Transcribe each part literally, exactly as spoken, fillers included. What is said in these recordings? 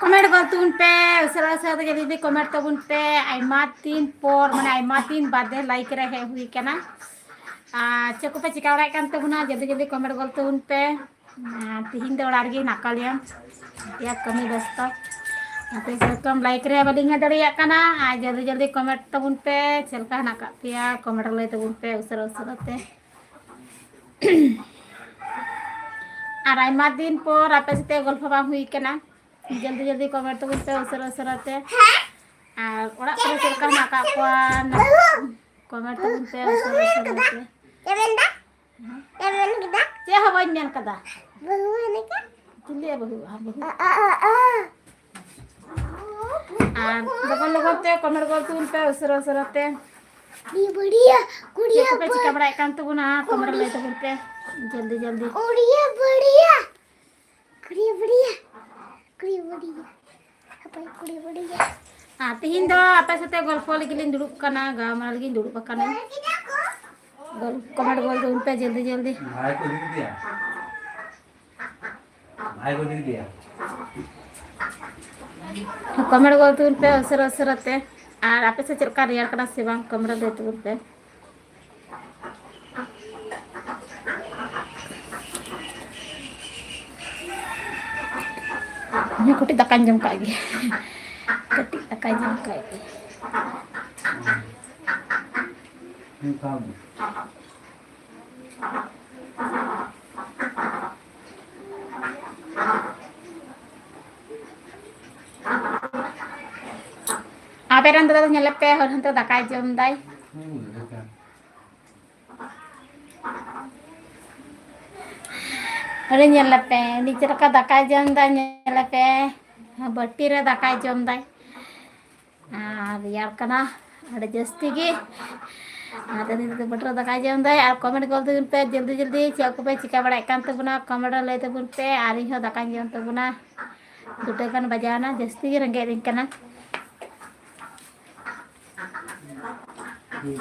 Comment ᱜᱚᱫ ᱛᱟᱵᱚᱱ ᱯᱮ, ᱩᱥᱟᱹᱨᱟ ᱩᱥᱟᱹᱨᱟ ᱛᱮ ᱡᱚᱞᱫᱤ ᱡᱚᱞᱫᱤ ᱠᱚᱢᱮᱱᱴ ᱛᱟᱵᱚᱱ ᱯᱮ᱾ ᱟᱭᱢᱟ ᱫᱤᱱ ᱯᱚᱨ, ᱢᱟᱱᱮ ᱟᱭᱢᱟ ᱫᱤᱱ ᱵᱟᱫᱮ ᱞᱟᱭᱤᱠ ᱨᱮ ᱦᱮᱡ ᱦᱩᱭ ᱠᱟᱱᱟ᱾ ᱟᱨ ᱪᱮᱫ ᱠᱚᱯᱮ ᱪᱤᱠᱟ ᱵᱟᱲᱟᱭᱮᱫ ᱠᱟᱱ ᱛᱟᱵᱚᱱᱟ? ᱡᱚᱞᱫᱤ ᱡᱚᱞᱫᱤ ᱠᱚᱢᱮᱱᱴ ᱜᱚᱫ ᱛᱟᱵᱚᱱ ᱯᱮ᱾ ᱟᱨ ᱛᱤᱦᱤᱧ ᱫᱚ ᱚᱲᱟᱜ ᱨᱮᱜᱮ ᱦᱮᱱᱟᱜ ᱟᱠᱟᱫ ᱞᱮᱭᱟ, ᱟᱯᱮᱭᱟᱜ ᱠᱟᱹᱢᱤ ᱵᱮᱥᱛᱚ᱾ ᱟᱯᱮ ᱥᱮᱨᱚᱠᱚᱢ ᱞᱟᱭᱤᱠ ᱨᱮ ᱵᱟᱹᱞᱤᱧ ᱦᱮᱡ ᱫᱟᱲᱮᱭᱟᱜ ᱠᱟᱱᱟ᱾ ᱟᱨ ᱡᱚᱞᱫᱤ ᱡᱚᱞᱫᱤ ᱠᱚᱢᱮᱱᱴ ᱛᱟᱵᱚᱱ ᱯᱮ, ᱪᱮᱫ ᱞᱮᱠᱟ ᱦᱮᱱᱟᱜ ᱟᱠᱟᱫ ᱯᱮᱭᱟ? ᱠᱚᱢᱮᱱᱴ ᱨᱮ ᱞᱟᱹᱭ ᱛᱟᱵᱚᱱ ᱯᱮ ᱩᱥᱟᱹᱨᱟ ᱩᱥᱟᱹᱨᱟ ᱛᱮ᱾ ᱟᱨ ᱟᱭᱢᱟ ᱫᱤᱱ ᱯᱚᱨ ᱟᱯᱮ ᱥᱟᱛᱮ ᱜᱚᱞᱯᱷᱚ ᱵᱟᱝ ᱦᱩᱭ ᱠᱟᱱᱟ᱾ ᱡᱚᱞᱫᱤ ᱡᱚᱞᱫᱤ ᱠᱚᱢᱮᱱᱴ ᱛᱟᱵᱚᱱ ᱯᱮ ᱩᱥᱟᱹᱨᱟ ᱩᱥᱟᱹᱨᱟ ᱛᱮ᱾ ᱟᱨ ᱚᱲᱟᱜ ᱠᱚᱨᱮ ᱪᱮᱫ ᱞᱮᱠᱟ ᱦᱮᱱᱟᱜ ᱟᱠᱟᱫ ᱠᱚᱣᱟ? ᱠᱚᱢᱮᱱᱴ ᱛᱟᱵᱚᱱ ᱯᱮ ᱩᱥᱟᱹᱨᱟ ᱩᱥᱟᱹᱨᱟ ᱛᱮ᱾ ᱪᱮᱫ ᱦᱚᱸ ᱵᱟᱹᱧ ᱢᱮᱱ ᱠᱟᱫᱟ᱾ ᱪᱤᱞᱤᱭᱟ ᱵᱟᱹᱦᱩ? ᱟᱢ ᱵᱟᱹᱦᱩ᱾ ᱟᱨ ᱞᱚᱜᱚᱱ ᱞᱚᱜᱚᱱ ᱛᱮ ᱠᱚᱢᱮᱱᱴ ᱜᱚᱞ ᱛᱟᱵᱚᱱ ᱯᱮ ᱩᱥᱟᱹᱨᱟ ᱩᱥᱟᱹᱨᱟ ᱛᱮ᱾ ᱪᱮᱫ ᱠᱚᱯᱮ ᱪᱤᱠᱟ ᱵᱟᱲᱟᱭᱮᱫ ᱠᱟᱱ ᱛᱟᱵᱚᱱᱟ? ᱠᱚᱢᱮᱱᱴ ᱨᱮ ᱞᱟᱹᱭ ᱛᱟᱵᱚᱱ ᱯᱮ ᱡᱚᱞᱫᱤ ᱡᱚᱞᱫᱤ᱾ ᱟᱨ ᱛᱤᱦᱤᱧ ᱫᱚ ᱟᱯᱮ ᱥᱟᱛᱮ ᱜᱚᱞᱯᱚ ᱞᱟᱹᱜᱤᱫ ᱞᱤᱧ ᱫᱩᱲᱩᱵ ᱠᱟᱱᱟ, ᱜᱟᱞᱢᱟᱨᱟᱣ ᱞᱟᱹᱜᱤᱫ ᱤᱧ ᱫᱩᱲᱩᱵ ᱟᱠᱟᱱᱟ᱾ ᱜᱚᱞ-, ᱠᱚᱢᱮᱱᱴ ᱜᱚᱞ ᱛᱟᱵᱚᱱ ᱯᱮ ᱡᱚᱞᱫᱤ ᱡᱚᱞᱫᱤ᱾ ᱵᱷᱟᱭ ᱠᱚ ᱤᱫᱤ ᱠᱮᱫᱮᱭᱟ᱾ ᱵᱷᱟᱭ ᱠᱚ ᱤᱫᱤ ᱠᱮᱫᱮᱭᱟ᱾ ᱠᱚᱢᱮᱱᱴ ᱜᱚᱞ ᱛᱟᱵᱚᱱ ᱯᱮ ᱩᱥᱟᱹᱨᱟ ᱩᱥᱟᱹᱨᱟ ᱛᱮ᱾ ᱟᱨ ᱟᱯᱮ ᱥᱮᱫ ᱪᱮᱫ ᱞᱮᱠᱟ ᱨᱮᱭᱟᱲ ᱠᱟᱱᱟ ᱥᱮ ᱵᱟᱝ? ᱠᱚᱢᱮᱱᱴ ᱨᱮ ᱞᱟᱹᱭ ᱛᱟᱵᱚᱱ ᱯᱮ᱾ ᱤᱧ ᱦᱚᱸ ᱠᱟᱹᱴᱤᱡ ᱫᱟᱠᱟᱧ ᱡᱚᱢ ᱠᱟᱜ ᱜᱮ᱾ ᱠᱟᱹᱴᱤᱡ ᱫᱟᱠᱟᱧ ᱡᱚᱢ ᱠᱟᱜ ᱜᱮ᱾ ᱟᱯᱮ ᱨᱮᱱ ᱫᱟᱫᱟ ᱫᱚ ᱧᱮᱞᱮᱯᱮ, ᱦᱚᱨ ᱦᱟᱱᱛᱮ ᱫᱟᱠᱟᱭ ᱡᱚᱢ ᱫᱟᱭ᱾ ᱟᱨᱮ ᱧᱮᱞᱮᱯᱮ, ᱩᱱᱤ ᱪᱮᱫ ᱞᱮᱠᱟ ᱫᱟᱠᱟᱭ ᱡᱚᱢ ᱫᱟ, ᱧᱮᱞᱮᱯᱮ᱾ ᱵᱟᱹᱴᱤ ᱨᱮ ᱫᱟᱠᱟᱭ ᱡᱚᱢ ᱫᱟᱭ᱾ ᱟᱨ ᱨᱮᱭᱟᱲ ᱠᱟᱱᱟ ᱟᱹᱰᱤ ᱡᱟᱹᱥᱛᱤ ᱜᱮ᱾ ᱚᱱᱟᱛᱮ ᱱᱤᱛ ᱫᱚ ᱵᱟᱹᱴᱤ ᱨᱮ ᱫᱟᱠᱟᱭ ᱡᱚᱢ ᱫᱟᱭ᱾ ᱟᱨ ᱠᱚᱢᱮᱱᱴ ᱜᱚᱞ ᱛᱟᱵᱚᱱ ᱯᱮ ᱡᱚᱞᱫᱤ ᱡᱚᱞᱫᱤ, ᱪᱮᱫ ᱠᱚᱯᱮ ᱪᱤᱠᱟ ᱵᱟᱲᱟᱭᱮᱫ ᱠᱟᱱ ᱛᱟᱵᱚᱱᱟ? ᱠᱚᱢᱮᱱᱴ ᱨᱮ ᱞᱟᱹᱭ ᱛᱟᱵᱚᱱ ᱯᱮ᱾ ᱟᱨ ᱤᱧ ᱦᱚᱸ ᱫᱟᱠᱟᱧ ᱡᱚᱢ ᱛᱟᱵᱚᱱᱟ᱾ ᱫᱩᱴᱟᱹ ᱜᱟᱱ ᱵᱟᱡᱟᱣ ᱮᱱᱟ, ᱡᱟᱹᱥᱛᱤ ᱜᱮ ᱨᱮᱸᱜᱮᱡ ᱤᱫᱤᱧ ᱠᱟᱱᱟ᱾ Hey!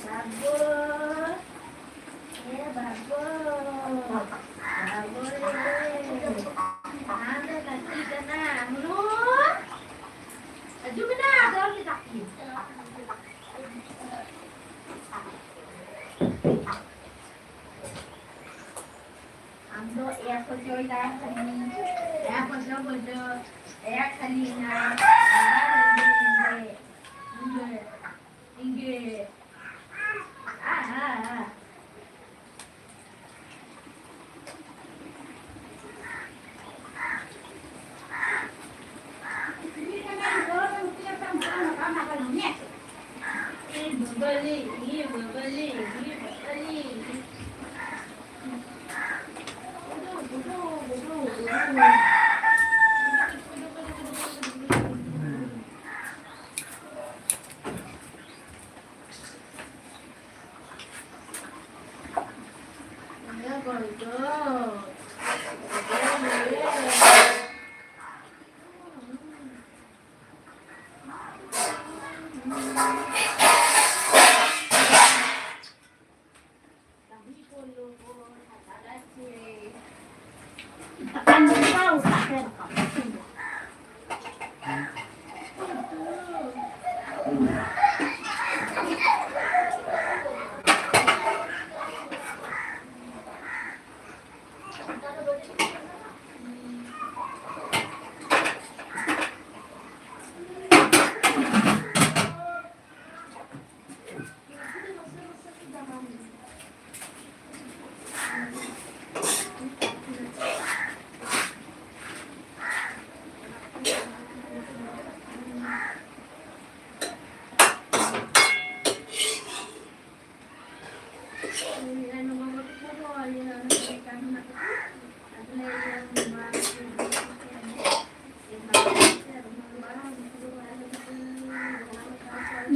ᱵᱟᱹᱵᱩ, ᱮ ᱵᱟᱹᱵᱩ, ᱵᱟᱹᱵᱩ ᱨᱮ, ᱟᱢ ᱫᱚ ᱞᱟᱹᱠᱛᱤ ᱠᱟᱱᱟ, ᱦᱩᱲᱩ᱾ ᱟᱸᱡᱚᱢ ᱢᱮᱱᱟᱜᱼᱟ, ᱫᱚᱞ ᱠᱮᱫᱟ ᱠᱤᱱ᱾ ᱟᱢ ᱫᱚ ᱮ ᱠᱷᱚᱡᱚᱭ ᱫᱟ ᱠᱷᱟᱹᱞᱤ, ᱮ ᱠᱷᱚᱡᱚ ᱠᱷᱚᱡᱚ, ᱮ ᱠᱷᱟᱹᱞᱤ ᱚᱱᱟ, ᱟᱨ ᱮᱸᱰᱮ ᱮᱸᱰᱮ, ᱮᱸᱰᱮ, ᱮᱸᱰᱮ᱾ ᱟ, ᱟ, ᱟ᱾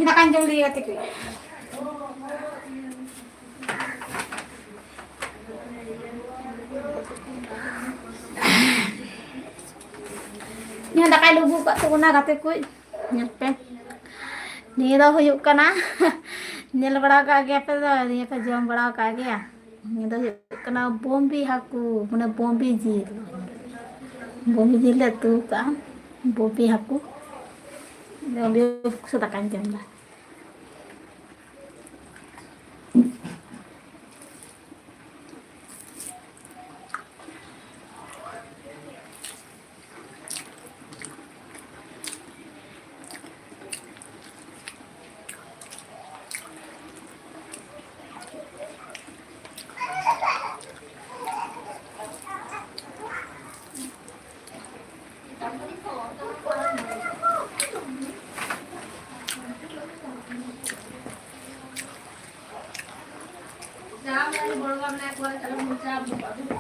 ᱫᱟᱠᱟᱧ ᱡᱚᱢ ᱞᱮᱜᱮ ᱜᱟᱛᱮ ᱠᱚ᱾ ᱤᱧ ᱦᱚᱸ ᱫᱟᱠᱟᱭ ᱞᱩᱵᱩᱜ ᱠᱟᱜ ᱛᱟᱵᱚᱱᱟ ᱜᱟᱛᱮ ᱠᱚ᱾ ᱧᱮᱞ ᱯᱮ᱾ ᱱᱤᱭᱟᱹ ᱫᱚ ᱦᱩᱭᱩᱜ ᱠᱟᱱᱟ, ᱧᱮᱞ ᱵᱟᱲᱟ ᱠᱟᱜ ᱜᱮᱭᱟ ᱯᱮ ᱛᱚ, ᱱᱤᱭᱟᱹ ᱯᱮ ᱡᱚᱢ ᱵᱟᱲᱟ ᱠᱟᱜ ᱜᱮᱭᱟ᱾ ᱱᱤᱭᱟᱹ ᱫᱚ ᱦᱩᱭᱩᱜ ᱠᱟᱱᱟ ᱵᱚᱢᱵᱤ ᱦᱟᱹᱠᱩ, ᱢᱟᱱᱮ ᱵᱚᱢᱵᱤ ᱡᱤᱞ᱾ ᱵᱚᱢᱵᱤ ᱡᱤᱞ ᱞᱮ ᱩᱛᱩ ᱠᱟᱜᱼᱟ, ᱵᱚᱢᱵᱤ ᱦᱟᱹᱠᱩ᱾ ᱵᱚᱢᱵᱤ ᱦᱟᱹᱠᱩ ᱥᱟᱞᱟᱜ ᱫᱟᱠᱟᱧ ᱡᱚᱢ ᱫᱟ᱾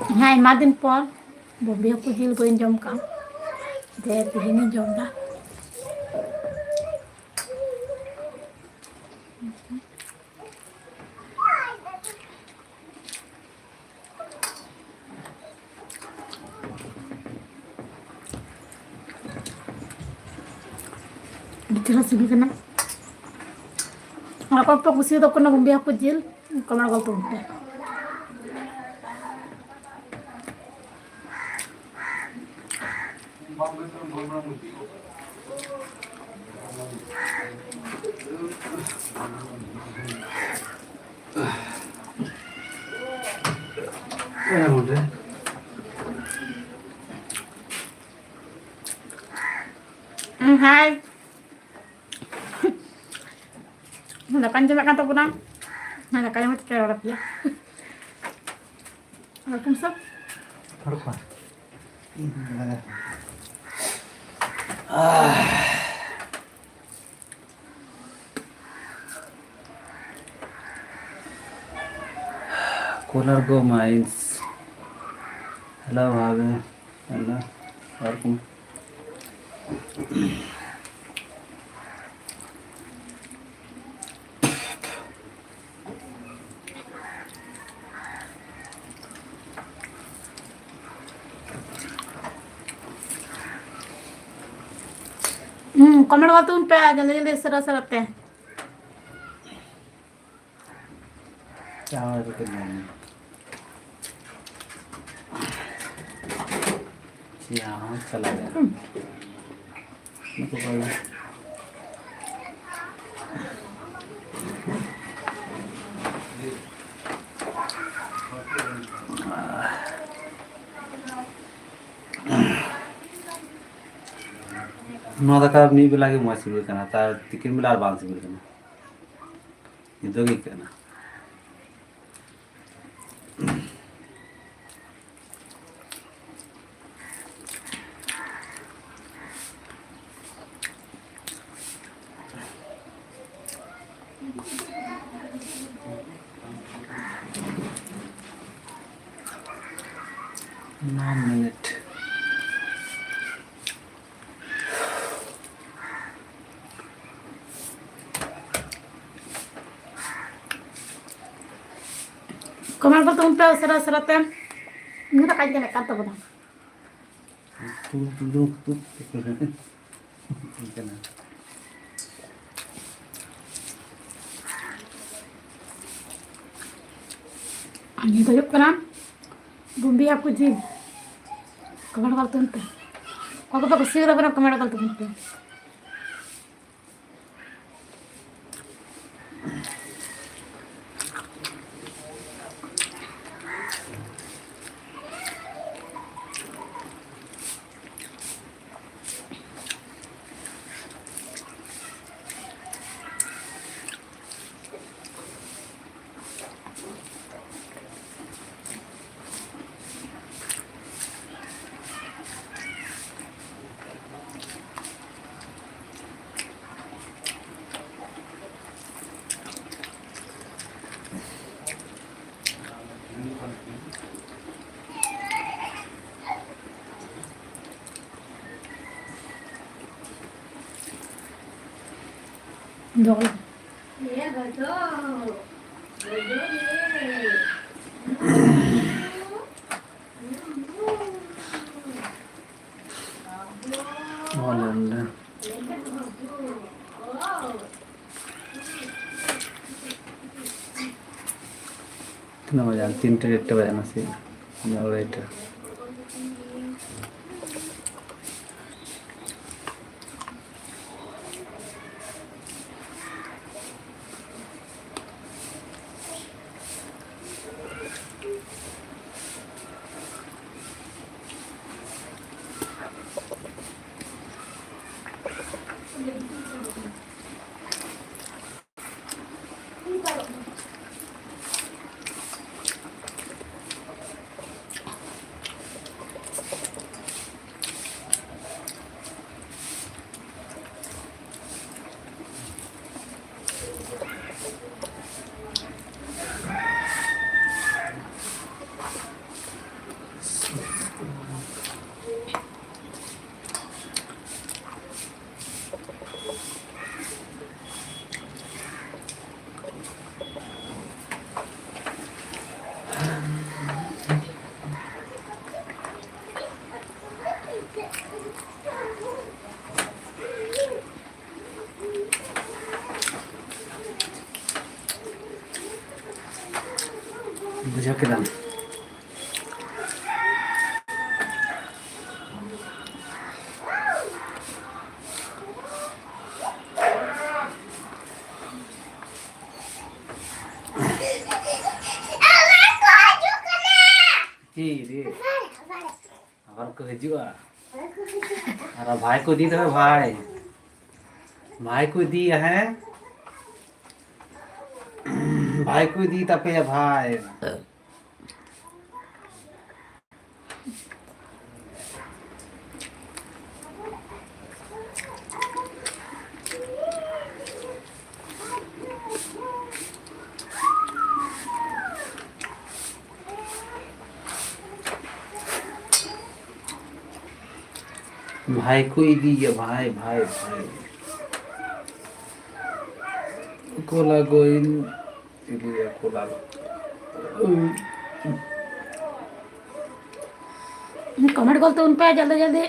ᱦᱮᱸ, ᱟᱭᱢᱟ ᱫᱤᱱ ᱯᱚᱨ ᱵᱚᱢᱵᱤ ᱦᱟᱹᱠᱩ ᱡᱤᱞ ᱵᱟᱹᱧ ᱡᱚᱢ ᱠᱟᱜᱼᱟ, ᱡᱮ ᱛᱮᱦᱮᱧᱤᱧ ᱡᱚᱢ ᱫᱟ᱾ ᱟᱹᱰᱤ ᱪᱮᱦᱨᱟ ᱥᱤᱵᱤᱞ ᱠᱟᱱᱟ᱾ ᱟᱨ ᱚᱠᱚᱭ ᱠᱚ ᱠᱩᱥᱤᱭᱟᱫᱟ ᱠᱟᱱᱟ ᱵᱚᱢᱵᱤ ᱦᱟᱹᱠᱩ ᱡᱤᱞ, comment ᱜᱚᱞ ᱛᱟᱵᱚᱱ ᱯᱮ᱾ ᱦᱩᱸ, ᱦᱟᱭ᱾ ᱫᱟᱠᱟᱧ ᱡᱚᱢᱮᱫ ᱠᱟᱱ ᱛᱟᱵᱚᱱᱟ᱾ ᱦᱮᱸ, ᱫᱟᱠᱟ ᱡᱚᱢ ᱠᱟᱛᱮ ᱨᱚᱲ ᱟᱯᱮᱭᱟ᱾ ᱟᱨ ᱠᱚᱢ ᱥᱚᱢ᱾ ᱦᱚᱲ ᱠᱚ᱾ Kolargo Mines. Hello, Bhabe. Hello. Welcome. ᱦᱩᱸ, comment ᱜᱚᱫ ᱛᱟᱵᱚᱱ ᱯᱮ ᱡᱚᱞᱫᱤ ᱡᱚᱞᱫᱤ ᱥᱮᱨᱟ ᱥᱮᱨᱟ ᱛᱮ᱾ ᱪᱟ ᱦᱚᱸ ᱨᱮ ᱠᱟᱹᱡ ᱧᱟᱢ ᱢᱮ᱾ ᱪᱟ ᱦᱚᱸ ᱪᱟᱞᱟᱜ ᱜᱮᱭᱟ᱾ ᱦᱩᱸ᱾ ᱱᱤᱛᱚᱜ ᱵᱟᱭ ᱱᱚᱣᱟ ᱫᱟᱠᱟ ᱢᱤᱫ ᱵᱮᱞᱟ ᱜᱮ ᱢᱚᱡᱽ ᱥᱤᱵᱤᱞ ᱠᱟᱱᱟ, ᱛᱟᱨ ᱛᱤᱠᱤᱱ ᱵᱮᱞᱟ ᱟᱨ ᱵᱟᱝ ᱥᱤᱵᱤᱞ ᱠᱟᱱᱟ᱾ ᱧᱤᱫᱟᱹ ᱜᱮ ᱟᱹᱭᱠᱟᱹᱜ ᱠᱟᱱᱟ᱾ One minute. Comment ᱠᱚ ᱛᱩᱢ ᱯᱮ ᱩᱥᱟᱹᱨᱟ ᱩᱥᱟᱹᱨᱟ ᱛᱮ᱾ ᱤᱧ ᱫᱟᱠᱟᱧ ᱜᱮᱫ ᱠᱟᱱ ᱛᱟᱵᱚᱱᱟ᱾ ᱠᱟᱱᱟ᱾ ᱱᱤᱭᱟᱹ ᱫᱚ ᱦᱩᱭᱩᱜ ᱠᱟᱱᱟ ᱵᱩᱢᱵᱤ ᱦᱟᱹᱠᱩ ᱡᱤᱞ᱾ Comment ᱠᱚ ᱛᱩᱢ ᱯᱮ᱾ ᱚᱠᱚᱭ ᱠᱚᱯᱮ ᱠᱩᱥᱤᱭᱟᱫᱟ ᱵᱚᱞᱮ comment ᱠᱚ ᱛᱩᱢ ᱯᱮ᱾ ᱫᱚᱦᱚ᱾ ᱚᱞ ᱚᱞ ᱞᱮ᱾ ᱛᱤᱱᱟᱹᱜ ᱵᱟᱡᱟᱣ? ᱛᱤᱱᱴᱟ ᱪᱟᱨᱴᱟ ᱵᱟᱡᱟᱣ ᱱᱟ ᱥᱮ? ᱛᱤᱱᱟᱹᱜ ᱟᱲᱟᱭᱴᱟ? ᱵᱩᱡᱷᱟᱹᱣ ᱠᱮᱫᱟᱢ? ᱪᱤᱞᱤ ᱨᱮ? ᱟᱵᱟᱨ ᱠᱚ ᱦᱤᱡᱩᱜᱼᱟ᱾ ᱟᱨ ᱵᱷᱟᱭ ᱠᱚ ᱤᱫᱤ ᱛᱟᱯᱮ ᱵᱷᱟᱭ᱾ ᱵᱷᱟᱭ ᱠᱚ ᱤᱫᱤᱭᱟ, ᱦᱮᱸ? ᱵᱷᱟᱭ ᱠᱚ ᱤᱫᱤ ᱛᱟᱯᱮᱭᱟ ᱵᱷᱟᱭ᱾ ᱵᱷᱟᱭ ᱠᱚ ᱤᱫᱤᱭᱮᱭᱟ, ᱵᱷᱟᱭ, ᱵᱷᱟᱭ, ᱵᱷᱟᱭ᱾ ᱠᱚᱞᱟ ᱜᱳᱭᱤᱱ ᱤᱫᱤᱭᱮᱭᱟ, ᱠᱚᱞᱟ ᱜᱳᱭᱤᱱ᱾ ᱠᱚᱢᱮᱱᱴ ᱜᱚᱞ ᱛᱟᱵᱚᱱ ᱯᱮ ᱡᱚᱞᱫᱤ ᱡᱚᱞᱫᱤ᱾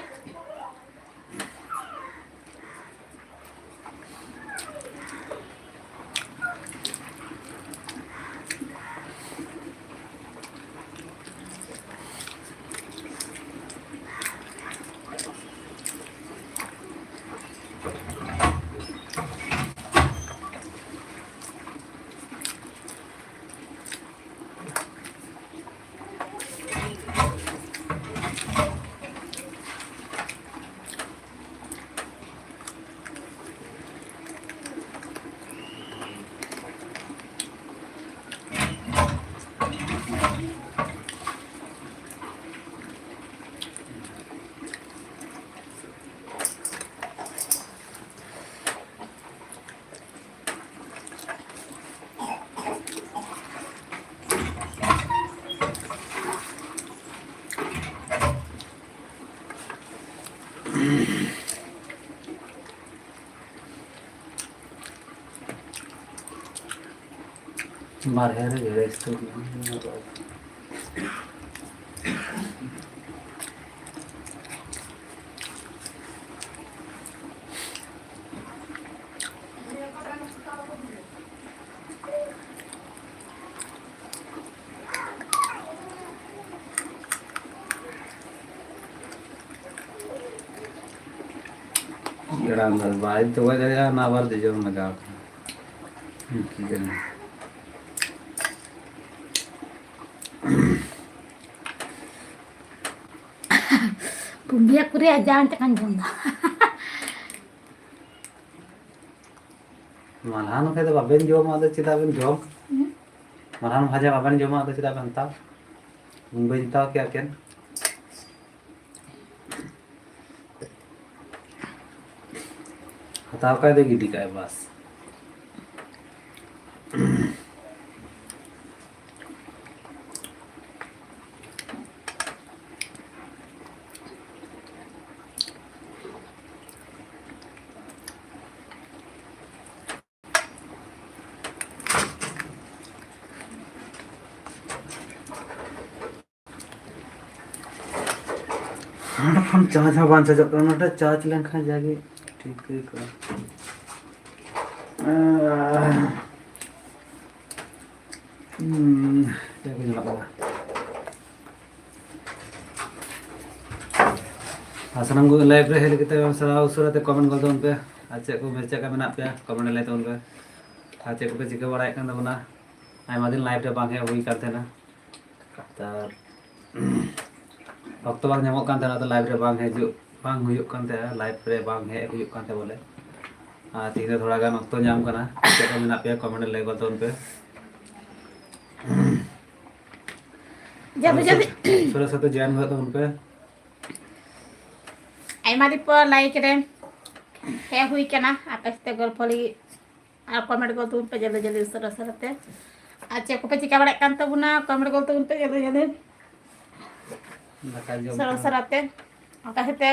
ᱵᱟᱨᱦᱮ ᱨᱮ ᱜᱮ ᱨᱮᱥᱴ ᱦᱩᱭᱩᱜᱼᱟ᱾ ᱜᱮᱲᱟᱝ ᱫᱚ ᱵᱟᱭ ᱛᱚᱜᱚᱡ ᱫᱟᱲᱮᱭᱟᱜᱼᱟ, ᱚᱱᱟ ᱟᱵᱟᱨ ᱡᱚᱡᱚᱢ ᱞᱟᱜᱟᱣ ᱠᱟᱱᱟ᱾ ᱤᱱᱠᱟᱹ ᱠᱟᱱᱟ᱾ ᱯᱩᱸᱰᱤᱭᱟ ᱠᱚᱨᱮ ᱡᱟᱝ ᱪᱟᱠᱟᱧ ᱡᱚᱢ ᱫᱟ᱾ ᱢᱟᱞᱦᱟᱱ ᱠᱷᱟᱡ ᱫᱚ ᱵᱟᱵᱮᱱ ᱡᱚᱢᱟ, ᱟᱫᱚ ᱪᱮᱫᱟᱜ ᱵᱮᱱ ᱡᱚᱢ? ᱦᱩᱸ? ᱢᱟᱞᱦᱟᱱ ᱵᱷᱟᱡᱟ ᱵᱟᱵᱮᱱ ᱡᱚᱢᱟ, ᱟᱫᱚ ᱪᱮᱫᱟᱜ ᱵᱮᱱ ᱦᱟᱛᱟᱣ? ᱵᱟᱹᱧ ᱦᱟᱛᱟᱣ ᱠᱮᱭᱟ ᱠᱮᱱ᱾ ᱦᱟᱛᱟᱣ ᱠᱷᱟᱡ ᱫᱚ ᱜᱤᱰᱤ ᱠᱟᱜᱼᱟᱭ, ᱵᱟᱥ᱾ ᱦᱮᱰᱯᱷᱳᱱ ᱪᱟᱨᱡᱽ ᱦᱚᱸ ᱵᱟᱝ ᱪᱟᱨᱡᱚᱜ ᱠᱟᱱᱟ, ᱱᱚᱰᱮ ᱪᱟᱨᱡᱽ ᱞᱮᱱᱠᱷᱟᱱ ᱡᱟᱜᱮ ᱴᱷᱤᱠ ᱦᱩᱭ ᱠᱚᱜᱼᱟ᱾ ᱟᱦ᱾ ᱦᱩᱸ, ᱪᱮᱫ ᱠᱚ ᱧᱮᱞᱚᱜ ᱠᱟᱱᱟ? ᱟᱨ ᱥᱟᱱᱟᱢ ᱠᱚᱜᱮ ᱞᱟᱭᱤᱵᱷ ᱨᱮ ᱦᱮᱡ ᱞᱟᱹᱜᱤᱫ ᱛᱮ ᱥᱟᱨᱟ ᱩᱥᱟᱹᱨᱟ ᱛᱮ ᱠᱚᱢᱮᱱᱴ ᱜᱚᱫ ᱛᱟᱵᱚᱱ ᱯᱮ᱾ ᱟᱨ ᱪᱮᱫ ᱠᱚ, ᱪᱮᱫ ᱞᱮᱠᱟ ᱢᱮᱱᱟᱜ ᱯᱮᱭᱟ, ᱠᱚᱢᱮᱱᱴ ᱨᱮ ᱞᱟᱹᱭ ᱛᱟᱵᱚᱱ ᱯᱮ᱾ ᱟᱨ ᱪᱮᱫ ᱠᱚᱯᱮ ᱪᱤᱠᱟᱹ ᱵᱟᱲᱟᱭᱮᱫ ᱠᱟᱱ ᱛᱟᱵᱚᱱᱟ? ᱟᱭᱢᱟ ᱫᱤᱱ ᱞᱟᱭᱤᱵᱷ ᱨᱮ ᱵᱟᱝ ᱦᱮᱡ ᱦᱩᱭ ᱠᱟᱱ ᱛᱟᱦᱮᱱᱟ᱾ ᱛᱟᱨ ᱚᱠᱛᱚ ᱵᱟᱝ ᱧᱟᱢᱚᱜ ᱠᱟᱱ ᱛᱟᱦᱮᱱᱟ, ᱛᱚ ᱞᱟᱭᱤᱵᱷ ᱨᱮ ᱵᱟᱝ ᱦᱤᱡᱩᱜ, ᱵᱟᱝ ᱦᱩᱭᱩᱜ ᱠᱟᱱ ᱛᱟᱦᱮᱱᱟ, ᱞᱟᱭᱤᱵᱷ ᱨᱮ ᱵᱟᱝ ᱦᱮᱡ ᱦᱩᱭᱩᱜ ᱠᱟᱱ ᱛᱟᱦᱮᱸ ᱵᱚᱞᱮ᱾ ᱟᱨ ᱛᱮᱦᱮᱧ ᱫᱚ ᱛᱷᱚᱲᱟ ᱜᱟᱱ ᱚᱠᱛᱚ ᱧᱟᱢ ᱠᱟᱱᱟ᱾ ᱪᱮᱫ ᱞᱮᱠᱟ ᱢᱮᱱᱟᱜ ᱯᱮᱭᱟ, ᱠᱚᱢᱮᱱᱴ ᱨᱮ ᱞᱟᱹᱭ ᱜᱚᱫ ᱛᱟᱵᱚᱱ ᱯᱮ᱾ ᱡᱟᱹᱯᱩᱫ, ᱡᱟᱹᱯᱩᱫ᱾ ᱥᱚᱨᱮᱥ ᱥᱟᱛᱮ ᱡᱚᱭᱮᱱ ᱜᱚᱫ ᱛᱟᱵᱚᱱ ᱯᱮ᱾ ᱟᱭᱢᱟ ᱫᱤᱱ ᱯᱚᱨ ᱞᱟᱭᱤᱵᱷ ᱨᱮ ᱦᱮᱡ ᱦᱩᱭ ᱠᱟᱱᱟ ᱟᱯᱮ ᱥᱟᱛᱮ ᱜᱚᱞᱯᱷᱚ ᱞᱟᱹᱜᱤᱫ᱾ ᱟᱨ ᱠᱚᱢᱮᱱᱴ ᱜᱚᱫ ᱛᱟᱵᱚᱱ ᱯᱮ ᱡᱚᱞᱫᱤ ᱡᱚᱞᱫᱤ, ᱩᱥᱟᱹᱨᱟ ᱩᱥᱟᱹᱨᱟ ᱛᱮ᱾ ᱟᱨ ᱪᱮᱫ ᱠᱚᱯᱮ ᱪᱤᱠᱟ ᱵᱟᱲᱟᱭᱮᱫ ᱠᱟᱱ ᱛᱟᱵᱚᱱᱟ, ᱠᱚᱢᱮᱱᱴ ᱜᱚᱫ ᱛᱟᱵᱚᱱ ᱯᱮ ᱡᱚᱞᱫᱤ ᱡᱚᱞᱫᱤ᱾ ᱫᱟᱠᱟ ᱡᱚᱢ ᱩᱥᱟᱹᱨᱟ ᱠᱟᱱᱟ᱾ ᱩᱥᱟᱹᱨᱟ ᱛᱮ᱾ ᱚᱱᱠᱟ ᱠᱟᱛᱮ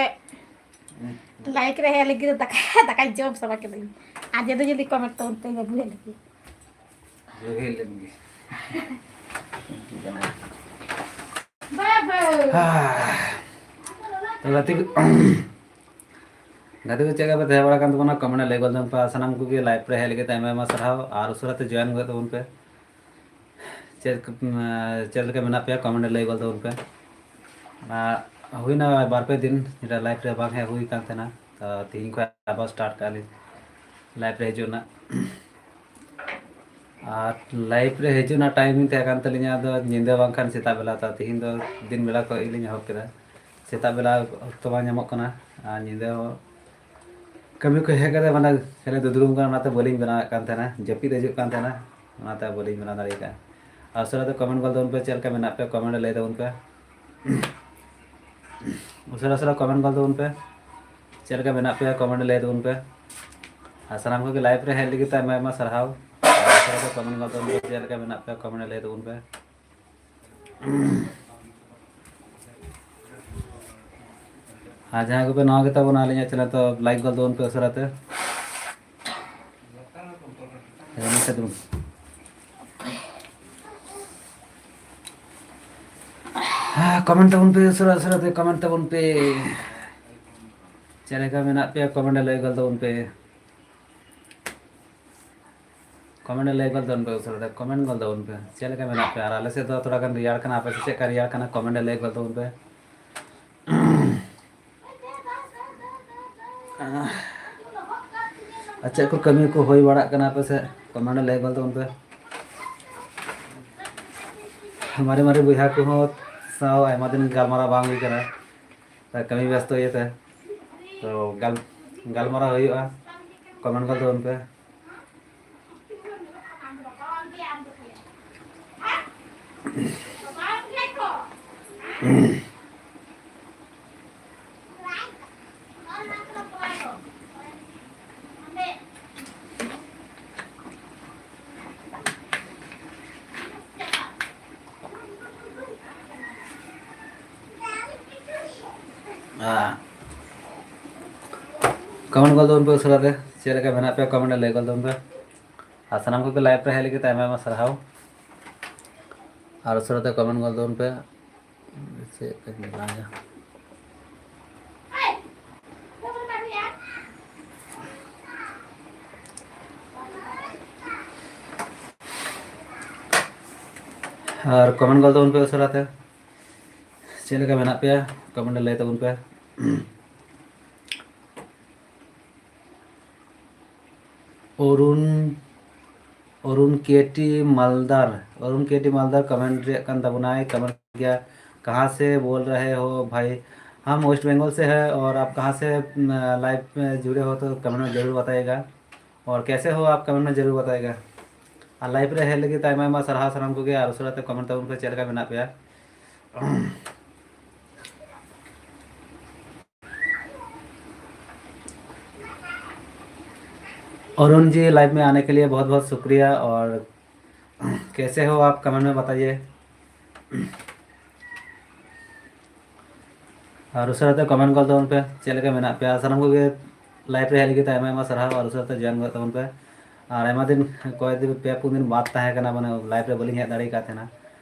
ᱦᱩᱸ᱾ ᱞᱟᱭᱤᱵᱷ ᱨᱮ ᱦᱮᱡ ᱞᱟᱹᱜᱤᱫ ᱫᱟᱠᱟ, ᱫᱟᱠᱟᱧ ᱡᱚᱢ ᱥᱟᱵᱟ ᱠᱮᱫᱟᱹᱧ᱾ ᱟᱨ ᱡᱚᱞᱫᱤ ᱡᱚᱞᱫᱤ ᱠᱚᱢᱮᱱᱴ ᱛᱟᱵᱚᱱ ᱯᱮ, ᱵᱟᱹᱵᱩ ᱦᱮᱡ ᱞᱟᱹᱜᱤᱫ᱾ ᱦᱩᱭ ᱞᱮᱱ ᱜᱮ᱾ ᱛᱚ ᱜᱟᱛᱮ ᱠᱚ, ᱜᱟᱛᱮ ᱠᱚ ᱪᱮᱫ ᱞᱮᱠᱟ ᱯᱮ ᱛᱟᱦᱮᱸ ᱵᱟᱲᱟ ᱠᱟᱱ ᱛᱟᱵᱚᱱᱟ? ᱠᱚᱢᱮᱱᱴ ᱨᱮ ᱞᱟᱹᱭ ᱜᱚᱫ ᱛᱟᱵᱚᱱ ᱯᱮ᱾ ᱥᱟᱱᱟᱢ ᱠᱚᱜᱮ ᱞᱟᱭᱤᱵᱷ ᱨᱮ ᱦᱮᱡ ᱞᱟᱹᱜᱤᱫ ᱛᱮ ᱟᱭᱢᱟ ᱟᱭᱢᱟ ᱥᱟᱨᱦᱟᱣ, ᱟᱨ ᱩᱥᱟᱹᱨᱟ ᱛᱮ ᱡᱚᱭᱮᱱ ᱜᱚᱫ ᱛᱟᱵᱚᱱ ᱯᱮ᱾ ᱪᱮᱫ ᱪᱮᱫ ᱞᱮᱠᱟ ᱢᱮᱱᱟᱜ ᱯᱮᱭᱟ? ᱠᱚᱢᱮᱱᱴ ᱨᱮ ᱞᱟᱹᱭ ᱜᱚᱫ ᱛᱟᱵᱚᱱ ᱯᱮ᱾ ᱟᱨ ᱦᱩᱭᱱᱟ ᱵᱟᱨ ᱯᱮ ᱫᱤᱱ ᱡᱮᱴᱟ ᱞᱟᱭᱤᱵᱷ ᱨᱮ ᱵᱟᱝ ᱦᱮᱡ ᱦᱩᱭ ᱠᱟᱱ ᱛᱟᱦᱮᱱᱟ, ᱛᱚ ᱛᱤᱦᱤᱧ ᱠᱷᱚᱱ ᱟᱵᱟᱨ ᱥᱴᱟᱨᱴ ᱠᱟᱜᱼᱟ ᱞᱤᱧ ᱞᱟᱭᱤᱵᱷ ᱨᱮ ᱦᱤᱡᱩᱜ ᱨᱮᱱᱟᱜ᱾ ᱟᱨ ᱞᱟᱭᱤᱵᱷ ᱨᱮ ᱦᱤᱡᱩᱜ ᱨᱮᱱᱟᱜ ᱴᱟᱭᱤᱢᱤᱝ ᱛᱟᱦᱮᱸ ᱠᱟᱱ ᱛᱟᱹᱞᱤᱧᱟ, ᱟᱫᱚ ᱧᱤᱫᱟᱹ ᱵᱟᱝᱠᱷᱟᱱ ᱥᱮᱛᱟᱜ ᱵᱮᱞᱟ, ᱛᱚ ᱛᱤᱦᱤᱧ ᱫᱚ ᱫᱤᱱ ᱵᱮᱲᱟ ᱠᱷᱚᱱ ᱞᱤᱧ ᱮᱦᱚᱵ ᱠᱮᱫᱟ᱾ ᱥᱮᱛᱟᱜ ᱵᱮᱞᱟ ᱚᱠᱛᱚ ᱵᱟᱝ ᱧᱟᱢᱚᱜ ᱠᱟᱱᱟ, ᱟᱨ ᱧᱤᱫᱟᱹ ᱦᱚᱸ ᱠᱟᱹᱢᱤ ᱠᱚ ᱦᱮᱡ ᱠᱟᱛᱮ ᱢᱟᱱᱮ ᱠᱷᱟᱹᱞᱤ ᱫᱩᱫᱲᱩᱢ ᱠᱟᱱᱟ, ᱚᱱᱟᱛᱮ ᱵᱟᱹᱞᱤᱧ ᱵᱮᱱᱟᱣᱮᱫ ᱠᱟᱱ ᱛᱟᱦᱮᱱᱟ, ᱡᱟᱹᱯᱤᱫ ᱦᱤᱡᱩᱜ ᱠᱟᱱ ᱛᱟᱦᱮᱱᱟ, ᱚᱱᱟᱛᱮ ᱵᱟᱹᱞᱤᱧ ᱵᱮᱱᱟᱣ ᱫᱟᱲᱮ ᱠᱟᱜᱼᱟ᱾ ᱟᱨ ᱩᱥᱟᱹᱨᱟ ᱛᱮ ᱠᱚᱢᱮᱱᱴ ᱜᱚᱫ ᱛᱟᱵᱚᱱ ᱯᱮ, ᱪᱮᱫ ᱞᱮᱠᱟ ᱢᱮᱱᱟᱜ ᱯᱮᱭᱟ? ᱠᱚᱢᱮᱱᱴ ᱨᱮ ᱞᱟᱹᱭ ᱛᱟᱵᱚᱱ ᱯᱮ᱾ ᱩᱥᱟᱹᱨᱟ ᱩᱥᱟᱹᱨᱟ ᱠᱚᱢᱮᱱᱴ ᱜᱚᱫ ᱛᱟᱵᱚᱱ ᱯᱮ, ᱪᱮᱫ ᱞᱮᱠᱟ ᱢᱮᱱᱟᱜ ᱯᱮᱭᱟ? ᱠᱚᱢᱮᱱᱴ ᱨᱮ ᱞᱟᱹᱭ ᱛᱟᱵᱚᱱ ᱯᱮ᱾ ᱟᱨ ᱥᱟᱱᱟᱢ ᱠᱚᱜᱮ ᱞᱟᱭᱤᱵᱷ ᱨᱮ ᱦᱮᱡ ᱞᱟᱹᱜᱤᱫ ᱛᱮ ᱟᱭᱢᱟ ᱟᱭᱢᱟ ᱥᱟᱨᱦᱟᱣ᱾ ᱟᱨ ᱩᱥᱟᱹᱨᱟ ᱛᱮ ᱠᱚᱢᱮᱱᱴ ᱜᱚᱫ ᱛᱟᱵᱚᱱ ᱯᱮ, ᱪᱮᱫ ᱞᱮᱠᱟ ᱢᱮᱱᱟᱜ ᱯᱮᱭᱟ? ᱠᱚᱢᱮᱱᱴ ᱨᱮ ᱞᱟᱹᱭ ᱛᱟᱵᱚᱱ ᱯᱮ᱾ ᱟᱨ ᱡᱟᱦᱟᱸᱭ ᱠᱚᱯᱮ ᱱᱟᱣᱟ ᱜᱮᱛᱟ ᱵᱚᱱᱟ ᱟᱹᱞᱤᱧᱟᱜ ᱪᱮᱱᱮᱞ, ᱛᱚ ᱞᱟᱭᱤᱠ ᱜᱚᱫ ᱛᱟᱵᱚᱱ ᱯᱮ ᱩᱥᱟᱹᱨᱟ ᱛᱮ᱾ ᱦᱮᱸ, ᱱᱚᱛᱮ ᱫᱩᱲᱩᱵ᱾ ᱦᱮᱸ, ᱠᱚᱢᱮᱱᱴ ᱛᱟᱵᱚᱱ ᱯᱮ ᱩᱥᱟᱹᱨᱟ ᱩᱥᱟᱹᱨᱟ ᱛᱮ, ᱠᱚᱢᱮᱱᱴ ᱛᱟᱵᱚᱱ ᱯᱮ᱾ ᱪᱮᱫ ᱞᱮᱠᱟ ᱢᱮᱱᱟᱜ ᱯᱮᱭᱟ? ᱠᱚᱢᱮᱱᱴ ᱨᱮ ᱞᱟᱹᱭ ᱜᱚᱫ ᱛᱟᱵᱚᱱ ᱯᱮ᱾ ᱠᱚᱢᱮᱱᱴ ᱨᱮ ᱞᱟᱹᱭ ᱜᱚᱫ ᱛᱟᱵᱚᱱ ᱯᱮ ᱩᱥᱟᱹᱨᱟ ᱛᱮ, ᱠᱚᱢᱮᱱᱴ ᱜᱚᱫ ᱛᱟᱵᱚᱱ ᱯᱮ᱾ ᱪᱮᱫ ᱞᱮᱠᱟ ᱢᱮᱱᱟᱜ ᱯᱮᱭᱟ? ᱟᱨ ᱟᱞᱮ ᱥᱮᱫ ᱫᱚ ᱛᱷᱚᱲᱟ ᱜᱟᱱ ᱨᱮᱭᱟᱲ ᱠᱟᱱᱟ, ᱟᱯᱮ ᱥᱮᱫ ᱪᱮᱫ ᱞᱮᱠᱟ ᱨᱮᱭᱟᱲ ᱠᱟᱱᱟ? ᱠᱚᱢᱮᱱᱴ ᱨᱮ ᱞᱟᱹᱭ ᱜᱚᱫ ᱛᱟᱵᱚᱱ ᱯᱮ᱾ ᱟᱨ ᱪᱮᱫ ᱠᱚ ᱠᱟᱹᱢᱤ ᱠᱚ ᱦᱩᱭ ᱵᱟᱲᱟᱜ ᱠᱟᱱᱟ ᱟᱯᱮ ᱥᱮᱫ? ᱠᱚᱢᱮᱱᱴ ᱨᱮ ᱞᱟᱹᱭ ᱜᱚᱫ ᱛᱟᱵᱚᱱ ᱯᱮ᱾ ᱢᱟᱨᱮ ᱢᱟᱨᱮ ᱵᱚᱭᱦᱟ ᱠᱚᱦᱚᱸ ᱥᱟᱶ ᱟᱭᱢᱟ ᱫᱤᱱ ᱜᱟᱞᱢᱟᱨᱟᱣ ᱵᱟᱝ ᱦᱩᱭ ᱠᱟᱱᱟ, ᱠᱟᱹᱢᱤ ᱵᱮᱥᱛᱚ ᱤᱭᱟᱹᱛᱮ᱾ ᱛᱚ ᱜᱟᱞ-, ᱜᱟᱞᱢᱟᱨᱟᱣ ᱦᱩᱭᱩᱜᱼᱟ, ᱠᱚᱢᱮᱱᱴ ᱜᱚᱫ ᱛᱟᱵᱚᱱ ᱯᱮ᱾ ᱠᱚᱢᱮᱱᱴ ᱜᱚᱫ ᱛᱟᱵᱚᱱ ᱯᱮ ᱩᱥᱟᱹᱨᱟ ᱛᱮ, ᱪᱮᱫ ᱞᱮᱠᱟ ᱢᱮᱱᱟᱜ ᱯᱮᱭᱟ? ᱠᱚᱢᱮᱱᱴ ᱨᱮ ᱞᱟᱹᱭ ᱜᱚᱫ ᱛᱟᱵᱚᱱ ᱯᱮ᱾ ᱟᱨ ᱥᱟᱱᱟᱢ ᱠᱚᱜᱮ ᱞᱟᱭᱤᱵᱷ ᱨᱮ ᱦᱮᱡ ᱞᱟᱹᱜᱤᱫ ᱛᱮ ᱟᱭᱢᱟ ᱟᱭᱢᱟ ᱥᱟᱨᱦᱟᱣ᱾ ᱟᱨ ᱩᱥᱟᱹᱨᱟ ᱛᱮ ᱠᱚᱢᱮᱱᱴ ᱜᱚᱫ ᱛᱟᱵᱚᱱ ᱯᱮ᱾ ᱪᱮᱫ ᱠᱟᱹᱧ ᱵᱟᱲᱟᱭᱟ᱾ ᱟᱨ ᱠᱚᱢᱮᱱᱴ ᱜᱚᱫ ᱛᱟᱵᱚᱱ ᱯᱮ ᱩᱥᱟᱹᱨᱟ ᱛᱮ᱾ ᱪᱮᱫ ᱞᱮᱠᱟ ᱢᱮᱱᱟᱜ ᱯᱮᱭᱟ? ᱠᱚᱢᱮᱱᱴ ᱨᱮ ᱞᱟᱹᱭ ᱛᱟᱵᱚᱱ ᱯᱮ᱾ ᱚᱨᱩᱱ, ᱚᱨᱩᱱ ᱠᱮ ᱴᱤ ᱢᱟᱞᱫᱟᱨ, ᱚᱨᱩᱱ ᱠᱮ ᱴᱤ ᱢᱟᱞᱫᱟᱨ ᱠᱚᱢᱮᱱᱴ ᱨᱮᱭᱟᱜ ᱠᱟᱱ ᱛᱟᱵᱚᱱᱟᱭ, ᱠᱚᱢᱮᱱᱴ ᱜᱮᱭᱟ, "ᱠᱟᱦᱟᱸ ᱥᱮ ᱵᱳᱞ ᱨᱟᱦᱮ ᱦᱳ ᱵᱷᱟᱭ?" ᱦᱟᱢ ᱳᱭᱮᱥᱴ ᱵᱮᱝᱜᱚᱞ ᱥᱮ ᱦᱮ ᱚᱨ ᱟᱯ ᱠᱟᱦᱟᱸ ᱥᱮ ᱞᱟᱭᱤᱵᱷ ᱢᱮ ᱡᱩᱲᱮ ᱦᱳ ᱛᱚ ᱠᱚᱢᱮᱱᱴ ᱢᱮ ᱡᱟᱨᱩᱨ ᱵᱟᱛᱟᱭᱮᱜᱟ, ᱚᱨ ᱠᱮᱥᱮ ᱦᱳ ᱟᱯ ᱠᱚᱢᱮᱱᱴ ᱢᱮ ᱡᱟᱨᱩᱨ ᱵᱟᱛᱟᱭᱮᱜᱟ᱾ ᱟᱨ ᱞᱟᱭᱤᱵᱷ ᱨᱮ ᱦᱮᱡ ᱞᱟᱹᱜᱤᱫ ᱛᱮ ᱟᱭᱢᱟ ᱟᱭᱢᱟ ᱥᱟᱨᱦᱟᱣ ᱥᱟᱱᱟᱢ ᱠᱚᱜᱮ, ᱟᱨ ᱩᱥᱟᱹᱨᱟ ᱛᱮ ᱠᱚᱢᱮᱱᱴ ᱛᱟᱵᱚᱱ ᱯᱮ ᱪᱮᱫ ᱞᱮᱠᱟ ᱢᱮᱱᱟᱜ ᱯᱮᱭᱟ᱾ अरुण जी, लाइव में आने के लिए बहुत बहुत शुक्रिया। और कैसे हो आप, कमेंट में बताइए। ᱟᱨ ᱩᱥᱟᱹᱨᱟ ᱛᱮ ᱠᱚᱢᱮᱱᱴ ᱜᱚᱫ ᱛᱟᱵᱚᱱ ᱯᱮ, ᱪᱮᱫ ᱞᱮᱠᱟ ᱢᱮᱱᱟᱜ ᱯᱮᱭᱟ? ᱥᱟᱱᱟᱢ ᱠᱚᱜᱮ ᱞᱟᱭᱤᱵᱷ ᱨᱮ ᱦᱮᱡ ᱞᱟᱹᱜᱤᱫ ᱛᱮ ᱟᱭᱢᱟ ᱟᱭᱢᱟ ᱥᱟᱨᱦᱟᱣ᱾ ᱟᱨ ᱩᱥᱟᱹᱨᱟ ᱛᱮ ᱡᱚᱭᱮᱱ ᱜᱚᱫ ᱛᱟᱵᱚᱱ ᱯᱮ᱾ ᱟᱨ ᱟᱭᱢᱟ ᱫᱤᱱ, ᱠᱚᱭᱮᱠ ᱫᱤᱱ, ᱯᱮ ᱯᱩᱱ ᱫᱤᱱ ᱵᱟᱫ ᱛᱟᱦᱮᱸ ᱠᱟᱱᱟ, ᱢᱟᱱᱮ ᱞᱟᱭᱤᱵᱷ ᱨᱮ ᱵᱟᱹᱞᱤᱧ ᱦᱮᱡ ᱫᱟᱲᱮ ᱠᱟᱫ ᱛᱟᱦᱮᱱᱟ᱾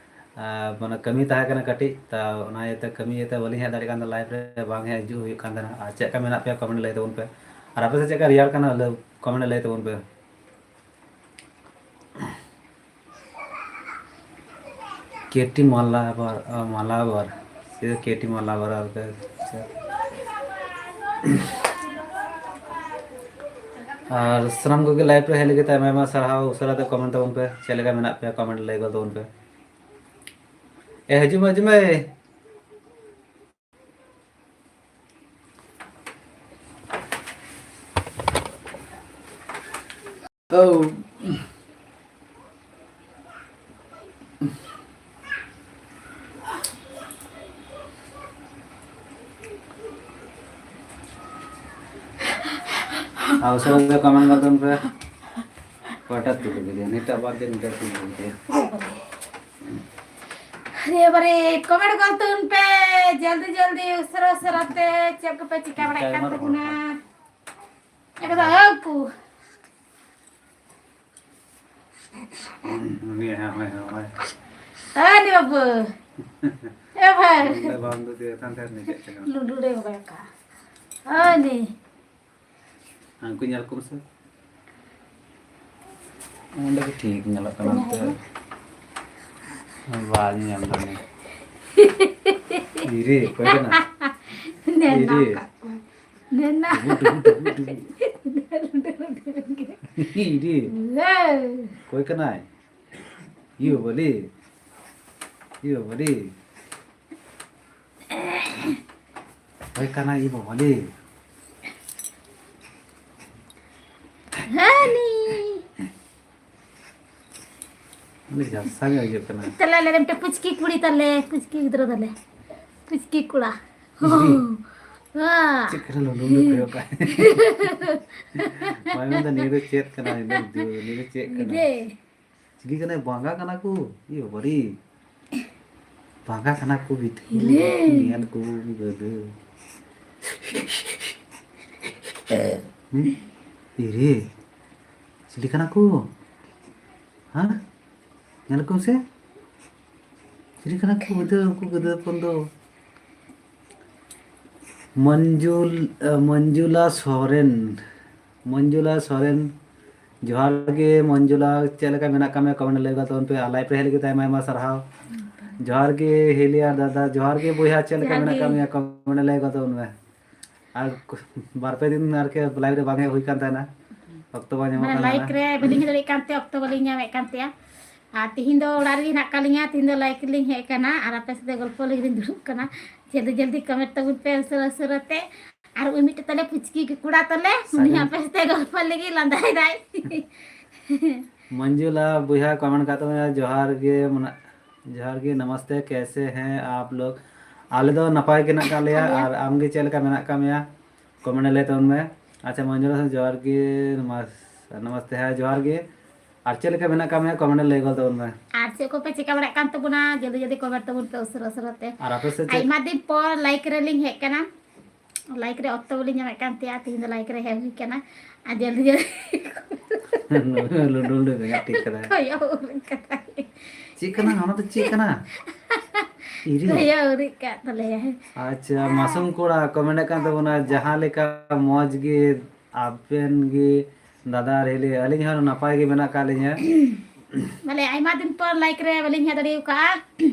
ᱟᱨ ᱢᱟᱱᱮ ᱠᱟᱹᱢᱤ ᱛᱟᱦᱮᱸ ᱠᱟᱱᱟ ᱠᱟᱹᱴᱤᱡ, ᱛᱟ ᱚᱱᱟ ᱤᱭᱟᱹᱛᱮ, ᱠᱟᱹᱢᱤ ᱤᱭᱟᱹᱛᱮ ᱵᱟᱹᱞᱤᱧ ᱦᱮᱡ ᱫᱟᱲᱮ ᱠᱟᱱ ᱛᱟᱦᱮᱱᱟ, ᱞᱟᱭᱤᱵᱷ ᱨᱮ ᱵᱟᱝ ᱦᱮᱡ ᱦᱤᱡᱩᱜ ᱦᱩᱭᱩᱜ ᱠᱟᱱ ᱛᱟᱦᱮᱱᱟ᱾ ᱟᱨ ᱪᱮᱫ ᱞᱮᱠᱟ ᱢᱮᱱᱟᱜ ᱯᱮᱭᱟ ᱠᱚᱢᱮᱱᱴ ᱞᱟᱹᱭ ᱛᱟᱵᱚᱱ ᱯᱮ, ᱟᱨ ᱟᱯᱮ ᱥᱮᱫ ᱪᱮᱫ ᱞᱮᱠᱟ ᱨᱮᱭᱟᱲ ᱠᱟᱱᱟ ᱠᱚᱢᱮᱱᱴ ᱞᱟᱹᱭ ᱛᱟᱵᱚᱱ ᱯᱮ᱾ ᱠᱮ ᱴᱤ ᱢᱟᱞᱟᱵᱟᱨ, ᱟ, ᱢᱟᱞᱟᱵᱟᱨ, ᱥᱮ ᱠᱮ ᱴᱤ ᱢᱟᱞᱟᱵᱟᱨ ᱟᱨ ᱯᱮ, ᱟᱨ ᱥᱟᱱᱟᱢ ᱠᱚᱜᱮ ᱞᱟᱭᱤᱵᱷ ᱨᱮ ᱦᱮᱡ ᱞᱟᱹᱜᱤᱫ ᱛᱮ ᱟᱭᱢᱟ ᱟᱭᱢᱟ ᱥᱟᱨᱦᱟᱣ᱾ ᱩᱥᱟᱹᱨᱟ ᱛᱮ ᱠᱚᱢᱮᱱᱴ ᱛᱟᱵᱚᱱ ᱯᱮ, ᱪᱮᱫ ᱞᱮᱠᱟ ᱢᱮᱱᱟᱜ ᱯᱮᱭᱟ, ᱠᱚᱢᱮᱱᱴ ᱞᱟᱹᱭ ᱜᱚᱫ ᱛᱟᱵᱚᱱ ᱯᱮ᱾ ᱮ, ᱦᱤᱡᱩᱜ ᱢᱮ, ᱦᱤᱡᱩᱜ ᱢᱮ᱾ ᱳ᱾ ᱟᱨ ᱩᱥᱟᱹᱨᱟ ᱛᱮ ᱠᱚᱢᱮᱱᱴ ᱜᱚᱫ ᱛᱟᱵᱚᱱ ᱯᱮ᱾ ᱚᱠᱟᱴᱟᱜ ᱛᱩᱞᱟᱹᱣ ᱠᱮᱫᱮᱭᱟ? ᱱᱤᱛᱚᱜ ᱟᱵᱟᱨ ᱪᱮᱫ ᱱᱤᱛᱚᱜ ᱛᱩᱞᱟᱹᱣ ᱠᱮᱫᱮᱭᱟ? ᱟᱨᱮ ᱵᱟᱨᱮ, ᱠᱚᱢᱮᱱᱴ ᱜᱚᱫ ᱛᱟᱵᱚᱱ ᱯᱮ, ᱡᱚᱞᱫᱤ ᱡᱚᱞᱫᱤ, ᱩᱥᱟᱹᱨᱟ ᱩᱥᱟᱹᱨᱟ ᱛᱮ, ᱪᱮᱫ ᱠᱚᱯᱮ ᱪᱤᱠᱟ ᱵᱟᱲᱟᱭᱮᱫ ᱠᱟᱱ ᱛᱟᱵᱚᱱᱟ? ᱮᱠᱫᱚᱢ ᱟᱹᱣ ᱠᱚ᱾ ᱦᱮᱸ, ᱦᱳᱭ, ᱦᱳᱭ᱾ ᱟᱨ ᱱᱤ ᱵᱟᱹᱵᱩ᱾ ᱮ ᱵᱷᱟᱭ᱾ ᱱᱚᱰᱮ ᱵᱟᱢ ᱫᱩᱫᱤᱭᱟ ᱠᱟᱱ ᱛᱟᱦᱮᱸ ᱱᱤᱡᱮ ᱪᱮᱫ ᱠᱟᱱᱟ? ᱞᱩᱰᱩ ᱨᱮ ᱵᱟᱭ ᱠᱟ᱾ ᱟᱨ ᱱᱤ᱾ ᱦᱟᱱᱠᱩ ᱧᱮᱞ ᱠᱚᱢ ᱥᱮ᱾ ᱚᱸᱰᱮ ᱜᱮ ᱴᱷᱤᱠ ᱧᱮᱞᱚᱜ ᱠᱟᱱᱟ ᱚᱱᱛᱮ᱾ ᱵᱟᱝ ᱧᱮᱞ ᱫᱟ ᱱᱤ᱾ ᱤᱨᱮ, ᱚᱠᱚᱭ ᱠᱟᱱᱟ? ᱱᱮᱱᱟ ᱤᱨᱮ᱾ ᱠᱟᱠᱩ᱾ ᱱᱮᱱᱟ᱾ ᱰᱩᱵᱩ, ᱰᱩᱵᱩ, ᱰᱩᱵᱩ, ᱰᱩᱵᱩ᱾ ᱤᱨᱮ᱾ ᱦᱮᱸ᱾ ᱚᱠᱚᱭ ᱠᱟᱱᱟᱭ? ᱤᱭᱟᱹ ᱵᱟᱹᱞᱤ᱾ ᱤᱭᱟᱹ ᱵᱟᱹᱞᱤ᱾ ᱚᱠᱚᱭ ᱠᱟᱱᱟᱭ ᱤᱭᱟᱹ ᱵᱟᱹᱞᱤ? ᱦᱟᱹᱱᱤ᱾ ᱩᱱᱤ ᱡᱷᱟᱯᱥᱟ ᱜᱮ ᱦᱤᱡᱩᱜ ᱠᱟᱱᱟ᱾ ᱛᱟᱦᱞᱮ ᱟᱞᱮ ᱨᱮᱱ ᱢᱤᱫᱴᱮᱱ ᱯᱩᱪᱠᱤ ᱠᱩᱲᱤ ᱛᱟᱞᱮ, ᱯᱩᱪᱠᱤ ᱜᱤᱫᱽᱨᱟᱹ ᱛᱟᱞᱮ᱾ ᱯᱩᱪᱠᱤ ᱠᱚᱲᱟ᱾ ᱤᱫᱤ᱾ ᱦᱳ᱾ ᱦᱳ᱾ ᱪᱮᱫ ᱠᱟᱱᱟ ᱞᱩᱞᱩ ᱞᱩᱞᱩ ᱠᱚᱭᱚᱜ ᱠᱟᱜ? ᱵᱟᱭ ᱢᱮᱱᱫᱟ, "ᱱᱤᱭᱟᱹ ᱫᱚ ᱪᱮᱫ ᱠᱟᱱᱟ? ᱱᱤᱭᱟᱹ ᱫᱚ, ᱱᱤᱭᱟᱹ ᱫᱚ ᱪᱮᱫ ᱠᱟᱱᱟ?" ᱤᱫᱤ᱾ ᱪᱤᱞᱤ ᱠᱟᱱᱟᱭ? ᱵᱟᱸᱜᱟ ᱠᱟᱱᱟ ᱠᱚ? ᱤᱭᱟᱹ ᱵᱟᱵᱟᱨᱮ᱾ ᱵᱟᱸᱜᱟ ᱠᱟᱱᱟ ᱠᱚ ᱵᱤᱴᱷᱩ᱾ ᱦᱤᱞᱮ᱾ ᱧᱮᱞ ᱠᱚ ᱜᱟᱹᱫᱟᱹ᱾ ᱦᱩᱸ? ᱤᱨᱮ᱾ ᱪᱤᱞᱤ ᱠᱟᱱᱟ ᱠᱚ? ᱦᱮᱸ? ᱧᱮᱞ ᱠᱚᱢ ᱥᱮ᱾ ᱪᱤᱞᱤ ᱠᱟᱱᱟ ᱠᱚ ᱜᱟᱹᱫᱟᱹ, ᱩᱱᱠᱩ ᱜᱟᱹᱫᱟᱹ ᱦᱚᱯᱚᱱ ᱫᱚ? ᱢᱚᱧᱡᱩᱞ-, ᱮ, ᱢᱚᱧᱡᱩᱞᱟ ᱥᱚᱨᱮᱱ, ᱢᱚᱧᱡᱩᱞᱟ ᱥᱚᱨᱮᱱ, ᱡᱚᱦᱟᱨ ᱜᱮ ᱢᱚᱧᱡᱩᱞᱟ, ᱪᱮᱫ ᱞᱮᱠᱟ ᱢᱮᱱᱟᱜ ᱠᱟᱜ ᱢᱮᱭᱟ? Comment ᱞᱟᱹᱭ ᱜᱚᱫ ᱛᱟᱵᱚᱱ ᱯᱮ, ᱟᱨ live ᱨᱮ ᱦᱮᱡ ᱞᱟᱹᱜᱤᱫ ᱟᱭᱢᱟ ᱟᱭᱢᱟ ᱥᱟᱨᱦᱟᱣ᱾ ᱡᱚᱦᱟᱨ ᱜᱮ ᱦᱤᱞᱤ ᱟᱨ ᱫᱟᱫᱟ, ᱡᱚᱦᱟᱨ ᱜᱮ ᱵᱚᱭᱦᱟ, ᱪᱮᱫ ᱞᱮᱠᱟ ᱡᱚᱦᱟᱨ ᱢᱮᱱᱟᱜ ᱜᱮ᱾ ᱠᱟᱜ ᱢᱮᱭᱟ? Comment ᱞᱟᱹᱭ ᱜᱚᱫ ᱛᱟᱵᱚᱱ ᱢᱮ᱾ ᱟᱨ ᱠᱚ-, ᱵᱟᱨ ᱯᱮ ᱫᱤᱱ ᱟᱨᱠᱤ live ᱨᱮ ᱵᱟᱝ ᱦᱮᱡ ᱦᱩᱭ ᱠᱟᱱ ᱛᱟᱦᱮᱱᱟ, ᱚᱠᱛᱚ ᱵᱟᱝ ᱧᱟᱢᱚᱜ ᱢᱟᱱᱮ ᱠᱟᱱ live ᱛᱟᱦᱮᱱᱟ᱾ ᱨᱮ ᱵᱟᱹᱞᱤᱧ ᱦᱮᱡ ᱫᱟᱲᱮᱭᱟᱜ ᱠᱟᱱ ᱛᱮ ᱚᱠᱛᱚ ᱵᱟᱹᱞᱤᱧ ᱧᱟᱢᱮᱫ ᱠᱟᱱ ᱛᱟᱦᱮᱸᱜᱼᱟ᱾ ᱟᱨ ᱛᱤᱦᱤᱧ ᱫᱚ ᱚᱲᱟᱜ ᱨᱮᱜᱮ ᱦᱮᱱᱟᱜ ᱟᱠᱟᱫ ᱞᱤᱧᱟ, ᱛᱤᱦᱤᱧ ᱫᱚ live ᱨᱮᱞᱤᱧ ᱦᱮᱡ ᱟᱠᱟᱱᱟ ᱟᱨ ᱟᱯᱮ ᱥᱟᱛᱮ ᱜᱚᱞᱯᱚ ᱞᱟᱹᱜᱤᱫ ᱞᱤᱧ ᱫᱩᱲᱩᱵ ᱠᱟᱱᱟ᱾ ᱡᱚᱞᱫᱤ ᱡᱚᱞᱫᱤ comment ᱛᱟᱵᱚᱱ ᱯᱮ ᱩᱥᱟᱹᱨᱟ ᱩᱥᱟᱹᱨᱟ ᱛᱮ᱾ ᱟᱨ ᱩᱱᱤ ᱢᱤᱫᱴᱮᱡ ᱛᱟᱞᱮ ᱯᱩᱪᱠᱤ ᱠᱚᱲᱟ ᱛᱟᱞᱮ, ᱩᱱᱤ ᱥᱟᱹᱜᱩᱱ᱾ ᱟᱯᱮ ᱥᱟᱛᱮ ᱜᱚᱞᱯᱚ ᱞᱟᱹᱜᱤᱫ ᱞᱟᱸᱫᱟᱭ ᱫᱟᱭ᱾ ᱢᱚᱧᱡᱩᱞᱟ ᱵᱚᱭᱦᱟ comment ᱠᱟᱜ ᱛᱟᱵᱚᱱᱟ, ᱡᱚᱦᱟᱨ ᱜᱮ ᱢᱟᱱᱟ-, ᱡᱚᱦᱟᱨ ᱜᱮ, ᱱᱟᱢᱟᱥᱛᱮ, ᱠᱮᱥᱮ ᱦᱮᱸ ᱟᱯ ᱞᱳᱜ? ᱟᱞᱮ ᱫᱚ ᱱᱟᱯᱟᱭ ᱜᱮ ᱦᱮᱱᱟᱜ ᱠᱟᱜ ᱞᱮᱭᱟ, ᱟᱞᱮ ᱟᱨ ᱟᱢ ᱜᱮ ᱪᱮᱫ ᱞᱮᱠᱟ ᱢᱮᱱᱟᱜ ᱠᱟᱜ ᱢᱮᱭᱟ? Comment ᱨᱮ ᱞᱟᱹᱭ ᱛᱟᱵᱚᱱ ᱢᱮ᱾ ᱟᱪᱪᱷᱟ, ᱢᱚᱧᱡᱩᱞᱟ ᱥᱮ ᱡᱚᱦᱟᱨ ᱜᱮ, ᱱᱟᱢᱟᱥ-, ᱱᱟᱢᱟᱥᱛᱮ, ᱦᱮᱸ, ᱡᱚᱦᱟᱨ ᱜᱮ᱾ ᱟᱨ ᱪᱮᱫ ᱞᱮᱠᱟ ᱢᱮᱱᱟᱜ ᱠᱟᱜ ᱢᱮᱭᱟ? Comment ᱨᱮ ᱞᱟᱹᱭ ᱜᱚᱫ ᱛᱟᱵᱚᱱ ᱢᱮ᱾ ᱟᱨ ᱪᱮᱫ ᱠᱚᱯᱮ ᱪᱤᱠᱟ ᱵᱟᱲᱟᱭᱮᱫ ᱠᱟᱱ ᱛᱟᱵᱚᱱᱟ? ᱡᱚᱞᱫᱤ ᱡᱚᱞᱫᱤ comment ᱛᱟᱵᱚᱱ ᱯᱮ ᱩᱥᱟᱹᱨᱟ ᱩᱥᱟᱹᱨᱟ ᱛᱮ᱾ ᱟᱨ ᱟᱯᱮ ᱥᱮᱫ ᱪᱮᱫ? ᱟᱭᱢᱟ ᱫᱤᱱ ᱯᱚᱨ live ᱨᱮᱞᱤᱧ ᱦᱮᱡ ᱠᱟᱱᱟ᱾ Live ᱨᱮ ᱚᱠᱛᱚ ᱵᱟᱹᱞᱤᱧ ᱧᱟᱢᱮᱫ ᱠᱟᱱ ᱛᱟᱦᱮᱸᱜᱼᱟ, ᱛᱤᱦᱤᱧ ᱫᱚ live ᱨᱮ ᱦᱮᱡ ᱦᱩᱭ ᱠᱟᱱᱟ᱾ ᱟᱨ ᱡᱚᱞᱫᱤ ᱡᱚᱞᱫᱤ ᱞᱩᱸᱰᱩ ᱞᱩᱸᱰᱩ ᱵᱮᱸᱜᱟᱲ ᱴᱷᱤᱠ ᱠᱟᱫᱟᱭ᱾ ᱠᱚᱭᱚᱜ ᱩᱨᱤᱡ ᱠᱟᱫᱟᱭ᱾ ᱪᱮᱫ ᱠᱟᱱᱟ? ᱚᱱᱟ ᱫᱚ ᱪᱮᱫ ᱠᱟᱱᱟ? ᱤᱨᱤᱞ? ᱠᱚᱭᱚᱜ ᱩᱨᱤᱡ ᱠᱟᱫ ᱛᱟᱞᱮᱭᱟᱭ᱾ ᱟᱪᱪᱷᱟ, ᱢᱟᱥᱩᱢ ᱠᱚᱲᱟ ᱠᱚ ᱢᱮᱱᱮᱫ ᱠᱟᱱ ᱛᱟᱵᱚᱱᱟ, ᱡᱟᱦᱟᱸ ᱞᱮᱠᱟ ᱢᱚᱡᱽ ᱜᱮ ᱟᱵᱮᱱ ᱜᱮ ᱫᱟᱫᱟ ᱟᱨ ᱦᱤᱞᱤ, ᱟᱹᱞᱤᱧ ᱦᱚᱸ ᱱᱟᱯᱟᱭ ᱜᱮ ᱢᱮᱱᱟᱜ ᱟᱠᱟᱫ ᱞᱤᱧᱟ᱾ ᱵᱚᱞᱮ ᱟᱭᱢᱟ ᱫᱤᱱ ᱯᱚᱨ ᱞᱟᱭᱤᱠ ᱨᱮ ᱵᱟᱹᱞᱤᱧ ᱦᱮᱡ ᱫᱟᱲᱮ ᱟᱠᱟᱫᱼᱟ,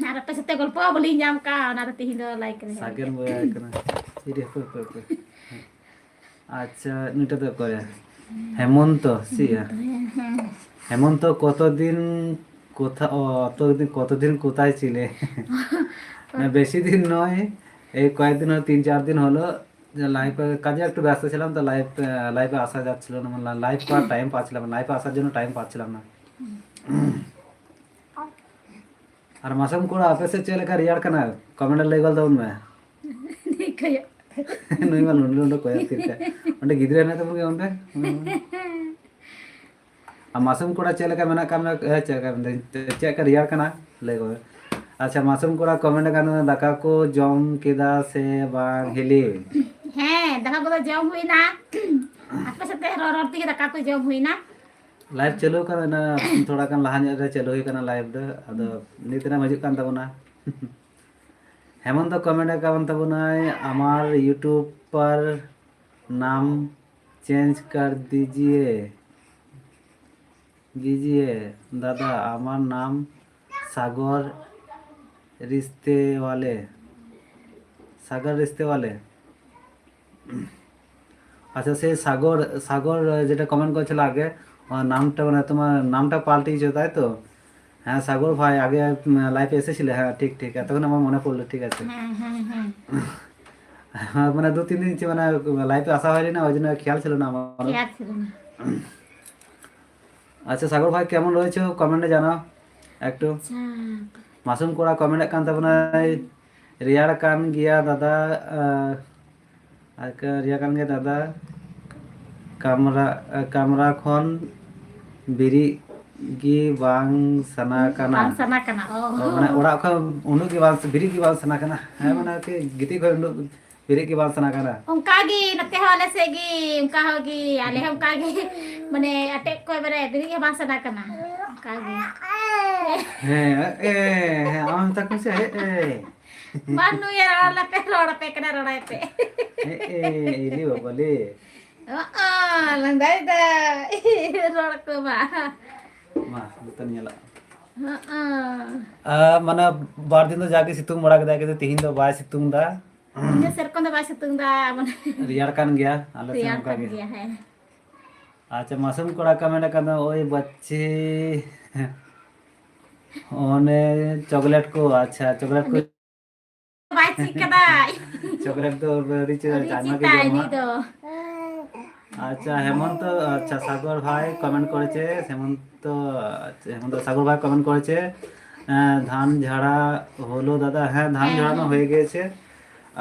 ᱟᱨ ᱟᱯᱮ ᱥᱟᱛᱮ ᱜᱚᱞᱯᱚ ᱦᱚᱸ ᱵᱟᱹᱞᱤᱧ ᱧᱟᱢ ᱟᱠᱟᱫᱼᱟ, ᱚᱱᱟᱛᱮ ᱛᱮᱦᱮᱧ ᱫᱚ ᱞᱟᱭᱤᱠ ᱨᱮ ᱦᱮᱡ ᱥᱟᱜᱮᱱ ᱠᱟᱛᱮ᱾ ᱵᱚᱭᱦᱟ ᱠᱟᱱᱟ᱾ ᱤᱨᱤ, ᱦᱟᱯᱮ, ᱦᱟᱯᱮ, ᱦᱟᱯᱮ᱾ ᱟᱪᱪᱷᱟ, ᱱᱩᱭᱴᱟᱜ ᱫᱚ ᱚᱠᱚᱭᱟ? ᱦᱮᱢᱚᱱᱛᱚ, ᱥᱤᱭᱟ? ᱦᱮᱸ, ᱦᱮᱸ᱾ হেমন্ত কতদিন কোথা-, ও, কতদিন, কতদিন কোথায় ছিলে? না, বেশি দিন নয়, এই কয়েকদিন হলো, তিন চার দিন হলো, যে লাইভে, কাজে একটু ব্যস্ত ছিলাম, তো লাইভ, আহ, লাইভে আসা যাচ্ছিল না, মানে লাইভ করার টাইম পাচ্ছিলাম না, লাইভে আসার জন্য টাইম পাচ্ছিলাম না। ᱟᱨ ᱢᱟᱥᱩᱢ ᱠᱚᱲᱟ, ᱟᱯᱮ ᱥᱮᱫ ᱪᱮᱫ ᱞᱮᱠᱟ ᱨᱮᱭᱟᱲ ᱠᱟᱱᱟ? ᱠᱚᱢᱮᱱᱴ ᱨᱮ ᱞᱟᱹᱭ ᱜᱚᱫ ᱛᱟᱵᱚᱱ ᱢᱮ᱾ ᱱᱩᱭ ᱢᱟ ᱞᱩᱸᱰᱩ ᱞᱩᱸᱰᱩ ᱠᱚᱭᱚᱜ ᱛᱷᱤᱨ ᱠᱟᱜ᱾ ᱚᱸᱰᱮ ᱜᱤᱫᱽᱨᱟᱹ ᱦᱮᱱᱟᱭ ᱛᱟᱵᱚᱱ ᱜᱮᱭᱟ ᱚᱸᱰᱮ᱾ ᱟᱨ ᱢᱟᱥᱩᱢ ᱠᱚᱲᱟ, ᱪᱮᱫ ᱞᱮᱠᱟ ᱢᱮᱱᱟᱜ ᱠᱟᱜ ᱢᱮᱭᱟ? ᱮ, ᱪᱮᱫ ᱞᱮᱠᱟ ᱢᱮᱱᱫᱟᱹᱧ, ᱪᱮᱫ ᱞᱮᱠᱟ ᱨᱮᱭᱟᱲ ᱠᱟᱱᱟ? ᱞᱟᱹᱭ ᱜᱚᱫ ᱢᱮ᱾ ᱟᱪᱪᱷᱟ, ᱢᱟᱥᱩᱢ ᱠᱚᱲᱟ ᱠᱚᱢᱮᱱᱴ ᱠᱟᱱᱟ, ᱫᱟᱠᱟ ᱠᱚ ᱡᱚᱢ ᱠᱮᱫᱟ ᱥᱮ ᱵᱟᱝ ᱦᱤᱞᱤ? ᱦᱮᱸ, ᱫᱟᱠᱟ ᱠᱚᱫᱚ ᱡᱚᱢ ᱦᱩᱭᱱᱟ᱾ ᱟᱯᱮ ᱥᱟᱛᱮ ᱨᱚᱲ ᱨᱚᱲ ᱛᱮᱜᱮ ᱫᱟᱠᱟ ᱠᱚ ᱡᱚᱢ ᱦᱩᱭᱱᱟ᱾ ᱞᱟᱭᱤᱵᱷ ᱪᱟᱹᱞᱩ ᱠᱟᱱᱟ, ᱚᱱᱟ ᱛᱷᱚᱲᱟ ᱜᱟᱱ ᱞᱟᱦᱟ ᱧᱚᱜ ᱨᱮ ᱪᱟᱹᱞᱩ ᱦᱩᱭ ᱠᱟᱱᱟ ᱞᱟᱭᱤᱵᱷ ᱫᱚ, ᱟᱫᱚ ᱱᱤᱛ ᱨᱮᱢ ᱦᱤᱡᱩᱜ ᱠᱟᱱ ᱛᱟᱵᱚᱱᱟ᱾ ᱦᱮᱢᱚᱱᱛᱚ ᱠᱚᱢᱮᱱᱴ ᱟᱠᱟᱫ ᱛᱟᱵᱚᱱᱟᱭ, আমার ইউটিউবার নাম চেঞ্জ কর দিজিয়ে, দিজিয়ে দাদা, আমার নাম সাগর রিস্তেওয়ালে, সাগর রিস্তেওয়ালে। আচ্ছা, সেই সাগর, সাগর যেটা কমেন্ট করেছিল আগে, ওর নামটা, মানে, তোমার নামটা পাল্টিয়েছো, তাই তো? হ্যাঁ, সাগর ভাই, আগে, উম, লাইভে এসেছিলে, হ্যাঁ, ঠিক, ঠিক, এতক্ষণ আমার মনে পড়লো, ঠিক আছে। হুম, হুম, হুম। মানে, দু তিন দিন হচ্ছে, মানে, লাইভে আসা হয়নি না, ওই জন্য খেয়াল ছিল না আমারও। খেয়াল ছিল না। আচ্ছা, সাগর ভাই, কেমন রয়েছো? কমেন্টে জানাও একটু। আচ্ছা। মাসুম কোড়া কমেন্ট ᱠᱟᱱ ᱛᱟᱵᱚᱱᱟᱭ, ᱨᱮᱭᱟᱲ ᱠᱟᱱ ᱜᱮᱭᱟ ᱫᱟᱫᱟ, ᱟᱨ, ᱟᱨ ᱠᱟ-, ᱨᱮᱭᱟᱲ ᱠᱟᱱ ᱜᱮᱭᱟ ᱫᱟᱫᱟ, ᱠᱟᱢᱨᱟ, ᱠᱟᱢᱨᱟ ᱠᱷᱚᱱ ᱵᱮᱨᱮᱫ ᱜᱮ ᱵᱟᱝ ᱥᱟᱱᱟ ᱠᱟᱱᱟ᱾ ᱵᱟᱝ ᱥᱟᱱᱟ ᱠᱟᱱᱟ, ᱚ᱾ ᱚ, ᱢᱟᱱᱮ ᱚᱲᱟᱜ ᱠᱷᱚᱱ ᱩᱰᱩᱠ ᱜᱮ ᱵᱟᱝ, ᱵᱮᱨᱮᱫ ᱜᱮ ᱵᱟᱝ ᱥᱟᱱᱟ ᱠᱟᱱᱟ᱾ ᱦᱮᱸ, ᱦᱩᱸ᱾ ᱢᱟᱱᱮ ᱟᱨᱠᱤ ᱜᱤᱛᱤᱡ ᱠᱷᱚᱱ ᱩᱰᱩᱠ ᱵᱮᱨᱮᱫ ᱜᱮ ᱵᱟᱝ ᱥᱟᱱᱟ ᱠᱟᱱᱟ᱾ ᱚᱱᱠᱟ ᱜᱮ ᱱᱚᱛᱮ ᱦᱚᱸ ᱟᱞᱮ ᱥᱮᱫ ᱜᱮ ᱚᱱᱠᱟ ᱦᱚᱸ ᱜᱮ, ᱟᱞᱮ ᱦᱚᱸ ᱚᱱᱠᱟ ᱜᱮ᱾ ᱢᱟᱱᱮ ᱟᱴᱮᱫ ᱠᱚ ᱮᱵᱟᱨᱮ ᱵᱮᱨᱮᱫ ᱦᱚᱸ ᱵᱟᱝ ᱥᱟᱱᱟ ᱠᱟᱱᱟ᱾ ᱚᱱᱠᱟ ᱜᱮ᱾ ᱦᱮᱸ, ᱮ, ᱦᱮᱸ, ᱟᱢ ᱛᱟᱠᱚ ᱥᱮ, ᱮ, ᱮ᱾ ᱵᱟᱝ ᱱᱩᱭᱟ, ᱨᱚᱲ ᱟᱞᱮᱯᱮ, ᱨᱚᱲ ᱟᱯᱮ ᱠᱟᱱᱟ, ᱨᱚᱲᱟᱭ ᱯᱮ᱾ ᱮ, ᱮ, ᱤᱞᱤ ᱵᱟᱵᱟ ᱞᱮ᱾ ᱚ, ᱚ, ᱞᱟᱸᱫᱟᱭ ᱫᱟᱭ᱾ ᱨᱚᱲ ᱠᱚ ᱢᱟ᱾ ᱢᱟ, ᱱᱚᱛᱮ ᱧᱮᱞᱚᱜ᱾ ᱚ, ᱚ᱾ ᱟᱨ ᱢᱟᱱᱮ ᱵᱟᱨ ᱫᱤᱱ ᱫᱚ ᱡᱟᱜᱮ ᱥᱤᱛᱩᱝ ᱵᱟᱲᱟ ᱠᱮᱫᱟᱭ, ᱠᱤᱱᱛᱩ ᱛᱤᱦᱤᱧ ᱫᱚ ᱵᱟᱭ ᱥᱤᱛᱩᱝ ᱫᱟ᱾ ᱤᱧ ᱫᱚ ᱥᱮᱨᱚᱠᱚᱢ ᱫᱚ ᱵᱟᱭ ᱥᱤᱛᱩᱝ ᱫᱟ, ᱢᱟᱱᱮ ᱨᱮᱭᱟᱲ ᱠᱟᱱ ᱜᱮᱭᱟ, ᱟᱞᱮ ᱥᱮᱫ ᱨᱮᱭᱟᱲ ᱚᱱᱠᱟ ᱠᱟᱱ ᱜᱮ᱾ ᱜᱮᱭᱟ, ᱦᱮᱸ᱾ ᱟᱪᱪᱷᱟ, ᱢᱟᱥᱩᱢ ᱠᱚᱲᱟ ᱠᱚ ᱢᱮᱱᱮᱫ ᱠᱟᱱ ᱫᱚ, ᱳᱭ ᱵᱟᱪᱪᱤ, ᱚᱱᱮ ᱪᱚᱠᱞᱮᱴ ᱠᱚ, ᱟᱪᱪᱷᱟ, ᱪᱚᱠᱞᱮᱴ ᱠᱚ᱾ ᱵᱟᱭ ᱪᱮᱫ ᱠᱟᱫᱟᱭ᱾ ᱪᱚᱠᱞᱮᱴ ᱫᱚ ᱟᱹᱰᱤ ᱪᱮᱦᱨᱟ, ᱟᱹᱰᱤ ᱟᱭᱢᱟ ᱜᱮ ᱪᱮᱛᱟᱱ ᱡᱚᱢᱟ᱾ ᱩᱱᱤ ᱫᱚ᱾ ᱟᱪᱪᱷᱟ, ᱦᱮᱢᱚᱱᱛᱚ, ᱟᱪᱪᱷᱟ, ᱥᱟᱜᱚᱨ ᱵᱷᱟᱭ ᱠᱚᱢᱮᱱᱴ ᱠᱚᱨᱮᱪᱮ, ᱦᱮᱢᱚᱱᱛᱚ, ᱟᱪᱪᱷᱟ, ᱦᱮᱢᱚᱱᱛᱚ ᱥᱟᱜᱚᱨ ᱵᱷᱟᱭ ᱠᱚᱢᱮᱱᱴ ᱠᱚᱨᱮᱪᱮ, ᱮᱸ, ধান ঝাড়া হলো দাদা? হ্যাঁ, ধান হ্যাঁ, ঝাড়ানো হ্যাঁ। হয়ে গেছে।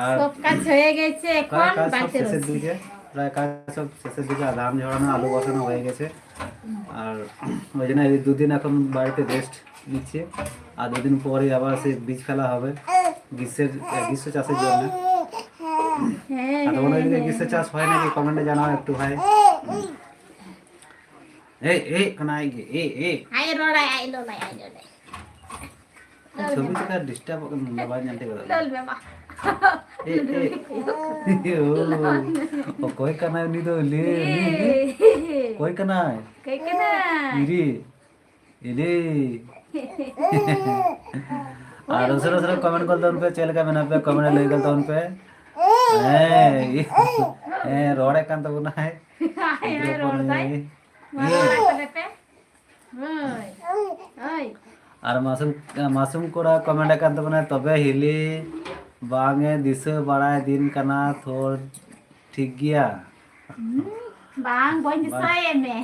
আর সব কাজ হয়ে গেছে, প্রায় এখন কাজ সব বাড়িতে শেষের রয়েছে। দিকে, প্রায় কাজ সব শেষের দিকে। আর ধান ঝাড়ানো, আলু বসানো হয়ে গেছে। আর ওই জন্য এই দুদিন এখন বাড়িতে রেস্ট নিচ্ছে। আর দুদিন পরে আবার সেই বীজ ফেলা হবে গ্রীষ্মের, আহ, গ্রীষ্ম চাষের জন্য। হ্যাঁ, আর তোমাদের হ্যাঁ, ওদিকে হ্যাঁ, গ্রীষ্ম হ্যাঁ। চাষ হয় নাকি? কমেন্টে জানাও একটু ভাই। এই, এই, কোন আই গে? এই, এই। আয় রোড়ায়, আয় লোলায়, আয় লোলায়। ᱪᱷᱚᱵᱤ ᱪᱮᱠᱟ ᱰᱤᱥᱴᱟᱨᱵᱚᱜ ᱠᱟᱱᱟ, ᱵᱟᱭ ᱧᱮᱞ ᱴᱷᱤᱠ ᱠᱟᱫᱟ᱾ ᱞᱳᱞ ᱢᱮ ᱢᱟ᱾ ᱮ, ᱮ᱾ ᱚ, ᱚᱠᱚᱭ ᱠᱟᱱᱟᱭ ᱩᱱᱤ ᱫᱚ? ᱞᱟᱹᱭ, ᱞᱟᱹᱭ, ᱞᱟᱹᱭ᱾ ᱮ᱾ ᱚᱠᱚᱭ ᱠᱟᱱᱟᱭ? ᱚᱠᱚᱭ ᱠᱟᱱᱟᱭ? ᱤᱨᱤ᱾ ᱤᱨᱤ᱾ ᱟᱨ ᱩᱥᱟᱹᱨᱟ ᱩᱥᱟᱹᱨᱟ ᱠᱚᱢᱮᱱᱴ ᱜᱚᱫ ᱛᱟᱵᱚᱱ ᱯᱮ, ᱪᱮᱫ ᱞᱮᱠᱟ ᱢᱮᱱᱟᱜ ᱯᱮᱭᱟ? ᱠᱚᱢᱮᱱᱴ ᱨᱮ ᱞᱟᱹᱭ ᱜᱚᱫ ᱛᱟᱵᱚᱱ ᱯᱮ᱾ ᱦᱮᱸ, ᱦᱮᱸ, ᱨᱚᱲᱮᱫ ᱠᱟᱱ ᱛᱟᱵᱚᱱᱟᱭ᱾ ᱦᱮᱸ, ᱜᱤᱫᱽᱨᱟᱹ ᱨᱚᱲ ᱫᱟᱭ᱾ ᱦᱚᱯᱚᱱ᱾ ᱢᱟ ᱨᱚᱲ ᱛᱟᱞᱮ ᱯᱮ᱾ ᱦᱳᱭ, ᱦᱳᱭ᱾ ᱟᱨ ᱢᱟᱥᱩᱢ, ᱢᱟᱥᱩᱢ ᱠᱚᱲᱟ ᱠᱚᱢᱮᱱᱴ ᱟᱠᱟᱱ ᱛᱟᱵᱚᱱᱟ, "ᱛᱚᱵᱮ ᱦᱤᱞᱤ ᱵᱟᱝ ᱮ ᱫᱤᱥᱟᱹ ᱵᱟᱲᱟᱭ ᱫᱤᱱ ᱠᱟᱱᱟ ᱛᱷᱚᱨ, ᱴᱷᱤᱠ ᱜᱮᱭᱟ?" ᱦᱩᱸ, ᱵᱟᱝ, ᱵᱟᱹᱧ ᱵᱟᱝ᱾ ᱫᱤᱥᱟᱹᱭᱮᱫ ᱢᱮ᱾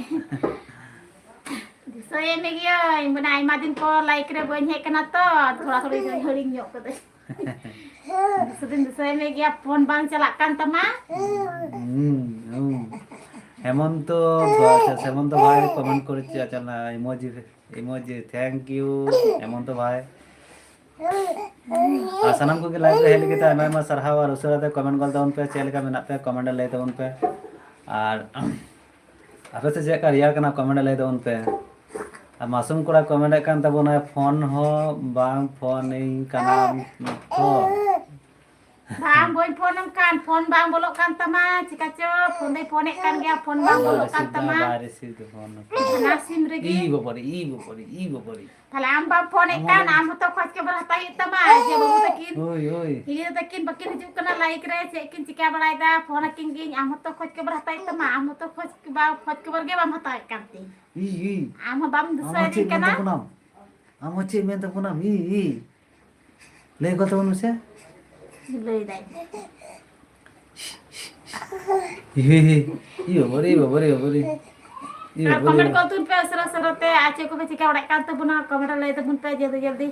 ᱫᱤᱥᱟᱹᱭᱮᱫ ᱢᱮ ᱜᱮᱭᱟᱹᱧ, ᱢᱟᱱᱮ ᱟᱭᱢᱟ ᱫᱤᱱ ᱯᱚᱨ ᱞᱟᱭᱤᱠ ᱨᱮ ᱵᱟᱹᱧ ᱦᱮᱡ ᱠᱟᱱᱟ ᱛᱚ, ᱛᱷᱚᱲᱟ ᱛᱷᱚᱲᱤ ᱦᱤᱲᱤᱧ ᱧᱚᱜ ᱠᱟᱹᱫᱟᱹᱧ᱾ ᱫᱤᱥᱟᱹ ᱫᱚᱧ ᱫᱤᱥᱟᱹᱭ ᱢᱮ ᱜᱮᱭᱟ, ᱯᱷᱳᱱ ᱵᱟᱝ ᱪᱟᱞᱟᱜ ᱠᱟᱱ ᱛᱟᱢᱟ᱾ ᱦᱩᱸ, ᱦᱩᱸ᱾ ᱦᱮᱢᱚᱱᱛᱚ, ᱟᱪᱪᱷᱟ, ᱦᱮᱢᱚᱱᱛᱚ ᱵᱷᱟᱭ ᱠᱚᱢᱮᱱᱴ ᱠᱚᱨᱮ ᱪᱮᱫ ᱪᱟᱞᱟᱜ, ᱤᱢᱳᱡᱤ, ᱤᱢᱳᱡᱤ, thank you, ᱦᱮᱢᱚᱱᱛᱚ ᱵᱷᱟᱭ᱾ ᱟᱨ ᱥᱟᱱᱟᱢ ᱠᱚᱜᱮ ᱞᱟᱭᱤᱵᱷ ᱨᱮ ᱦᱮᱡ ᱞᱟᱹᱜᱤᱫ ᱛᱮ ᱟᱭᱢᱟ ᱟᱭᱢᱟ ᱥᱟᱨᱦᱟᱣ᱾ ᱟᱨ ᱩᱥᱟᱹᱨᱟ ᱛᱮ ᱠᱚᱢᱮᱱᱴ ᱜᱚᱫ ᱛᱟᱵᱚᱱ ᱯᱮ, ᱪᱮᱫ ᱞᱮᱠᱟ ᱢᱮᱱᱟᱜ ᱯᱮᱭᱟ, ᱠᱚᱢᱮᱱᱴ ᱨᱮ ᱞᱟᱹᱭ ᱛᱟᱵᱚᱱ ᱯᱮ᱾ ᱟᱨ ᱟᱯᱮ ᱥᱮᱫ ᱪᱮᱫ ᱞᱮᱠᱟ ᱨᱮᱭᱟᱲ ᱠᱟᱱᱟ, ᱠᱚᱢᱮᱱᱴ ᱨᱮ ᱞᱟᱹᱭ ᱛᱟᱵᱚᱱ ᱯᱮ᱾ ᱟᱨ ᱢᱟᱥᱩᱢ ᱠᱚᱲᱟ ᱠᱚᱢᱮᱱᱴ ᱮᱫ ᱠᱟᱱ ᱛᱟᱵᱚᱱᱟᱭ, "ᱯᱷᱳᱱ ᱦᱚᱸ ᱵᱟᱝ ᱯᱷᱳᱱᱤᱧ ᱠᱟᱱᱟᱢ ᱛᱚ?" ᱵᱟᱝ, ᱵᱟᱹᱧ ᱯᱷᱳᱱ ᱟᱢ ᱠᱟᱱ, ᱯᱷᱳᱱ ᱵᱟᱝ ᱵᱚᱞᱚᱜ ᱠᱟᱱ ᱛᱟᱢᱟ᱾ ᱪᱤᱠᱟ ᱪᱚ ᱯᱷᱳᱱ ᱫᱚᱭ ᱯᱷᱳᱱ ᱮᱫ ᱠᱟᱱ ᱜᱮᱭᱟ, ᱯᱷᱳᱱ ᱵᱟᱝ ᱵᱚᱞᱚᱜ ᱠᱟᱱ ᱛᱟᱢᱟ᱾ ᱵᱟᱭ ᱨᱤᱥᱤᱵᱷ ᱫᱟ, ᱵᱟᱭ ᱨᱤᱥᱤᱵᱷ ᱫᱟ ᱯᱷᱳᱱ᱾ ᱦᱟᱱᱟ ᱥᱤᱢ ᱨᱮᱜᱮ᱾ ᱤ ᱵᱟᱵᱟᱨᱮ, ᱤ ᱵᱟᱵᱟᱨᱮ, ᱤ ᱵᱟᱵᱟᱨᱮ᱾ ᱛᱟᱦᱞᱮ ᱟᱢ ᱵᱟᱢ ᱯᱷᱳᱱ ᱮᱫ ᱟᱢ ᱠᱟᱱ, ᱦᱚᱸ ᱟᱢ ᱦᱚᱸᱛᱚ ᱠᱷᱚᱡᱽ ᱠᱷᱚᱵᱚᱨ ᱦᱟᱛᱟᱣ ᱦᱩᱭᱩᱜ ᱛᱟᱢᱟ᱾ ᱡᱮ ᱵᱟᱹᱵᱩ ᱛᱟᱹᱠᱤᱱ, ᱦᱳᱭ, ᱦᱳᱭ᱾ ᱤᱭᱟᱹ ᱛᱟᱹᱠᱤᱱ ᱵᱟᱹᱠᱤᱱ ᱦᱤᱡᱩᱜ ᱠᱟᱱᱟ ᱞᱟᱭᱤᱠ ᱨᱮ, ᱪᱮᱫ ᱠᱤᱱ ᱪᱤᱠᱟ ᱵᱟᱲᱟᱭᱮᱫᱟ, ᱯᱷᱳᱱ ᱟᱹᱠᱤᱱ ᱜᱤᱧ, ᱟᱢ ᱦᱚᱸᱛᱚ ᱠᱷᱚᱡᱽ ᱠᱷᱚᱵᱚᱨ ᱦᱟᱛᱟᱣ ᱦᱩᱭᱩᱜ ᱛᱟᱢᱟ᱾ ᱟᱢ ᱦᱚᱸᱛᱚ ᱠᱷᱚᱡᱽ ᱵᱟ-, ᱠᱷᱚᱡᱽ ᱠᱷᱚᱵᱚᱨ ᱜᱮ ᱵᱟᱢ ᱦᱟᱛᱟᱣ ᱮᱫ ᱠᱟᱱ ᱛᱤᱧ᱾ E, E. ᱟᱢ ᱦᱚᱸ ᱵᱟᱢ ᱟᱢ ᱦᱚᱸ ᱫᱤᱥᱟᱹᱭᱤᱫᱤᱧ ᱪᱮᱫ ᱢᱮᱱ ᱠᱟᱱᱟ᱾ ᱛᱟᱵᱚᱱᱟᱢ? ᱟᱢ ᱦᱚᱸ ᱪᱮᱫ ᱢᱮᱱ ᱛᱟᱵᱚᱱᱟᱢ? E, E. ᱞᱟᱹᱭ ᱜᱚᱫ ᱛᱟᱵᱚᱱ ᱢᱮᱥᱮ᱾ ᱞᱟᱹᱭᱫᱟᱭ᱾ ᱦᱤ, ᱦᱤ, ᱦᱤ᱾ ᱤᱭᱟᱹ, ᱵᱟᱵᱟᱨᱮ, ᱵᱟᱵᱟᱨᱮ, ᱵᱟᱵᱟᱨᱮ᱾ ᱤᱭᱟᱹ, ᱟᱨ ᱵᱟᱵᱟᱨᱮ᱾ ᱠᱚᱢᱮᱱᱴ ᱠᱚ ᱛᱩᱞ ᱯᱮ ᱩᱥᱟᱹᱨᱟ ᱩᱥᱟᱹᱨᱟ ᱛᱮ, ᱟᱨ ᱪᱮᱫ ᱠᱚᱯᱮ ᱪᱤᱠᱟ ᱵᱟᱲᱟᱭᱮᱫ ᱠᱟᱱ ᱛᱟᱵᱚᱱᱟ, ᱠᱚᱢᱮᱱᱴ ᱨᱮ ᱞᱟᱹᱭ ᱛᱟᱵᱚᱱ ᱯᱮ ᱡᱚᱞᱫᱤ ᱡᱚᱞᱫᱤ᱾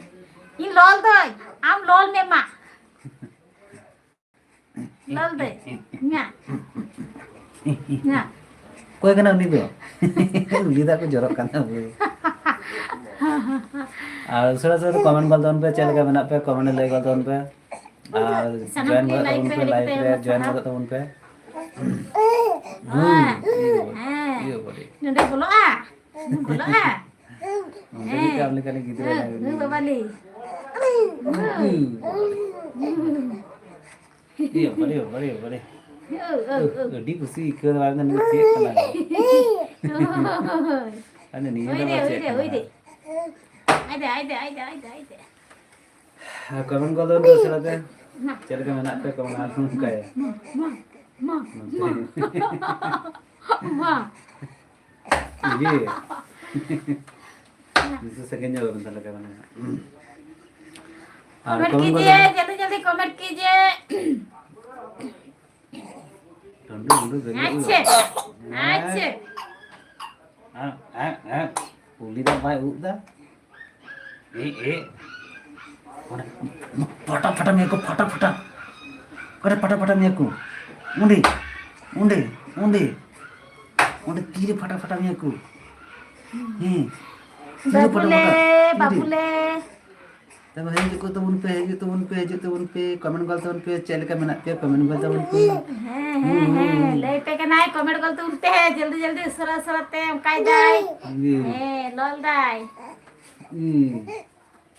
ᱤᱧ ᱞᱚᱞ ᱫᱟᱹᱧ, ᱟᱢ ᱞᱚᱞ ᱢᱮ ᱢᱟ᱾ ᱞᱚᱞ ᱫᱟᱹᱧ, ᱧᱟ᱾ ᱧᱟ᱾ ᱚᱠᱚᱭ ᱠᱟᱱᱟ ᱩᱱᱤ ᱫᱚ? ᱩᱞᱤ ᱫᱟᱜ ᱠᱚ ᱡᱚᱨᱚᱜ ᱠᱟᱱ ᱛᱟᱢᱟ᱾ ᱟᱨ ᱩᱥᱟᱹᱨᱟ ᱩᱥᱟᱹᱨᱟ ᱛᱮ ᱠᱚᱢᱮᱱᱴ ᱜᱚᱫ ᱛᱟᱵᱚᱱ ᱯᱮ, ᱪᱮᱫ ᱞᱮᱠᱟ ᱢᱮᱱᱟᱜ ᱯᱮ, ᱠᱚᱢᱮᱱᱴ ᱨᱮ ᱞᱟᱹᱭ ᱜᱚᱫ ᱛᱟᱵᱚᱱ ᱯᱮ᱾ ᱟᱨ ᱥᱟᱱᱟᱢ ᱡᱚᱭᱮᱱ ᱜᱮ ᱜᱚᱫᱚᱜ ᱞᱟᱭᱤᱠ ᱛᱟᱵᱚᱱ ᱨᱮ, ᱯᱮ, ᱡᱚᱭᱮᱱ ᱞᱟᱭᱤᱠ ᱜᱚᱫᱚᱜ ᱨᱮ ᱛᱟᱵᱚᱱ ᱯᱮ᱾ ᱥᱟᱨᱦᱟᱣ᱾ ᱦᱩᱸ, ᱦᱮᱸ, ᱤᱭᱟᱹ ᱵᱟᱵᱟᱨᱮ, ᱦᱮᱸ᱾ ᱤᱭᱟᱹ ᱵᱟᱵᱟᱨᱮ᱾ ᱱᱚᱰᱮ ᱵᱚᱞᱚᱜᱼᱟ? ᱵᱚᱞᱚᱜᱼᱟ? ᱚᱱᱠᱟ ᱜᱮ ᱦᱮᱸ᱾ ᱟᱢ ᱞᱮᱠᱟᱱᱤᱡ ᱜᱤᱫᱽᱨᱟᱹ ᱦᱮᱸ, ᱞᱟᱜᱟᱣ ᱦᱮᱸ, ᱠᱟᱱᱟ᱾ ᱵᱟᱵᱟᱞᱤ᱾ ᱦᱩᱸ, ᱵᱟᱵᱟᱨᱮ᱾ ᱤᱭᱟᱹ ᱵᱟᱵᱟᱨᱮ, ᱵᱟᱵᱟᱨᱮ, ᱵᱟᱵᱟᱨᱮ᱾ ᱦᱩᱸ, ᱦᱩᱸ, ᱦᱩᱸ᱾ ᱟᱹᱰᱤ ᱠᱩᱥᱤ ᱟᱹᱭᱠᱟᱹᱣ ᱮᱱᱟ, ᱢᱮᱱᱫᱟ ᱪᱮᱫ ᱠᱟᱱᱟ? ᱦᱳᱭ᱾ ᱟᱫᱚ ᱱᱤᱭᱟᱹ ᱫᱚ ᱦᱩᱭ ᱫᱮ, ᱟᱵᱟᱨ ᱦᱩᱭ ᱪᱮᱫ ᱫᱮ, ᱠᱟᱱᱟ? ᱦᱩᱭ ᱫᱮ᱾ ᱟᱭ ᱫᱮ, ᱟᱭ ᱫᱮ, ᱟᱭ ᱫᱮ, ᱟᱭ ᱫᱮ, ᱟᱭ ᱫᱮ᱾ ᱟᱨ ᱠᱚᱢᱮᱱᱴ ᱠᱚ ᱫᱚ ᱩᱥᱟᱹᱨᱟ ᱛᱮ᱾ ᱪᱮᱫ ᱞᱮᱠᱟ ᱢᱮᱱᱟᱜ ᱯᱮ? ᱠᱚᱢᱮᱱᱴ ᱟᱨ ᱱᱚᱝᱠᱟᱭᱟ᱾ ᱢᱟ, ᱢᱟ, ᱢᱟ, ᱢᱟ᱾ ᱤᱭᱟᱹ᱾ ᱱᱤᱛᱚᱜ ᱥᱟᱺᱜᱤᱧ ᱧᱚᱜ ᱵᱟᱵᱮᱱ ᱛᱟᱦᱮᱸ ᱞᱮᱠᱟ ᱢᱟᱱᱮ᱾ ᱟᱨ ᱠᱚᱢᱮᱱᱴ ᱠᱚᱢᱮᱱᱴ ᱠᱚ ᱠᱤᱡᱤᱭᱮ, ᱫᱚ ᱡᱚᱞᱫᱤ ᱡᱚᱞᱫᱤ ᱠᱚᱢᱮᱱᱴ ᱠᱤᱡᱤᱭᱮ᱾ ᱴᱩᱰᱩ, ᱴᱩᱰᱩ, ᱵᱮᱸᱜᱮᱫ ᱟᱪᱪᱷᱟ, ᱩᱫ᱾ ᱟᱪᱪᱷᱟ᱾ ᱦᱮᱸ, ᱦᱮᱸ, ᱦᱮᱸ᱾ ᱩᱞᱤ ᱫᱚ ᱵᱟᱭ ᱩᱵ ᱫᱟ᱾ ᱮ, ᱮ᱾ ᱚᱸᱰᱮ ᱯᱷᱟᱴᱟ ᱯᱷᱟᱴᱟ ᱢᱮᱭᱟ ᱠᱚ, ᱯᱷᱟᱴᱟ ᱯᱷᱟᱴᱟ᱾ ᱚᱠᱟᱨᱮ ᱯᱷᱟᱴᱟ ᱯᱷᱟᱴᱟ ᱢᱮᱭᱟ ᱠᱚ? ᱚᱸᱰᱮ, ᱚᱸᱰᱮ, ᱚᱸᱰᱮ᱾ ᱚᱸᱰᱮ ᱛᱤᱨᱮ ᱯᱷᱟᱴᱟ ᱯᱷᱟᱴᱟ ᱢᱮᱭᱟ ᱠᱚ? ᱦᱮᱸ᱾ ᱛᱤᱨᱮ ᱯᱷᱟᱴᱟ ᱵᱟᱹᱵᱩᱞᱮ, ᱯᱷᱟᱴᱟ? ᱛᱤᱨᱮ? ᱵᱟᱹᱵᱩᱞᱮ᱾ ᱦᱤᱡᱩᱜ ᱛᱟᱵᱚᱱ ᱯᱮ, ᱦᱤᱡᱩᱜ ᱛᱟᱵᱚᱱ ᱯᱮ, ᱦᱤᱡᱩᱜ ᱛᱟᱵᱚᱱ ᱯᱮ, ᱠᱚᱢᱮᱱᱴ ᱜᱚᱞ ᱛᱟᱵᱚᱱ ᱯᱮ, ᱪᱮᱫ ᱞᱮᱠᱟ ᱢᱮᱱᱟᱜ ᱯᱮᱭᱟ ᱠᱚᱢᱮᱱᱴ ᱜᱚᱞ ᱛᱟᱵᱚᱱ ᱯᱮ᱾ ᱦᱮᱸ, ᱦᱮᱸ, ᱦᱮᱸ, ᱞᱟᱹᱭ ᱯᱮ ᱠᱟᱱᱟᱭ ᱠᱚᱢᱮᱱᱴ ᱜᱚᱞ ᱛᱟᱵᱚᱱ ᱯᱮ, ᱡᱚᱞᱫᱤ, ᱡᱚᱞᱫᱤ, ᱩᱥᱟᱹᱨᱟ, ᱩᱥᱟᱹᱨᱟ ᱛᱮ ᱚᱱᱠᱟᱭ ᱫᱟᱭ᱾ ᱦᱮᱸ᱾ ᱦᱮᱸ, ᱞᱚᱞ ᱫᱟᱭ᱾ ᱦᱮᱸ᱾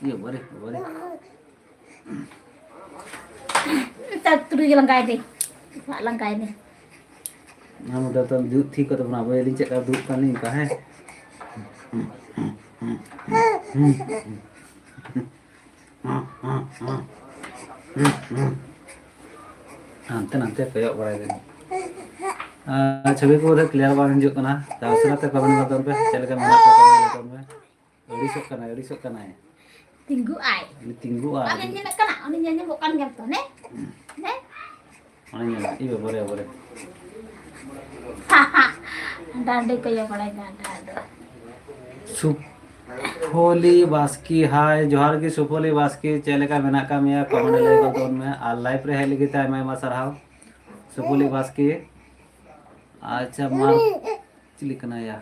ᱤᱭᱟᱹ, ᱵᱟᱵᱟᱨᱮ, ᱵᱟᱵᱟᱨᱮ᱾ ᱛᱟ ᱛᱩᱨᱩᱭ ᱜᱮ ᱞᱟᱸᱜᱟᱭ ᱫᱮ᱾ ᱞᱟᱸᱜᱟᱭ ᱫᱮ᱾ ᱟᱢ ᱫᱚ ᱛᱚ ᱫᱩᱲᱩᱵ ᱛᱷᱤᱨ ᱠᱚᱜ ᱛᱟᱵᱚᱱᱟ, ᱟᱵᱚ ᱟᱹᱞᱤᱧ ᱪᱮᱫ ᱞᱮᱠᱟ ᱫᱩᱲᱩᱵ ᱠᱟᱱ ᱞᱤᱧ ᱚᱱᱠᱟ, ᱦᱮᱸ? ᱦᱟᱱᱛᱮ ᱱᱟᱱᱛᱮ ᱠᱚᱭᱚᱜ ᱵᱟᱲᱟᱭ ᱫᱟᱹᱧ᱾ ᱟᱨ ᱪᱷᱚᱵᱤ ᱠᱚ ᱵᱚᱞᱮ ᱠᱞᱤᱭᱟᱨ ᱵᱟᱝ ᱦᱤᱡᱩᱜ ᱠᱟᱱᱟ᱾ ᱛᱟ ᱩᱥᱟᱹᱨᱟ ᱛᱮ ᱠᱚᱢᱮᱱᱴ ᱜᱚᱫ ᱛᱟᱵᱚᱱ ᱯᱮ, ᱪᱮᱫ ᱞᱮᱠᱟ ᱢᱮᱱᱟᱜ ᱯᱮᱭᱟ ᱠᱚᱢᱮᱱᱴ ᱜᱚᱫ ᱛᱟᱵᱚᱱ ᱯᱮ᱾ ᱟᱹᱲᱤᱥᱚᱜ ᱠᱟᱱᱟᱭ, ᱟᱹᱲᱤᱥᱚᱜ ᱠᱟᱱᱟᱭ᱾ ᱛᱤᱸᱜᱩ ᱟᱭ᱾ ᱩᱱᱤ ᱛᱤᱸᱜᱩ ᱟᱭ᱾ ᱵᱟᱝ ᱧᱮᱞᱚᱜ ᱠᱟᱱᱟ? ᱩᱱᱤ ᱧᱮᱞ ᱧᱟᱢᱚᱜ ᱠᱟᱱ ᱜᱮᱭᱟ ᱛᱚ, ᱱᱮ? ᱱᱮ? ᱚᱱᱮ ᱧᱮᱞ, ᱤᱭᱟᱹ, ᱵᱟᱵᱟᱨᱮ, ᱵᱟᱵᱟᱨᱮ᱾ ᱰᱟᱸᱰᱮ ᱠᱚ ᱤᱭᱟᱹ ᱵᱟᱲᱟᱭ ᱠᱟᱱᱟ, ᱰᱟᱸᱰᱮ᱾ ᱥᱩᱯᱷᱚᱞᱤ ᱵᱟᱥᱠᱮ, ᱦᱟᱭ, ᱡᱚᱦᱟᱨ ᱜᱮ ᱥᱩᱯᱷᱚᱞᱤ ᱵᱟᱥᱠᱮ, ᱪᱮᱫ ᱞᱮᱠᱟ ᱢᱮᱱᱟᱜ ᱟᱠᱟᱫ ᱢᱮᱭᱟ? ᱠᱚᱢᱮᱱᱴ ᱨᱮ ᱞᱟᱹᱭ ᱜᱚᱫ ᱛᱟᱵᱚᱱ ᱢᱮ᱾ ᱟᱨ ᱞᱟᱭᱤᱵᱷ ᱨᱮ ᱦᱮᱡ ᱞᱟᱹᱜᱤᱫ ᱛᱮ ᱟᱭᱢᱟ, ᱟᱭᱢᱟ ᱥᱟᱨᱦᱟᱣ᱾ ᱥᱩᱯᱷᱚᱞᱤ ᱵᱟᱥᱠᱮ, ᱟᱪᱪᱷᱟ, ᱢᱟᱨ-, ᱪᱤᱞᱤ ᱠᱟᱱᱟᱭᱟ?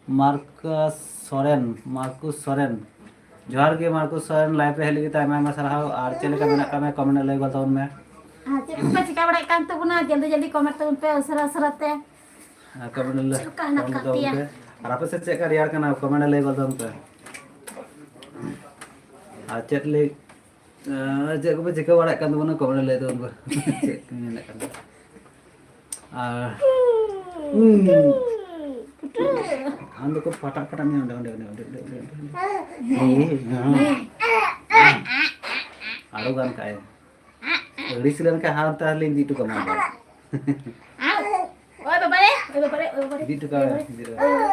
ᱢᱟᱨᱠᱟᱥ ᱥᱚᱨᱮᱱ, ᱢᱟᱨᱠᱩᱥ ᱥᱚᱨᱮᱱ᱾ ᱡᱚᱦᱟᱨ ᱜᱮ ᱢᱟᱨᱠᱩᱥ ᱥᱚᱨᱮᱱ, ᱞᱟᱭᱤᱵᱷ ᱨᱮ ᱦᱮᱡ ᱞᱟᱹᱜᱤᱫ ᱛᱮ ᱟᱭᱢᱟ, ᱟᱭᱢᱟ ᱥᱟᱨᱦᱟᱣ᱾ ᱟᱨ ᱪᱮᱫ ᱞᱮᱠᱟ ᱢᱮᱱᱟᱜ ᱟᱠᱟᱫ ᱢᱮᱭᱟ? ᱠᱚᱢᱮᱱᱴ ᱨᱮ ᱞᱟᱹᱭ ᱜᱚᱫ ᱛᱟᱵᱚᱱ ᱢᱮ᱾ ᱟᱨ ᱪᱮᱫ ᱠᱚᱯᱮ ᱪᱤᱠᱟ ᱵᱟᱲᱟᱭᱮᱫ ᱠᱟᱱ ᱛᱟᱵᱚᱱᱟ? ᱡᱚᱞᱫᱤ, ᱡᱚᱞᱫᱤ ᱠᱚᱢᱮᱱᱴ ᱛᱟᱵᱚᱱ ᱯᱮ, ᱩᱥᱟᱹᱨᱟ, ᱩᱥᱟᱹᱨᱟ ᱛᱮ᱾ ᱟᱨ ᱠᱚᱢᱮᱱᱴ ᱨᱮ ᱪᱮᱫ ᱞᱮᱠᱟ ᱦᱮᱱᱟᱜ ᱠᱚᱢᱮᱱᱴ ᱟᱠᱟᱫ ᱛᱟᱵᱚᱱ ᱯᱮᱭᱟ? ᱯᱮ᱾ ᱟᱨ ᱟᱯᱮ ᱥᱮᱫ ᱪᱮᱫ ᱞᱮᱠᱟ ᱨᱮᱭᱟᱲ ᱠᱟᱱᱟ? ᱠᱚᱢᱮᱱᱴ ᱨᱮ ᱞᱟᱹᱭ ᱜᱚᱫ ᱛᱟᱵᱚᱱ ᱯᱮ᱾ ᱟᱨ ᱪᱮᱫ ᱞᱟᱹᱭ, ᱟᱨ ᱪᱮᱫ ᱠᱚᱯᱮ ᱪᱤᱠᱟᱹ ᱵᱟᱲᱟᱭᱮᱫ ᱠᱟᱱ ᱛᱟᱵᱚᱱᱟ? ᱠᱚᱢᱮᱱᱴ ᱨᱮ ᱞᱟᱹᱭ ᱛᱟᱵᱚᱱ ᱯᱮ᱾ ᱪᱮᱫ ᱠᱚ ᱢᱮᱱᱮᱫ ᱠᱟᱱ ᱛᱟᱵᱚᱱᱟ? ᱟᱨ, ᱩᱸ, ᱟᱢ ᱫᱚᱠᱚ ᱯᱟᱴᱟᱜ ᱯᱟᱴᱟᱜ ᱢᱮ ᱚᱸᱰᱮ, ᱚᱸᱰᱮ, ᱚᱸᱰᱮ, ᱚᱸᱰᱮ, ᱚᱸᱰᱮ, ᱚᱸᱰᱮ᱾ ᱟᱨᱚ ᱜᱟᱱ ᱠᱟᱜᱼᱟᱭ᱾ ᱟᱹᱲᱤᱥ ᱞᱮᱱᱠᱷᱟᱱ ᱦᱟᱱᱛᱮ ᱞᱤᱧ ᱤᱫᱤ ᱦᱚᱴᱚ ᱠᱟᱢᱟ ᱚᱸᱰᱮ᱾ ᱟᱣ! ᱳᱭ ᱵᱟᱵᱟ ᱨᱮ, ᱳᱭ ᱵᱟᱵᱟ ᱨᱮ, ᱳᱭ ᱵᱟᱵᱟ ᱨᱮ᱾ ᱤᱫᱤ ᱦᱚᱴᱚ ᱠᱟᱜ ᱢᱮ, ᱤᱫᱤ ᱦᱚᱴᱚ ᱠᱟᱜ ᱢᱮ᱾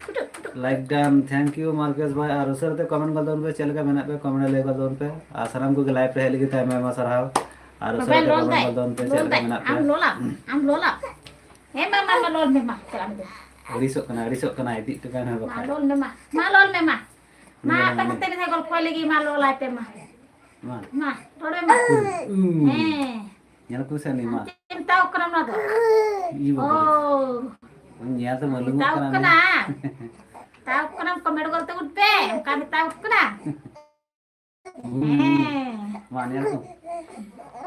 ᱯᱩᱴᱩ, ᱯᱩᱴᱩ᱾ Like done, thank you ᱢᱟᱨᱠᱮᱥ ᱵᱷᱟᱭ᱾ ᱟᱨ ᱩᱥᱟᱹᱨᱟ ᱛᱮ ᱠᱚᱢᱮᱱᱴ ᱜᱚᱞ ᱛᱟᱵᱚᱱ ᱯᱮ, ᱪᱮᱫ ᱞᱮᱠᱟ ᱢᱮᱱᱟᱜ ᱯᱮ? ᱠᱚᱢᱮᱱᱴ ᱨᱮ ᱞᱟᱹᱭ ᱜᱚᱞ ᱛᱟᱵᱚᱱ ᱯᱮ᱾ ᱟᱨ ᱥᱟᱱᱟᱢ ᱠᱚᱜᱮ ᱞᱟᱭᱤᱵᱷ ᱨᱮ ᱦᱮᱡ ᱞᱟᱹᱜᱤᱫ ᱛᱮ ᱟᱭᱢᱟ, ᱟᱭᱢᱟ ᱥᱟᱨᱦᱟᱣ᱾ ᱟᱨ ᱩᱥᱟᱹᱨᱟ ᱵᱟᱵᱟᱭ ᱛᱮ ᱞᱚᱞ ᱠᱚᱢᱮᱱᱴ ᱫᱟᱭ, ᱜᱚᱞ ᱛᱟᱵᱚᱱ ᱯᱮ, ᱪᱮᱫ ᱞᱚᱞ ᱞᱮᱠᱟ ᱫᱟᱭ᱾ ᱢᱮᱱᱟᱜ ᱯᱮ? ᱟᱢ ᱞᱚᱞᱟᱢ, ᱟᱢ ᱞᱚᱞᱟᱢ᱾ ᱦᱮᱸ, ᱢᱟ, ᱢᱟ, ᱢᱟ, ᱞᱚᱞ ᱢᱮ, ᱢᱟ, ᱪᱟᱞᱟᱜ ᱢᱮ᱾ ᱟᱹᱲᱤᱥᱚᱜ ᱠᱟᱱᱟ, ᱟᱹᱲᱤᱥᱚᱜ ᱠᱟᱱᱟ, ᱤᱫᱤ ᱦᱚᱴᱚ ᱠᱟᱭ ᱢᱮ ᱢᱟ, ᱵᱟᱠᱷᱟᱡ᱾ ᱞᱚᱞ ᱢᱮ, ᱢᱟ᱾ ᱢᱟ, ᱞᱚᱞ ᱢᱮ, ᱢᱟ᱾ ᱢᱟ, ᱩᱱᱤ ᱟᱯᱮ ᱞᱚᱞ ᱥᱟᱛᱮ ᱢᱮ᱾ ᱢᱤᱫ ᱫᱷᱟᱣ ᱜᱚᱞᱯᱷᱚᱭ ᱞᱟᱹᱜᱤᱫ, ᱢᱟ, ᱞᱚᱞ ᱟᱭ ᱯᱮ, ᱢᱟ᱾ ᱢᱟ᱾ ᱢᱟ, ᱨᱚᱲ ᱢᱮ, ᱢᱟ᱾ ᱩᱸ᱾ ᱦᱮᱸ᱾ ᱧᱮᱞ ᱠᱚ ᱥᱮ ᱩᱱᱤ ᱢᱟ᱾ ᱪᱮᱫ ᱮᱢ ᱢᱮᱛᱟᱣ ᱠᱟᱱᱟ ᱚᱱᱟ ᱫᱚ? ᱤᱭᱟᱹ ᱵᱟᱵᱟ ᱨᱮ᱾ ᱚ᱾ ᱧᱮᱞ ᱛᱮ ᱢᱟᱹᱞᱩᱢᱚᱜ ᱢᱮᱛᱟᱣ ᱠᱟᱱᱟ ᱠᱟᱱᱟ᱾ ᱩᱱᱤ᱾ ᱢᱮᱛᱟᱣ ᱠᱟᱱᱟᱢ, ᱠᱚᱢᱮᱱᱴ ᱜᱚᱞ ᱛᱟᱵᱚᱱ ᱯᱮ᱾ ᱚᱱᱠᱟ ᱢᱮᱛᱟᱣ ᱠᱟᱱᱟ᱾ ᱦᱮᱸ᱾ ᱢᱟ ᱧᱮᱞ ᱠᱚ᱾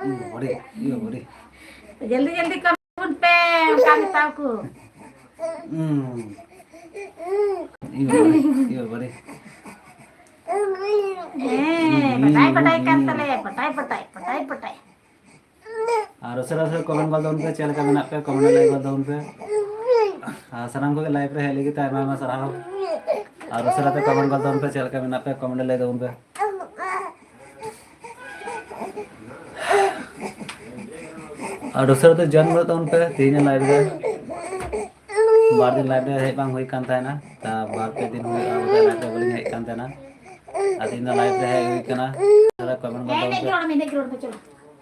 ᱤᱭᱟᱹ ᱵᱟᱵᱟᱨᱮ, ᱤᱭᱟᱹ ᱵᱟᱵᱟᱨᱮ᱾ ᱡᱚᱞᱫᱤ ᱡᱚᱞᱫᱤ ᱠᱟᱹᱢᱤ ᱛᱟᱵᱚᱱ ᱯᱮ, ᱚᱱᱠᱟ ᱢᱮᱛᱟᱣ ᱠᱚ᱾ ᱦᱩᱸ᱾ ᱤᱭᱟᱹ ᱵᱟᱵᱟᱨᱮ, ᱤᱭᱟᱹ ᱵᱟᱵᱟᱨᱮ᱾ ᱦᱮᱸ, ᱯᱟᱴᱟᱭ ᱯᱟᱴᱟᱭ ᱠᱟᱱ ᱛᱟᱞᱮ, ᱯᱟᱴᱟᱭ ᱯᱟᱴᱟᱭ, ᱯᱟᱴᱟᱭ ᱯᱟᱴᱟᱭ᱾ ᱟᱨ ᱩᱥᱟᱹᱨᱟ ᱩᱥᱟᱹᱨᱟ comment ᱜᱚᱫ ᱛᱟᱵᱚᱱ ᱯᱮ, ᱪᱮᱫ ᱞᱮᱠᱟ ᱢᱮᱱᱟᱜ ᱯᱮᱭᱟ, comment ᱞᱟᱹᱭ ᱜᱚᱫ ᱛᱟᱵᱚᱱ ᱯᱮ᱾ ᱟᱨ ᱥᱟᱱᱟᱢ ᱠᱚᱜᱮ live ᱨᱮ ᱦᱮᱡ ᱞᱟᱹᱜᱤᱫ ᱛᱮ ᱟᱭᱢᱟ ᱟᱭᱢᱟ ᱥᱟᱨᱦᱟᱣ᱾ ᱟᱨ ᱩᱥᱟᱹᱨᱟ ᱛᱮ comment ᱜᱚᱫ ᱛᱟᱵᱚᱱ ᱯᱮ, ᱪᱮᱫ ᱞᱮᱠᱟ ᱢᱮᱱᱟᱜ ᱯᱮᱭᱟ, comment ᱞᱟᱹᱭ ᱛᱟᱵᱚᱱ ᱯᱮ᱾ ᱟᱨ ᱩᱥᱟᱹᱨᱟ ᱛᱮ join ᱜᱚᱫ ᱛᱟᱵᱚᱱ ᱯᱮ ᱛᱮᱦᱮᱧᱟᱜ live ᱨᱮ᱾ ᱵᱟᱨ ᱫᱤᱱ live ᱨᱮ ᱦᱮᱡ ᱵᱟᱝ ᱦᱩᱭ ᱠᱟᱱ ᱛᱟᱦᱮᱱᱟ, ᱛᱟ ᱵᱟᱨ ᱯᱮ ᱫᱤᱱ ᱦᱩᱭᱩᱜᱼᱟ ᱵᱚᱞᱮ live ᱨᱮ ᱵᱟᱹᱞᱤᱧ ᱦᱮᱡ ᱠᱟᱱ ᱛᱟᱦᱮᱱᱟ᱾ ᱟᱨ ᱛᱮᱦᱮᱧ ᱫᱚ live ᱨᱮ ᱦᱮᱡ ᱦᱩᱭ ᱠᱟᱱᱟ᱾ ᱟᱨ comment ᱜᱚᱫ ᱛᱟᱵᱚᱱ ᱯᱮ᱾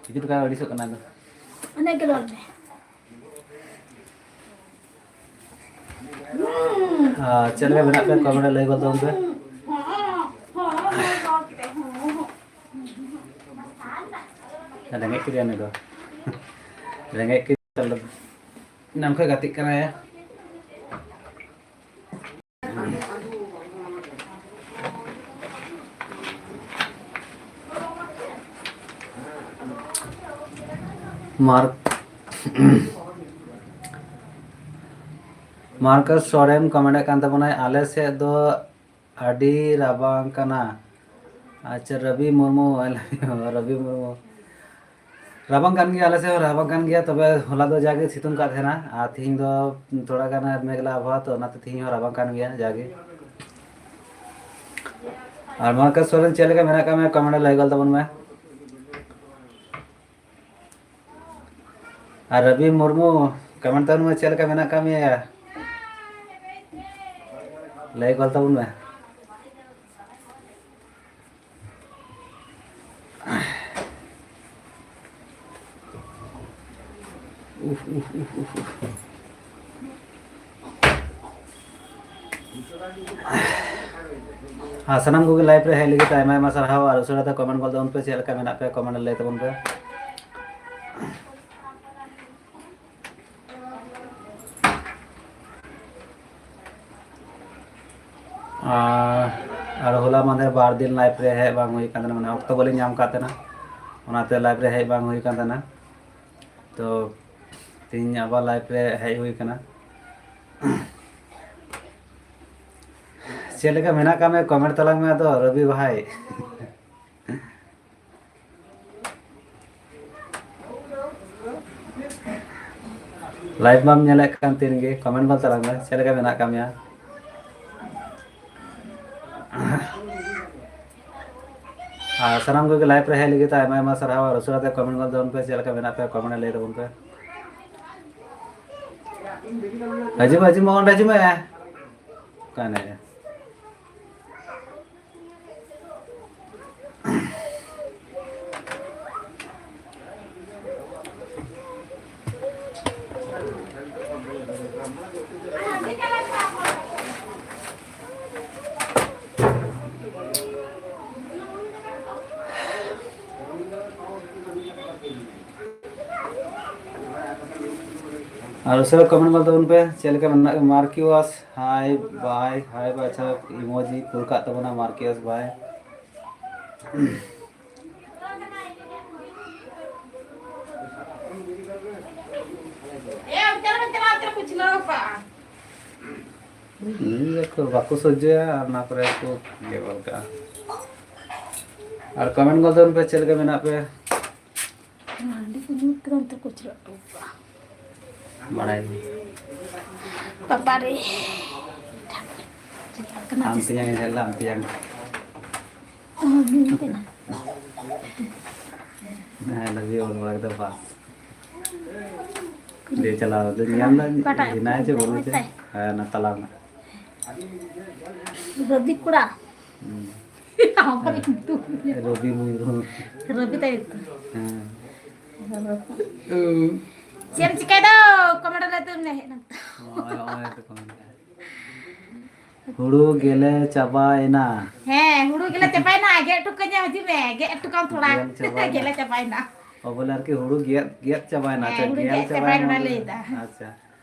ᱦᱤᱡᱩᱜ ᱠᱟᱱᱟ, ᱟᱹᱲᱤᱥᱚᱜ ᱠᱟᱱᱟ ᱫᱚ᱾ ᱟᱨ ᱪᱮᱫ ᱞᱮᱠᱟ ᱢᱮᱱᱟᱜ ᱯᱮᱭᱟ, comment ᱨᱮ ᱞᱟᱹᱭ ᱜᱚᱫ ᱛᱟᱵᱚᱱ ᱯᱮ᱾ ᱨᱮᱸᱜᱮᱡ ᱠᱮᱫᱮᱭᱟ ᱩᱱᱤ ᱫᱚ᱾ ᱨᱮᱸᱜᱮᱡ ᱠᱮᱫᱮᱭᱟ, ᱮᱱᱟᱱ ᱠᱷᱚᱱ ᱜᱟᱛᱮᱜ ᱠᱟᱱᱟᱭ᱾ ᱢᱟᱨᱠ-, ᱢᱟᱨᱠᱟᱥ ᱥᱚᱨᱮᱱ comment ᱮᱫ ᱠᱟᱱ ᱛᱟᱵᱚᱱᱟᱭ, "ᱟᱞᱮ ᱥᱮᱫ ᱫᱚ ᱟᱹᱰᱤ ᱨᱟᱵᱟᱝ ᱠᱟᱱᱟ᱾" ᱟᱪᱪᱷᱟ, ᱨᱚᱵᱤ ᱢᱩᱨᱢᱩ, I love you, ᱨᱚᱵᱤ ᱢᱩᱨᱢᱩ᱾ ᱨᱟᱵᱟᱝ ᱠᱟᱱ ᱜᱮᱭᱟ, ᱟᱞᱮ ᱥᱮᱫ ᱦᱚᱸ ᱨᱟᱵᱟᱝ ᱠᱟᱱ ᱜᱮᱭᱟ, ᱛᱚᱵᱮ ᱦᱚᱞᱟ ᱫᱚ ᱡᱟᱜᱮ ᱥᱤᱛᱩᱝ ᱠᱟᱜ ᱛᱟᱦᱮᱱᱟ, ᱟᱨ ᱛᱤᱦᱤᱧ ᱫᱚ ᱛᱷᱚᱲᱟ ᱜᱟᱱ ᱢᱮᱜᱷᱞᱟ ᱟᱵᱚᱦᱟᱣᱟ, ᱛᱚ ᱚᱱᱟᱛᱮ ᱛᱤᱦᱤᱧ ᱦᱚᱸ ᱨᱟᱵᱟᱝ ᱠᱟᱱ ᱜᱮᱭᱟ ᱡᱟᱜᱮ᱾ ᱟᱨ ᱢᱟᱨᱠᱟᱥ ᱥᱚᱨᱮᱱ, ᱪᱮᱫ ᱞᱮᱠᱟ ᱢᱮᱱᱟᱜ ᱠᱟᱜ ᱢᱮᱭᱟ? comment ᱨᱮ ᱞᱟᱹᱭ ᱜᱚᱫ ᱛᱟᱵᱚᱱ ᱢᱮ᱾ ᱟᱨ ᱨᱚᱵᱤ ᱢᱩᱨᱢᱩ, comment ᱛᱟᱵᱚᱱ ᱢᱮ, ᱪᱮᱫ ᱞᱮᱠᱟ ᱢᱮᱱᱟᱜ ᱠᱟᱜ ᱢᱮᱭᱟ? ᱞᱟᱹᱭ ᱜᱚᱫ ᱛᱟᱵᱚᱱ ᱢᱮ᱾ ᱩᱦ, ᱩᱦ, ᱩᱦ, ᱩᱦ, ᱩᱦ᱾ ᱟᱨ ᱥᱟᱱᱟᱢ ᱠᱚᱜᱮ live ᱨᱮ ᱦᱮᱡ ᱞᱟᱹᱜᱤᱫ ᱛᱮ ᱟᱭᱢᱟ ᱟᱭᱢᱟ ᱥᱟᱨᱦᱟᱣ᱾ ᱟᱨ ᱩᱥᱟᱹᱨᱟ ᱛᱮ comment ᱜᱚᱫ ᱛᱟᱵᱚᱱ ᱯᱮ, ᱪᱮᱫ ᱞᱮᱠᱟ ᱢᱮᱱᱟᱜ ᱯᱮᱭᱟ, comment ᱨᱮ ᱞᱟᱹᱭ ᱛᱟᱵᱚᱱ ᱯᱮ᱾ ᱟᱨ ᱟᱨ ᱦᱚᱞᱟ ᱢᱟᱫᱷᱮᱨ ᱵᱟᱨ ᱫᱤᱱ live ᱨᱮ ᱦᱮᱡ ᱵᱟᱝ ᱦᱩᱭ ᱠᱟᱱ ᱛᱟᱦᱮᱱᱟ, ᱢᱟᱱᱮ ᱚᱠᱛᱚ ᱵᱟᱹᱞᱤᱧ ᱧᱟᱢ ᱠᱟᱫ ᱛᱟᱦᱮᱱᱟ, ᱚᱱᱟᱛᱮ live ᱨᱮ ᱦᱮᱡ ᱵᱟᱝ ᱦᱩᱭ ᱠᱟᱱ ᱛᱟᱦᱮᱱᱟ᱾ ᱛᱚ ᱛᱮᱦᱮᱧ ᱟᱵᱟᱨ live ᱨᱮ ᱦᱮᱡ ᱦᱩᱭ ᱠᱟᱱᱟ᱾ ᱪᱮᱫ ᱞᱮᱠᱟ ᱢᱮᱱᱟᱜ ᱠᱟᱜ ᱢᱮᱭᱟ comment ᱛᱟᱞᱟᱝ ᱢᱮ ᱟᱫᱚ ᱨᱚᱵᱤ ᱵᱷᱟᱭ᱾ Live ᱵᱟᱢ ᱧᱮᱞᱮᱫ ᱠᱟᱱ ᱛᱤᱱ ᱜᱮ comment ᱜᱚᱫ ᱛᱟᱞᱟᱝ ᱢᱮ, ᱪᱮᱫ ᱞᱮᱠᱟ ᱢᱮᱱᱟᱜ ᱠᱟᱜ ᱢᱮᱭᱟ? ᱟᱨ ᱥᱟᱱᱟᱢ ᱠᱚᱜᱮ live ᱨᱮ ᱦᱮᱡ ᱞᱟᱹᱜᱤᱫ ᱛᱮ ᱟᱭᱢᱟ ᱟᱭᱢᱟ ᱥᱟᱨᱦᱟᱣ᱾ ᱟᱨ ᱩᱥᱟᱹᱨᱟ ᱛᱮ comment ᱜᱚᱫ ᱛᱟᱵᱚᱱ ᱯᱮ, ᱪᱮᱫ ᱞᱮᱠᱟ ᱢᱮᱱᱟᱜ ᱯᱮᱭᱟ comment ᱨᱮ ᱞᱟᱹᱭ ᱛᱟᱵᱚᱱ ᱯᱮ᱾ ᱦᱤᱡᱩᱜ ᱢᱮ, ᱦᱤᱡᱩᱜ ᱢᱮ, ᱚᱸᱰᱮ ᱦᱤᱡᱩᱜ ᱢᱮ᱾ ᱚᱠᱟᱭ ᱱᱟᱭ? ᱟᱨ ᱩᱥᱟᱹᱨᱟ comment ᱜᱚᱫ ᱛᱟᱵᱚᱱ ᱯᱮ, ᱪᱮᱫ ᱞᱮᱠᱟ ᱢᱮᱱᱟᱜ ᱢᱟᱨᱠᱤᱣᱟᱥ? Hi bye, hi bye, ᱟᱪᱪᱷᱟ, emoji ᱠᱩᱞ ᱠᱟᱜ ᱛᱟᱵᱚᱱᱟ ᱢᱟᱨᱠᱤᱣᱟᱥ ᱵᱷᱟᱭ᱾ ᱤᱭᱟᱹ ᱠᱚ ᱵᱟᱠᱚ ᱥᱚᱡᱡᱚᱭᱟ, ᱚᱱᱟ ᱠᱚᱨᱮ ᱠᱚ ᱤᱭᱟᱹ ᱜᱚᱫ ᱠᱟᱜᱼᱟ᱾ ᱟᱨ comment ᱜᱚᱫ ᱛᱟᱵᱚᱱ ᱯᱮ, ᱪᱮᱫ ᱞᱮᱠᱟ ᱢᱮᱱᱟᱜ ᱯᱮᱭᱟ? ᱦᱟᱺᱰᱤ ᱠᱚ ᱧᱩ ᱠᱮᱫᱟ, ᱚᱱᱛᱮ ᱠᱚ ᱪᱟᱞᱟᱜ ᱠᱟᱱᱟ᱾ ᱵᱟᱲᱟᱭ ᱜᱮ᱾ ᱵᱟᱵᱟ ᱨᱮ᱾ ᱪᱟᱞᱟᱜ ᱠᱟᱱᱟ ᱟᱢ ᱛᱤᱥ? ᱛᱮᱭᱟᱝ ᱮ ᱧᱮᱞ ᱞᱮᱫᱟ, ᱟᱢ ᱛᱮᱭᱟᱝ᱾ ᱚ, ᱧᱩ ᱠᱟᱱᱟ᱾ ᱦᱮᱸ, ᱞᱟᱹᱜᱤᱫ ᱚᱞ ᱵᱟᱲᱟ ᱠᱮᱫᱟ, ᱵᱟᱥ᱾ ᱫᱤᱭᱮ ᱪᱟᱞᱟᱣ ᱫᱚ ᱧᱮᱞ ᱫᱟ, ᱚᱠᱟᱴᱟᱜ? ᱦᱮᱱᱟᱭ ᱪᱮ ᱵᱟᱹᱱᱩᱭ ᱪᱮ? ᱚᱠᱚᱭ ᱛᱟᱭ? ᱦᱮᱸ, ᱚᱱᱟ ᱛᱟᱞᱟ ᱨᱮᱱᱟᱜ᱾ ᱨᱚᱵᱤ ᱠᱚᱲᱟ᱾ ᱦᱩᱸ᱾ ᱟᱢᱟᱜ ᱧᱩᱛᱩᱢ᱾ ᱨᱚᱵᱤ ᱢᱩᱨᱢᱩ᱾ ᱨᱚᱵᱤ ᱛᱟᱭ ᱧᱩᱛᱩᱢ᱾ ᱦᱮᱸ᱾ ᱪᱮᱫ ᱮᱢ ᱪᱤᱠᱟᱹᱭ ᱫᱟ? comment ᱨᱮ ᱞᱟᱹᱭ ᱛᱟᱵᱚᱱ ᱢᱮ, ᱦᱮᱡ ᱮᱱᱟᱢ ᱛᱚ᱾ ᱱᱚᱜᱼᱚᱭ, ᱱᱚᱜᱼᱚᱭ ᱛᱚ comment ᱠᱟᱱᱟ᱾ ᱦᱩᱲᱩ ᱜᱮᱞᱮ ᱪᱟᱵᱟᱭᱮᱱᱟ᱾ ᱦᱮᱸ, ᱦᱩᱲᱩ ᱜᱮᱞᱮ ᱪᱟᱵᱟᱭᱮᱱᱟ, ᱜᱮᱫ ᱦᱚᱴᱚ ᱠᱟᱹᱧᱟ, ᱦᱤᱡᱩᱜ ᱢᱮ, ᱜᱮᱫ ᱦᱚᱴᱚ ᱠᱟᱢ ᱛᱷᱚᱲᱟ᱾ ᱜᱮᱞ ᱪᱟᱵᱟᱭᱮᱱᱟ᱾ ᱜᱮᱞᱮ ᱪᱟᱵᱟᱭᱮᱱᱟ᱾ ᱚ, ᱵᱚᱞᱮ ᱟᱨᱠᱤ ᱦᱩᱲᱩ ᱜᱮᱫ, ᱜᱮᱫ ᱪᱟᱵᱟᱭᱮᱱᱟ᱾ ᱦᱮᱸ, ᱟᱪᱪᱷᱟ, ᱦᱩᱲᱩ ᱜᱮᱫ ᱜᱮᱫ ᱪᱟᱵᱟᱭᱮᱱᱟ, ᱪᱟᱵᱟᱭᱮᱱᱟ ᱚᱱᱟ ᱞᱟᱹᱭ ᱞᱟᱹᱭ ᱫᱟ᱾ ᱫᱟ᱾ ᱟᱪᱪᱷᱟ,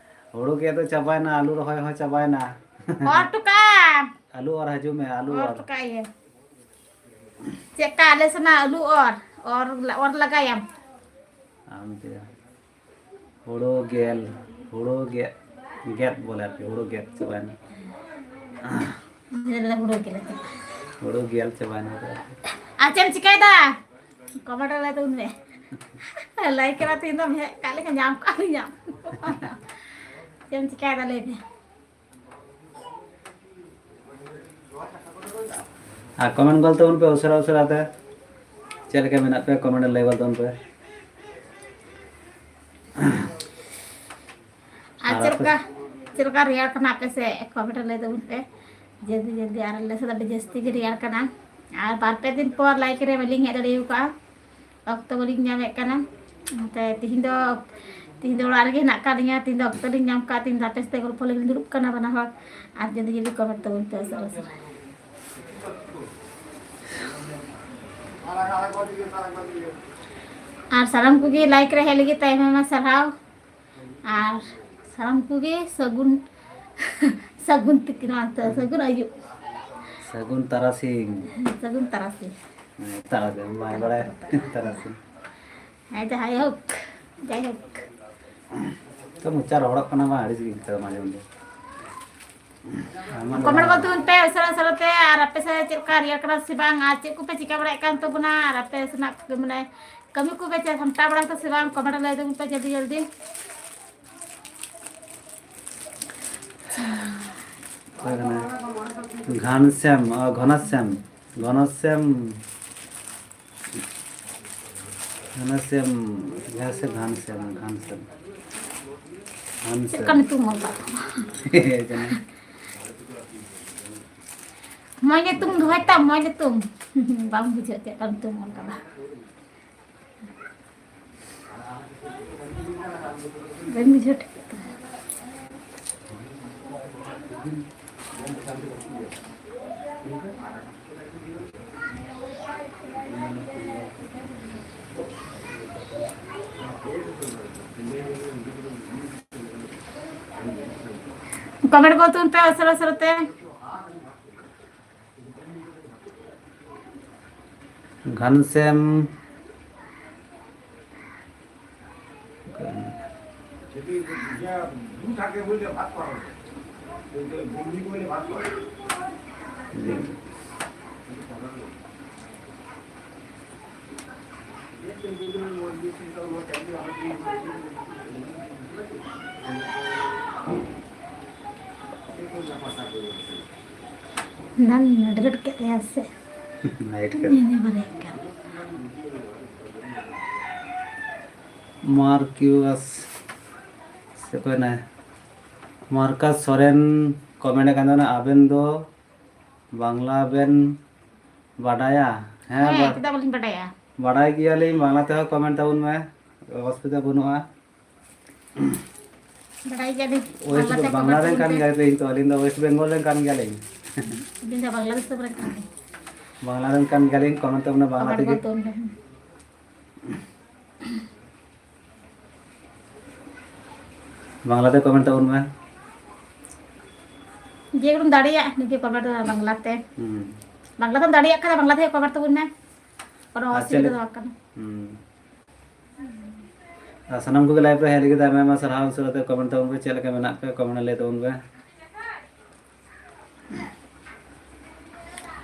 ᱦᱩᱲᱩ ᱜᱮᱫ ᱫᱚ ᱪᱟᱵᱟᱭᱮᱱᱟ, ᱟᱹᱞᱩ ᱨᱚᱦᱚᱭ ᱦᱚᱸ ᱪᱟᱵᱟᱭᱮᱱᱟ᱾ ᱚᱨ ᱦᱚᱴᱚ ᱠᱟᱢ᱾ ᱟᱹᱞᱩ ᱚᱨ ᱦᱤᱡᱩᱜ ᱢᱮ, ᱟᱹᱞᱩ ᱚᱨ ᱚᱨ᱾ ᱛᱚᱠᱟ ᱤᱭᱟᱹ᱾ ᱪᱮᱫ ᱞᱮᱠᱟ ᱟᱞᱮ ᱥᱮᱱᱟᱜ ᱟᱹᱞᱩ ᱚᱨ, ᱚᱨ, ᱚᱨ ᱞᱟᱜᱟᱭᱟᱢ? ᱟᱢ ᱪᱮᱫ? ᱦᱳᱲᱳ ᱜᱮᱞ, ᱦᱳᱲᱳ ᱜᱮᱫ, ᱜᱮᱫ ᱵᱚᱞᱮ ᱟᱨᱠᱤ, ᱦᱳᱲᱳ ᱜᱮᱫ ᱪᱟᱵᱟᱭᱮᱱᱟ᱾ ᱧᱮᱞ ᱞᱮ ᱦᱳᱲᱳ ᱜᱮᱞᱮ ᱪᱟᱵᱟ᱾ ᱦᱳᱲᱳ ᱜᱮᱞ ᱪᱟᱵᱟᱭᱮᱱᱟ ᱟᱨᱠᱤ᱾ ᱟᱨ ᱪᱮᱫ ᱮᱢ ᱪᱤᱠᱟᱹᱭᱮᱫᱟ? ᱠᱚᱢᱮᱱᱴ ᱨᱮ ᱞᱟᱹᱭ ᱛᱟᱵᱚᱱ ᱢᱮ᱾ ᱞᱟᱹᱭ ᱠᱟᱱᱟ ᱛᱤᱦᱤᱧ ᱫᱚᱢ ᱦᱮᱡ ᱠᱟᱜ ᱞᱮᱠᱟ ᱧᱟᱢ ᱠᱟᱜ ᱞᱤᱧᱟᱢ᱾ ᱪᱮᱫ ᱮᱢ ᱪᱤᱠᱟᱹᱭᱮᱫᱟ ᱞᱟᱹᱭ ᱢᱮ? ᱟᱨ ᱠᱚᱢᱮᱱᱴ ᱜᱚᱞ ᱛᱟᱵᱚᱱ ᱯᱮ ᱩᱥᱟᱹᱨᱟ ᱩᱥᱟᱹᱨᱟ ᱛᱮ᱾ ᱪᱮᱫ ᱞᱮᱠᱟ ᱢᱮᱱᱟᱜ ᱯᱮᱭᱟ, ᱠᱚᱢᱮᱱᱴ ᱨᱮ ᱞᱟᱹᱭ ᱜᱚᱞ ᱛᱟᱵᱚᱱ ᱯᱮ᱾ ᱟᱨ ᱟᱨ ᱪᱮᱫ ᱟᱯᱮ ᱞᱮᱠᱟ, ᱪᱮᱫ ᱞᱮᱠᱟ ᱨᱮᱭᱟᱲ ᱠᱟᱱᱟ ᱟᱯᱮ ᱥᱮᱫ? ᱠᱚᱢᱮᱱᱴ ᱨᱮ ᱞᱟᱹᱭ ᱛᱟᱵᱚᱱ ᱯᱮ᱾ ᱡᱚᱞᱫᱤ ᱡᱚᱞᱫᱤ, ᱟᱨ ᱟᱞᱮ ᱥᱮᱫ ᱫᱚ ᱟᱹᱰᱤ ᱡᱟᱹᱥᱛᱤ ᱜᱮ ᱨᱮᱭᱟᱲ ᱠᱟᱱᱟ᱾ ᱟᱨ ᱵᱟᱨ ᱯᱮ ᱫᱤᱱ ᱯᱚᱨ ᱞᱟᱭᱤᱵᱷ ᱨᱮ ᱵᱟᱹᱞᱤᱧ ᱦᱮᱡ ᱫᱟᱲᱮᱭᱟᱠᱟᱫᱼᱟ, ᱚᱠᱛᱚ ᱵᱟᱹᱞᱤᱧ ᱧᱟᱢᱮᱫ ᱠᱟᱱᱟ᱾ ᱚᱱᱟᱛᱮ ᱛᱤᱦᱤᱧ ᱫᱚ, ᱛᱤᱦᱤᱧ ᱫᱚ ᱚᱲᱟᱜ ᱨᱮᱜᱮ ᱦᱮᱱᱟᱜ ᱟᱠᱟᱫ ᱞᱤᱧᱟ᱾ ᱛᱤᱦᱤᱧ ᱫᱚ ᱚᱠᱛᱚ ᱞᱤᱧ ᱧᱟᱢ ᱠᱟᱜᱼᱟ, ᱛᱤᱦᱤᱧ ᱫᱚ ᱟᱯᱮ ᱥᱟᱛᱮ ᱜᱚᱞᱯᱚ ᱞᱟᱹᱜᱤᱫ ᱞᱤᱧ ᱫᱩᱲᱩᱵ ᱠᱟᱱᱟ ᱵᱟᱱᱟ ᱦᱚᱲ᱾ ᱟᱨ ᱡᱚᱞᱫᱤ ᱡᱚᱞᱫᱤ ᱠᱚᱢᱮᱱᱴ ᱛᱟᱵᱚᱱ ᱯᱮ ᱩᱥᱟᱹᱨᱟ ᱩᱥᱟᱹᱨᱟ᱾ ᱟᱨ ᱥᱟᱱᱟᱢ ᱠᱚᱜᱮ ᱞᱟᱭᱤᱵᱷ ᱨᱮ ᱦᱮᱡ ᱞᱟᱹᱜᱤᱫ ᱛᱮ ᱟᱭᱢᱟ ᱟᱭᱢᱟ ᱥᱟᱨᱦᱟᱣ᱾ ᱟᱨ ᱥᱟᱱᱟᱢ ᱠᱚᱜᱮ ᱥᱟᱹᱜᱩᱱ, ᱥᱟᱹᱜᱩᱱ ᱛᱤᱠᱤᱱ, ᱥᱟᱹᱜᱩᱱ ᱟᱹᱭᱩᱵ᱾ ᱥᱟᱹᱜᱩᱱ ᱛᱟᱨᱟᱥᱤᱧ᱾ ᱥᱟᱹᱜᱩᱱ ᱛᱟᱨᱟᱥᱤᱧ᱾ ᱦᱮᱸ, ᱛᱟᱨᱟᱥᱤᱧ ᱵᱟᱭ ᱵᱟᱲᱟᱭᱟ, ᱛᱟᱨᱟᱥᱤᱧ᱾ ᱦᱮᱸ, ᱡᱟᱭᱦᱳᱠ, ᱡᱟᱭᱦᱳᱠ᱾ ᱛᱚ ᱢᱚᱪᱟ ᱨᱚᱦᱚᱲᱚᱜ ᱠᱟᱱᱟ ᱵᱟᱝ, ᱟᱹᱲᱤᱥ ᱜᱮ ᱟᱹᱭᱠᱟᱹᱜᱼᱟ ᱢᱟᱡᱷᱮ ᱢᱚᱫᱽᱫᱷᱮ᱾ ᱟᱭᱢᱟ ᱠᱚᱢᱮᱱᱴ ᱞᱮᱠᱟᱱᱟᱜ ᱜᱚᱞ ᱛᱟᱵᱚᱱ ᱯᱮ ᱩᱥᱟᱹᱨᱟ ᱩᱥᱟᱹᱨᱟ ᱛᱮ, ᱟᱨ ᱟᱯᱮ ᱥᱮᱫ ᱪᱮᱫ ᱞᱮᱠᱟ ᱨᱮᱭᱟᱲ ᱠᱟᱱᱟ ᱥᱮ ᱵᱟᱝ, ᱟᱨ ᱪᱮᱫ ᱠᱚᱯᱮ ᱪᱤᱠᱟᱹ ᱵᱟᱲᱟᱭᱮᱫ ᱠᱟᱱ ᱛᱟᱵᱚᱱᱟ, ᱟᱨ ᱟᱯᱮ ᱥᱮᱱᱟᱜ ᱢᱟᱱᱮ ᱠᱟᱹᱢᱤ ᱠᱚᱯᱮ ᱪᱮᱫ ᱥᱟᱢᱴᱟᱣ ᱵᱟᱲᱟ ᱠᱟᱫᱟ ᱥᱮ ᱵᱟᱝ, ᱠᱚᱢᱮᱱᱴ ᱨᱮ ᱞᱟᱹᱭ ᱛᱟᱵᱚᱱ ᱯᱮ ᱡᱚᱞᱫᱤ ᱡᱚᱞᱫᱤ᱾ ᱚᱠᱚᱭ ᱠᱟᱱᱟᱭ? ᱜᱷᱟᱱᱥᱮᱢ, ᱚ, ᱜᱷᱚᱱᱚᱥᱮᱢ, ᱜᱷᱚᱱᱚᱥᱮᱢ᱾ ᱜᱷᱟᱱᱥᱮᱢ, ᱜᱷᱟᱱᱥᱮᱢ, ᱜᱷᱟᱱᱥᱮᱢ, ᱜᱷᱟᱱᱥᱮᱢ᱾ ᱪᱮᱫ ᱞᱮᱠᱟ ᱧᱩᱛᱩᱢ ᱚᱞ ᱠᱟᱜ ᱛᱟᱢᱟ? ᱦᱮᱸ, ᱡᱟᱹᱱᱤᱡ᱾ ᱢᱚᱡᱽ ᱧᱩᱛᱩᱢ ᱫᱚᱦᱚᱭ ᱛᱟᱢ, ᱢᱚᱡᱽ ᱧᱩᱛᱩᱢ᱾ ᱵᱟᱝ ᱵᱩᱡᱷᱟᱹᱜ ᱪᱮᱫ ᱞᱮᱠᱟ ᱧᱩᱛᱩᱢ ᱚᱞ ᱠᱟᱫᱟ᱾ ᱵᱟᱹᱧ ᱵᱩᱡᱷᱟᱹᱣ ᱴᱷᱤᱠ ᱛᱟᱢᱟ᱾ ᱠᱚᱢᱮᱱᱴ ᱜᱚᱞ ᱛᱟᱵᱚᱱ ᱯᱮ ᱩᱥᱟᱹᱨᱟ ᱩᱥᱟᱹᱨᱟ ᱛᱮ᱾ ᱜᱷᱟᱱᱥᱮᱢ᱾ ᱫᱟᱞ ᱱᱟᱰᱜᱟᱰ ᱠᱮᱫ ᱛᱟᱭᱟ ᱥᱮ? ᱱᱟᱭᱤᱴ ᱠᱟᱱᱟ᱾ ᱧᱮᱞ ᱵᱟᱨᱮ ᱠᱟᱱ᱾ ᱢᱟᱨᱠᱤᱭᱩᱥ ᱥᱮ ᱚᱠᱚᱭ ᱱᱟᱭ? ᱢᱟᱨᱠᱟᱥ ᱥᱚᱨᱮᱱ ᱠᱚᱢᱮᱱᱴ ᱠᱟᱱ ᱛᱟᱦᱮᱱᱟ, ᱟᱵᱮᱱ ᱫᱚ ᱵᱟᱝᱞᱟ ᱵᱮᱱ ᱵᱟᱰᱟᱭᱟ? ᱦᱮᱸ, ᱦᱮᱸ, ᱵᱟ-, ᱪᱮᱫᱟᱜ ᱵᱟᱹᱞᱤᱧ ᱵᱟᱰᱟᱭᱟ? ᱵᱟᱰᱟᱭ ᱜᱮᱭᱟᱞᱤᱧ, ᱵᱟᱝᱞᱟ ᱛᱮᱦᱚᱸ ᱠᱚᱢᱮᱱᱴ ᱛᱟᱵᱚᱱ ᱢᱮ, ᱚᱥᱩᱵᱤᱫᱷᱟ ᱵᱟᱹᱱᱩᱜᱼᱟ᱾ ᱵᱟᱰᱟᱭ ᱜᱮᱭᱟᱞᱤᱧ, ᱳᱭᱮᱥᱴ ᱵᱟᱝᱞᱟ ᱛᱮ ᱵᱟᱝᱞᱟ ᱠᱚᱢᱮᱱᱴ ᱨᱮᱱ ᱛᱟᱵᱚᱱ ᱠᱟᱱ ᱯᱮ᱾ ᱜᱮᱭᱟᱞᱤᱧ ᱛᱚ, ᱟᱹᱞᱤᱧ ᱫᱚ ᱳᱭᱮᱥᱴ ᱵᱮᱝᱜᱚᱞ ᱨᱮᱱ ᱠᱟᱱ ᱜᱮᱭᱟᱞᱤᱧ᱾ ᱟᱹᱞᱤᱧ ᱫᱚ ᱵᱟᱝᱞᱟᱫᱮᱥ ᱫᱚ ᱵᱟᱝ ᱠᱟᱱᱟ᱾ ᱵᱟᱝᱞᱟ ᱨᱮᱱ ᱠᱟᱱ ᱜᱮᱭᱟᱞᱤᱧ, ᱠᱚᱢᱮᱱᱴ ᱛᱟᱵᱚᱱ ᱢᱮ ᱵᱟᱝᱞᱟ ᱠᱚᱢᱮᱱᱴ ᱛᱮᱜᱮ᱾ ᱵᱚᱞ ᱛᱩᱞ ᱞᱮᱠᱷᱟᱱ᱾ ᱵᱟᱝᱞᱟᱛᱮ ᱠᱚᱢᱮᱱᱴ ᱛᱟᱵᱚᱱ ᱢᱮ᱾ ᱡᱮ ᱠᱚᱢ ᱫᱟᱲᱮᱭᱟᱜ, ᱱᱤᱡᱮ ᱠᱚᱢᱮᱱᱴ ᱢᱮ ᱵᱟᱝᱞᱟᱛᱮ᱾ ᱦᱩᱸ᱾ ᱵᱟᱝᱞᱟ ᱛᱮᱢ ᱫᱟᱲᱮᱭᱟᱜ ᱠᱷᱟᱱ ᱵᱟᱝᱞᱟ ᱛᱮ ᱠᱚᱢᱮᱱᱴ ᱛᱟᱵᱚᱱ ᱢᱮ, ᱠᱳᱱᱳ ᱟᱨ ᱪᱮᱫ ᱚᱥᱩᱵᱤᱫᱷᱟ ᱞᱮ-, ᱫᱚ ᱵᱟᱝ ᱠᱟᱱᱟ᱾ ᱦᱩᱸ᱾ ᱟᱨ ᱥᱟᱱᱟᱢ ᱠᱚᱜᱮ ᱞᱟᱭᱤᱵᱷ ᱨᱮ ᱦᱮᱡ ᱞᱟᱹᱜᱤᱫ ᱟᱭᱢᱟ ᱟᱭᱢᱟ ᱥᱟᱨᱦᱟᱣ᱾ ᱩᱥᱟᱹᱨᱟ ᱛᱮ ᱠᱚᱢᱮᱱᱴ ᱛᱟᱵᱚᱱ ᱯᱮ, ᱪᱮᱫ ᱞᱮᱠᱟ ᱢᱮᱱᱟᱜ ᱯᱮ, ᱠᱚᱢᱮᱱᱴ ᱨᱮ ᱞᱟᱹᱭ ᱛᱟᱵᱚᱱ ᱯᱮ᱾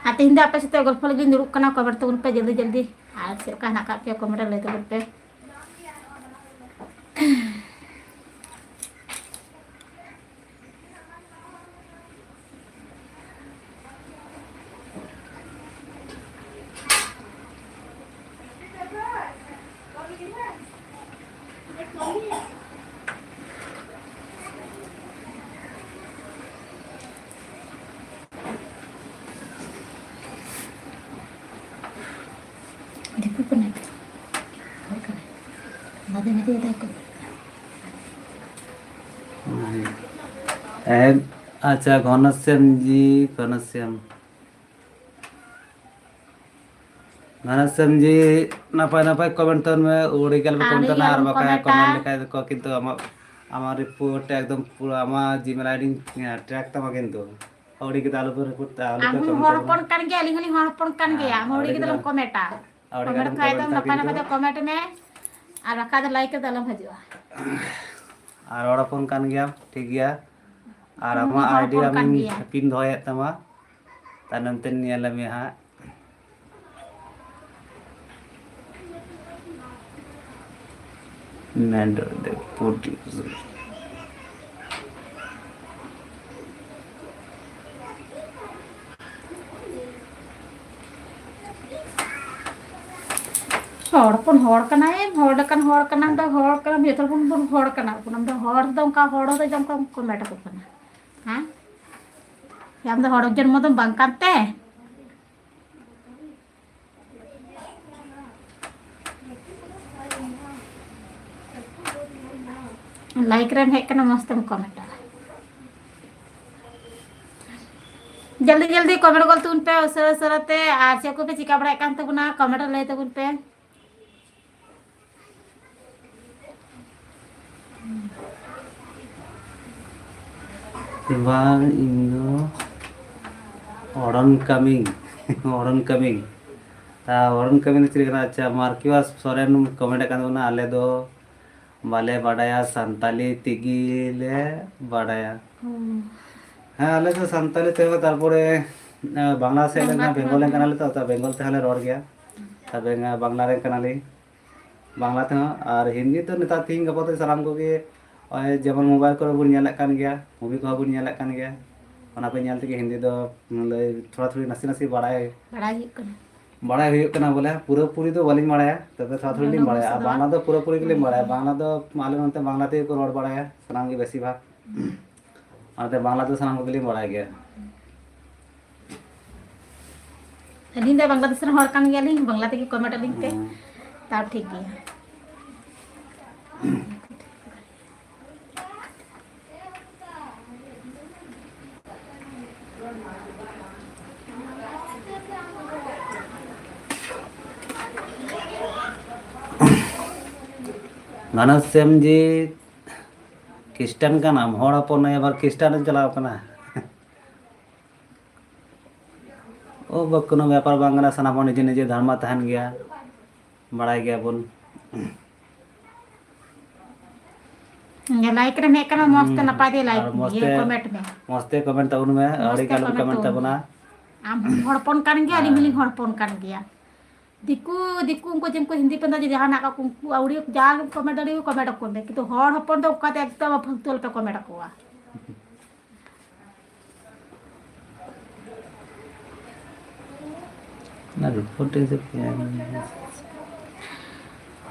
ᱟᱨ ᱛᱮᱦᱮᱧ ᱫᱚ ᱟᱯᱮ ᱥᱟᱛᱮ ᱜᱚᱞᱯᱷᱚ ᱞᱟᱹᱜᱤᱫ ᱤᱧ ᱫᱩᱲᱩᱵ ᱠᱟᱱᱟ, ᱠᱚᱢᱮᱱᱴ ᱛᱟᱵᱚᱱ ᱯᱮ ᱡᱚᱞᱫᱤ ᱡᱚᱞᱫᱤ᱾ ᱟᱨ ᱪᱮᱫ ᱞᱮᱠᱟ ᱦᱮᱱᱟᱜ ᱟᱠᱟᱫ ᱯᱮᱭᱟ, ᱠᱚᱢᱮᱱᱴ ᱨᱮ ᱞᱟᱹᱭ ᱛᱟᱵᱚᱱ ᱯᱮ᱾ ᱫᱤᱠᱩ ᱠᱟᱱᱟᱭ ᱛᱚ᱾ ᱦᱚᱲ ᱠᱟᱱᱟᱭ᱾ ᱢᱟᱫᱮ ᱢᱟᱫᱮ ᱫᱟᱭ ᱠᱚ᱾ ᱮᱢ, ᱟᱪᱪᱷᱟ, ᱜᱷᱚᱱᱚᱥᱭᱟᱢ ᱡᱤ, ᱜᱷᱚᱱᱚᱥᱭᱟᱢ᱾ ᱜᱷᱚᱱᱚᱥᱭᱟᱢ ᱡᱤ, ᱱᱟᱯᱟᱭ ᱱᱟᱯᱟᱭ ᱠᱚᱢᱮᱱᱴ ᱛᱟᱵᱚᱱ ᱢᱮ, ᱟᱹᱰᱤ ᱜᱟᱱ ᱯᱮ ᱟᱹᱰᱤ ᱠᱚᱢᱮᱱᱴ ᱛᱟᱵᱚᱱᱟ, ᱟᱨ ᱜᱟᱱ ᱵᱟᱠᱷᱟᱡ ᱠᱚᱢᱮᱱᱴᱟ᱾ ᱠᱚᱢᱮᱱᱴ ᱞᱮᱠᱷᱟᱡ ᱫᱚᱠᱚ ᱠᱤᱱᱛᱩ ᱟᱢᱟᱜ, ᱟᱢᱟᱜ ᱨᱤᱯᱳᱨᱴ ᱮᱠᱫᱚᱢ ᱯᱩᱨᱟᱹ ᱟᱢᱟᱜ ᱡᱤᱢᱮᱞ ᱟᱭᱰᱤ ᱴᱨᱮᱠ ᱛᱟᱢᱟ ᱠᱤᱱᱛᱩ᱾ ᱟᱹᱣᱲᱤ ᱜᱮ ᱟᱞᱚ ᱯᱮ ᱨᱮᱯᱳᱨᱴ ᱛᱟ, ᱟᱞᱚ ᱟᱢ ᱯᱮ ᱦᱚᱸ ᱠᱚᱢᱮᱱᱴ ᱦᱚᱲ ᱛᱟᱵᱚᱱᱟ᱾ ᱦᱚᱯᱚᱱ ᱠᱟᱱ ᱜᱮᱭᱟ, ᱟᱹᱞᱤᱧ ᱦᱚᱸᱞᱤᱧ ᱦᱚᱲ ᱦᱚᱯᱚᱱ ᱠᱟᱱ ᱦᱮᱸ, ᱜᱮᱭᱟ᱾ ᱟᱢ ᱦᱚᱸ ᱟᱹᱣᱲᱤ ᱟᱹᱣᱲᱤ ᱜᱮ ᱜᱮ ᱫᱚ ᱟᱞᱚᱢ ᱠᱚᱢᱮᱱᱴᱟ᱾ ᱠᱚᱢᱮᱱᱴ ᱛᱟᱵᱚᱱᱟ, ᱠᱚᱢᱮᱱᱴ ᱠᱤᱱᱛᱩ ᱢᱮ᱾ ᱟᱨ ᱵᱟᱠᱷᱟᱡ ᱫᱚ ᱞᱟᱭᱤᱠ ᱨᱮᱫᱚ ᱟᱞᱚᱢ ᱦᱤᱡᱩᱜᱼᱟ᱾ ᱟᱨ ᱦᱚᱲ ᱦᱚᱯᱚᱱ ᱠᱟᱱ ᱜᱮᱭᱟᱢ, ᱴᱷᱤᱠ ᱜᱮᱭᱟ᱾ ᱟᱨ ᱤᱧ ᱟᱢᱟᱜ ᱦᱚᱸ ᱦᱚᱲ ᱟᱭᱰᱤ ᱦᱚᱯᱚᱱ ᱠᱟᱱ ᱟᱢᱤᱧ ᱜᱮᱭᱟ᱾ ᱦᱮᱯᱤᱧ ᱫᱚᱦᱚᱭᱮᱫ ᱛᱟᱢᱟ, ᱛᱟᱭᱱᱚᱢ ᱛᱮ ᱧᱮᱞ ᱢᱮ ᱦᱟᱸᱜ᱾ ᱢᱮᱱ ᱨᱳᱰ ᱫᱮᱵᱽᱯᱩᱨ ᱰᱤᱵᱷᱤᱡᱚᱱ᱾ ᱦᱚᱲ ᱦᱚᱯᱚᱱ ᱦᱚᱲ ᱠᱟᱱᱟᱭ, ᱦᱚᱲ ᱞᱮᱠᱟᱱ ᱦᱚᱲ ᱠᱟᱱᱟᱢ ᱫᱚ ᱦᱚᱲ ᱠᱟᱱᱟᱢ, ᱡᱚᱛᱚ ᱦᱚᱲ ᱵᱚᱱ ᱦᱚᱲ ᱠᱟᱱᱟ ᱵᱚᱱ᱾ ᱟᱢ ᱫᱚ ᱦᱚᱲ ᱫᱚ ᱚᱱᱠᱟ ᱦᱚᱲ ᱫᱚ ᱡᱚᱢ ᱠᱚᱢ ᱠᱚᱢᱮᱴ ᱟᱠᱚ ᱠᱟᱱᱟ, ᱦᱮᱸ? ᱟᱢ ᱫᱚ ᱦᱚᱲ ᱡᱚᱱᱢᱚ ᱫᱚᱢ ᱵᱟᱝ ᱠᱟᱱ ᱛᱮ? ᱞᱟᱭᱤᱠ ᱨᱮᱢ ᱦᱮᱡ ᱠᱟᱱᱟ, ᱢᱚᱡᱽ ᱛᱮᱢ ᱠᱚᱢᱮᱱᱴᱟ᱾ ᱡᱚᱞᱫᱤ ᱡᱚᱞᱫᱤ ᱠᱚᱢᱮᱱᱴ ᱜᱚᱞ ᱛᱟᱵᱚᱱ ᱯᱮ ᱩᱥᱟᱹᱨᱟ ᱩᱥᱟᱹᱨᱟ ᱛᱮ, ᱟᱨ ᱪᱮᱫ ᱠᱚᱯᱮ ᱪᱤᱠᱟ ᱵᱟᱲᱟᱭᱮᱫ ᱠᱟᱱ ᱛᱟᱵᱚᱱᱟ, ᱠᱚᱢᱮᱱᱴ ᱨᱮ ᱞᱟᱹᱭ ᱛᱟᱵᱚᱱ ᱯᱮ᱾ ᱵᱟᱝ, ᱤᱧ ᱫᱚ ᱚᱲᱚᱱ ᱠᱟᱹᱢᱤ, ᱚᱲᱚᱱ ᱠᱟᱹᱢᱤ᱾ ᱛᱟ ᱚᱲᱚᱱ ᱠᱟᱹᱢᱤ ᱫᱚ ᱪᱮᱫ ᱠᱟᱱᱟ? ᱟᱪᱪᱷᱟ, ᱢᱟᱨᱠᱤᱣᱟᱥ ᱥᱚᱨᱮᱱ ᱠᱚᱢᱮᱱᱴ ᱟᱠᱟᱱ ᱛᱟᱵᱚᱱᱟ, "ᱟᱞᱮ ᱫᱚ ᱵᱟᱞᱮ ᱵᱟᱰᱟᱭᱟ, ᱥᱟᱱᱛᱟᱞᱤ ᱛᱮᱜᱮ ᱞᱮ ᱵᱟᱰᱟᱭᱟ᱾" ᱦᱩᱸ᱾ ᱦᱮᱸ, ᱟᱞᱮ ᱫᱚ ᱥᱟᱱᱛᱟᱞᱤ ᱛᱮᱦᱚᱸ, ᱛᱟᱨᱯᱚᱨᱮ, ᱮ, ᱵᱟᱝᱞᱟ ᱥᱮᱫ ᱞᱮᱱ ᱵᱟᱝᱞᱟ ᱠᱷᱟᱱ, ᱛᱮᱦᱚᱸ ᱵᱮᱝᱜᱚᱞ ᱞᱮᱱ ᱦᱮᱸ᱾ ᱠᱟᱱᱟᱞᱮ ᱛᱚ, ᱛᱚ ᱵᱮᱝᱜᱚᱞ ᱛᱮᱦᱚᱸ ᱞᱮ ᱨᱚᱲ ᱜᱮᱭᱟ᱾ ᱛᱚᱵᱮ ᱵᱟᱝᱞᱟ ᱨᱮᱱ ᱠᱟᱱᱟᱞᱤᱧ, ᱵᱟᱝᱞᱟ ᱛᱮᱦᱚᱸ᱾ ᱟᱨ ᱦᱤᱱᱫᱤ ᱫᱚ ᱱᱮᱛᱟᱨ ᱛᱤᱦᱤᱧ ᱜᱟᱯᱟ ᱫᱚ ᱥᱟᱱᱟᱢ ᱠᱚᱜᱮ, ᱱᱚᱜᱼᱚᱭ ᱡᱮᱢᱚᱱ ᱢᱳᱵᱟᱭᱤᱞ ᱠᱚᱨᱮ ᱵᱚᱱ ᱧᱮᱞᱮᱫ ᱠᱟᱱ ᱜᱮᱭᱟ, ᱢᱩᱵᱷᱤ ᱠᱚᱦᱚᱸ ᱵᱚᱱ ᱧᱮᱞᱮᱫ ᱠᱟᱱ ᱜᱮᱭᱟ, ᱚᱱᱟ ᱠᱚ ᱧᱮᱞ ᱛᱮᱜᱮ ᱦᱤᱱᱫᱤ ᱫᱚ ᱞᱟᱹᱭ ᱛᱷᱚᱲᱟ ᱛᱷᱚᱲᱤ ᱱᱟᱥᱮ ᱱᱟᱥᱮ ᱵᱟᱲᱟᱭ, ᱵᱟᱲᱟᱭ ᱦᱩᱭᱩᱜ ᱠᱟᱱᱟ᱾ ᱵᱟᱲᱟᱭ ᱦᱩᱭᱩᱜ ᱠᱟᱱᱟ᱾ ᱵᱚᱞᱮ ᱯᱩᱨᱟᱹᱯᱩᱨᱤ ᱫᱚ ᱵᱟᱹᱞᱤᱧ ᱵᱟᱲᱟᱭᱟ, ᱛᱚᱵᱮ ᱛᱷᱚᱲᱟ ᱛᱷᱚᱲᱤ ᱵᱟᱝᱞᱟ ᱞᱤᱧ ᱵᱷᱟᱥᱟ ᱵᱟᱲᱟᱭᱟ᱾ ᱟᱨ ᱫᱚ ᱵᱟᱝᱞᱟ ᱫᱚ ᱯᱩᱨᱟᱹᱯᱩᱨᱤ ᱜᱮᱞᱤᱧ ᱵᱟᱲᱟᱭᱟ᱾ ᱦᱩᱸ᱾ ᱵᱟᱝᱞᱟ ᱫᱚ ᱟᱞᱮ ᱱᱚᱱᱛᱮ ᱵᱟᱝᱞᱟ ᱛᱮᱜᱮ ᱠᱚ ᱨᱚᱲ ᱵᱟᱲᱟᱭᱟ ᱥᱟᱱᱟᱢ ᱜᱮ ᱵᱮᱥᱤᱨ ᱵᱷᱟᱜᱽ᱾ ᱚᱱᱟᱛᱮ ᱵᱟᱝᱞᱟ ᱫᱚ ᱥᱟᱱᱟᱢ ᱠᱚᱜᱮᱞᱤᱧ ᱵᱟᱲᱟᱭ ᱜᱮᱭᱟ᱾ ᱟᱹᱞᱤᱧ ᱫᱚ ᱵᱟᱝᱞᱟᱫᱮᱥ ᱨᱮᱱ ᱦᱚᱲ ᱠᱟᱱ ᱜᱮᱭᱟᱞᱤᱧ, ᱵᱟᱝᱞᱟ ᱛᱮᱜᱮ ᱠᱚᱢᱮᱱᱴ ᱟᱹᱞᱤᱧ ᱯᱮ, ᱦᱮᱸ᱾ ᱛᱟᱣ ᱴᱷᱤᱠ ᱜᱮᱭᱟ᱾ ᱜᱷᱟᱱᱚᱥᱭᱟᱢ ᱡᱤ, ᱠᱷᱨᱤᱥᱴᱟᱱ ᱠᱟᱱᱟᱢ? ᱦᱚᱲ ᱦᱚᱯᱚᱱ ᱱᱩᱭ ᱟᱵᱟᱨ ᱠᱷᱨᱤᱥᱴᱟᱱ ᱨᱮᱢ ᱪᱟᱞᱟᱣ ᱠᱟᱱᱟ? ᱠᱳᱱᱳ ᱵᱮᱯᱟᱨ ᱵᱟᱝ ᱠᱟᱱᱟ, ᱥᱟᱱᱟᱢ ᱦᱚᱲ ᱱᱤᱡᱮ ᱱᱤᱡᱮ ᱫᱷᱚᱨᱢᱚ ᱛᱟᱦᱮᱱ ᱜᱮᱭᱟ, ᱵᱟᱲᱟᱭ ᱜᱮᱭᱟᱵᱚᱱ᱾ ᱞᱟᱭᱤᱠ ᱨᱮ ᱦᱮᱡ ᱠᱟᱱᱟ, ᱢᱚᱡᱽ ᱛᱮ ᱱᱟᱯᱟᱭ ᱛᱮ ᱞᱟᱭᱤᱠ ᱢᱮ, ᱠᱚᱢᱮᱱᱴ ᱢᱮ᱾ ᱢᱚᱡᱽ ᱛᱮ ᱠᱚᱢᱮᱱᱴ ᱛᱟᱵᱚᱱ ᱢᱮ, ᱟᱹᱰᱤ ᱜᱟᱱ ᱠᱚᱢᱮᱱᱴ ᱛᱟᱵᱚᱱᱟ᱾ ᱟᱢ ᱦᱚᱲ ᱦᱚᱯᱚᱱ ᱠᱟᱱ ᱜᱮᱭᱟ, ᱟᱹᱞᱤᱧ ᱦᱚᱸᱞᱤᱧ ᱦᱚᱲ ᱦᱚᱯᱚᱱ ᱠᱟᱱ ᱜᱮᱭᱟ᱾ ᱫᱤᱠᱩ, ᱫᱤᱠᱩ ᱩᱱᱠᱩ ᱡᱮ ᱩᱱᱠᱩ ᱦᱤᱱᱫᱤ ᱯᱟᱱᱛᱷᱟ ᱡᱮ ᱡᱟᱦᱟᱱᱟᱜ ᱠᱚ, ᱩᱱᱠᱩ ᱟᱹᱣᱲᱤ ᱡᱟ ᱜᱮᱢ ᱠᱚᱢᱮᱱᱴ ᱫᱟᱲᱮᱭᱟᱜᱼᱟ, ᱠᱚᱢᱮᱱᱴ ᱟᱠᱚ ᱢᱮ, ᱠᱤᱱᱛᱩ ᱦᱚᱲ ᱦᱚᱯᱚᱱ ᱫᱚ ᱚᱱᱠᱟ ᱫᱚ ᱮᱠᱫᱚᱢ ᱯᱷᱟᱞᱛᱩ ᱟᱞᱚᱯᱮ ᱠᱚᱢᱮᱱᱴ ᱟᱠᱚᱣᱟ᱾ ᱚᱱᱟ ᱨᱤᱯᱳᱨᱴ ᱤᱧ ᱪᱮᱫ ᱠᱮᱭᱟ?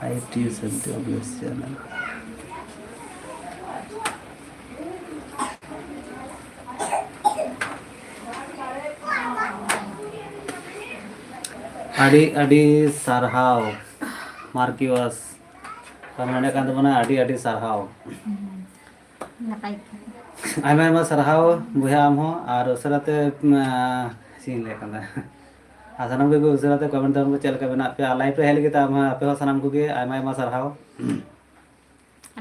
I T safety of this channel. ᱟᱹᱰᱤ ᱟᱹᱰᱤ ᱥᱟᱨᱦᱟᱣ ᱢᱟᱨᱠᱤᱣᱟᱥ, ᱠᱚᱢᱮᱱᱴ ᱠᱟᱱ ᱛᱟᱵᱚᱱᱟ, ᱟᱹᱰᱤ ᱟᱹᱰᱤ ᱥᱟᱨᱦᱟᱣ᱾ ᱱᱟᱯᱟᱭ ᱜᱮ᱾ ᱟᱭᱢᱟ ᱟᱭᱢᱟ ᱥᱟᱨᱦᱟᱣ ᱵᱚᱭᱦᱟ, ᱟᱢ ᱦᱚᱸ᱾ ᱟᱨ ᱩᱥᱟᱹᱨᱟ ᱛᱮ, ᱟᱸ, ᱪᱮᱫ ᱤᱧ ᱞᱟᱹᱭᱟ, ᱟᱨ ᱥᱟᱱᱟᱢ ᱠᱚᱜᱮ ᱩᱥᱟᱹᱨᱟ ᱛᱮ ᱠᱚᱢᱮᱱᱴ ᱛᱟᱵᱚᱱ ᱯᱮ, ᱪᱮᱫ ᱞᱮᱠᱟ ᱢᱮᱱᱟᱜ ᱯᱮᱭᱟ᱾ ᱟᱨ ᱞᱟᱭᱤᱵᱷ ᱨᱮ ᱦᱮᱡ ᱞᱟᱹᱜᱤᱫ ᱛᱮ ᱟᱢ, ᱟᱯᱮ ᱦᱚᱸ ᱥᱟᱱᱟᱢ ᱠᱚᱜᱮ ᱟᱭᱢᱟ ᱟᱭᱢᱟ ᱥᱟᱨᱦᱟᱣ᱾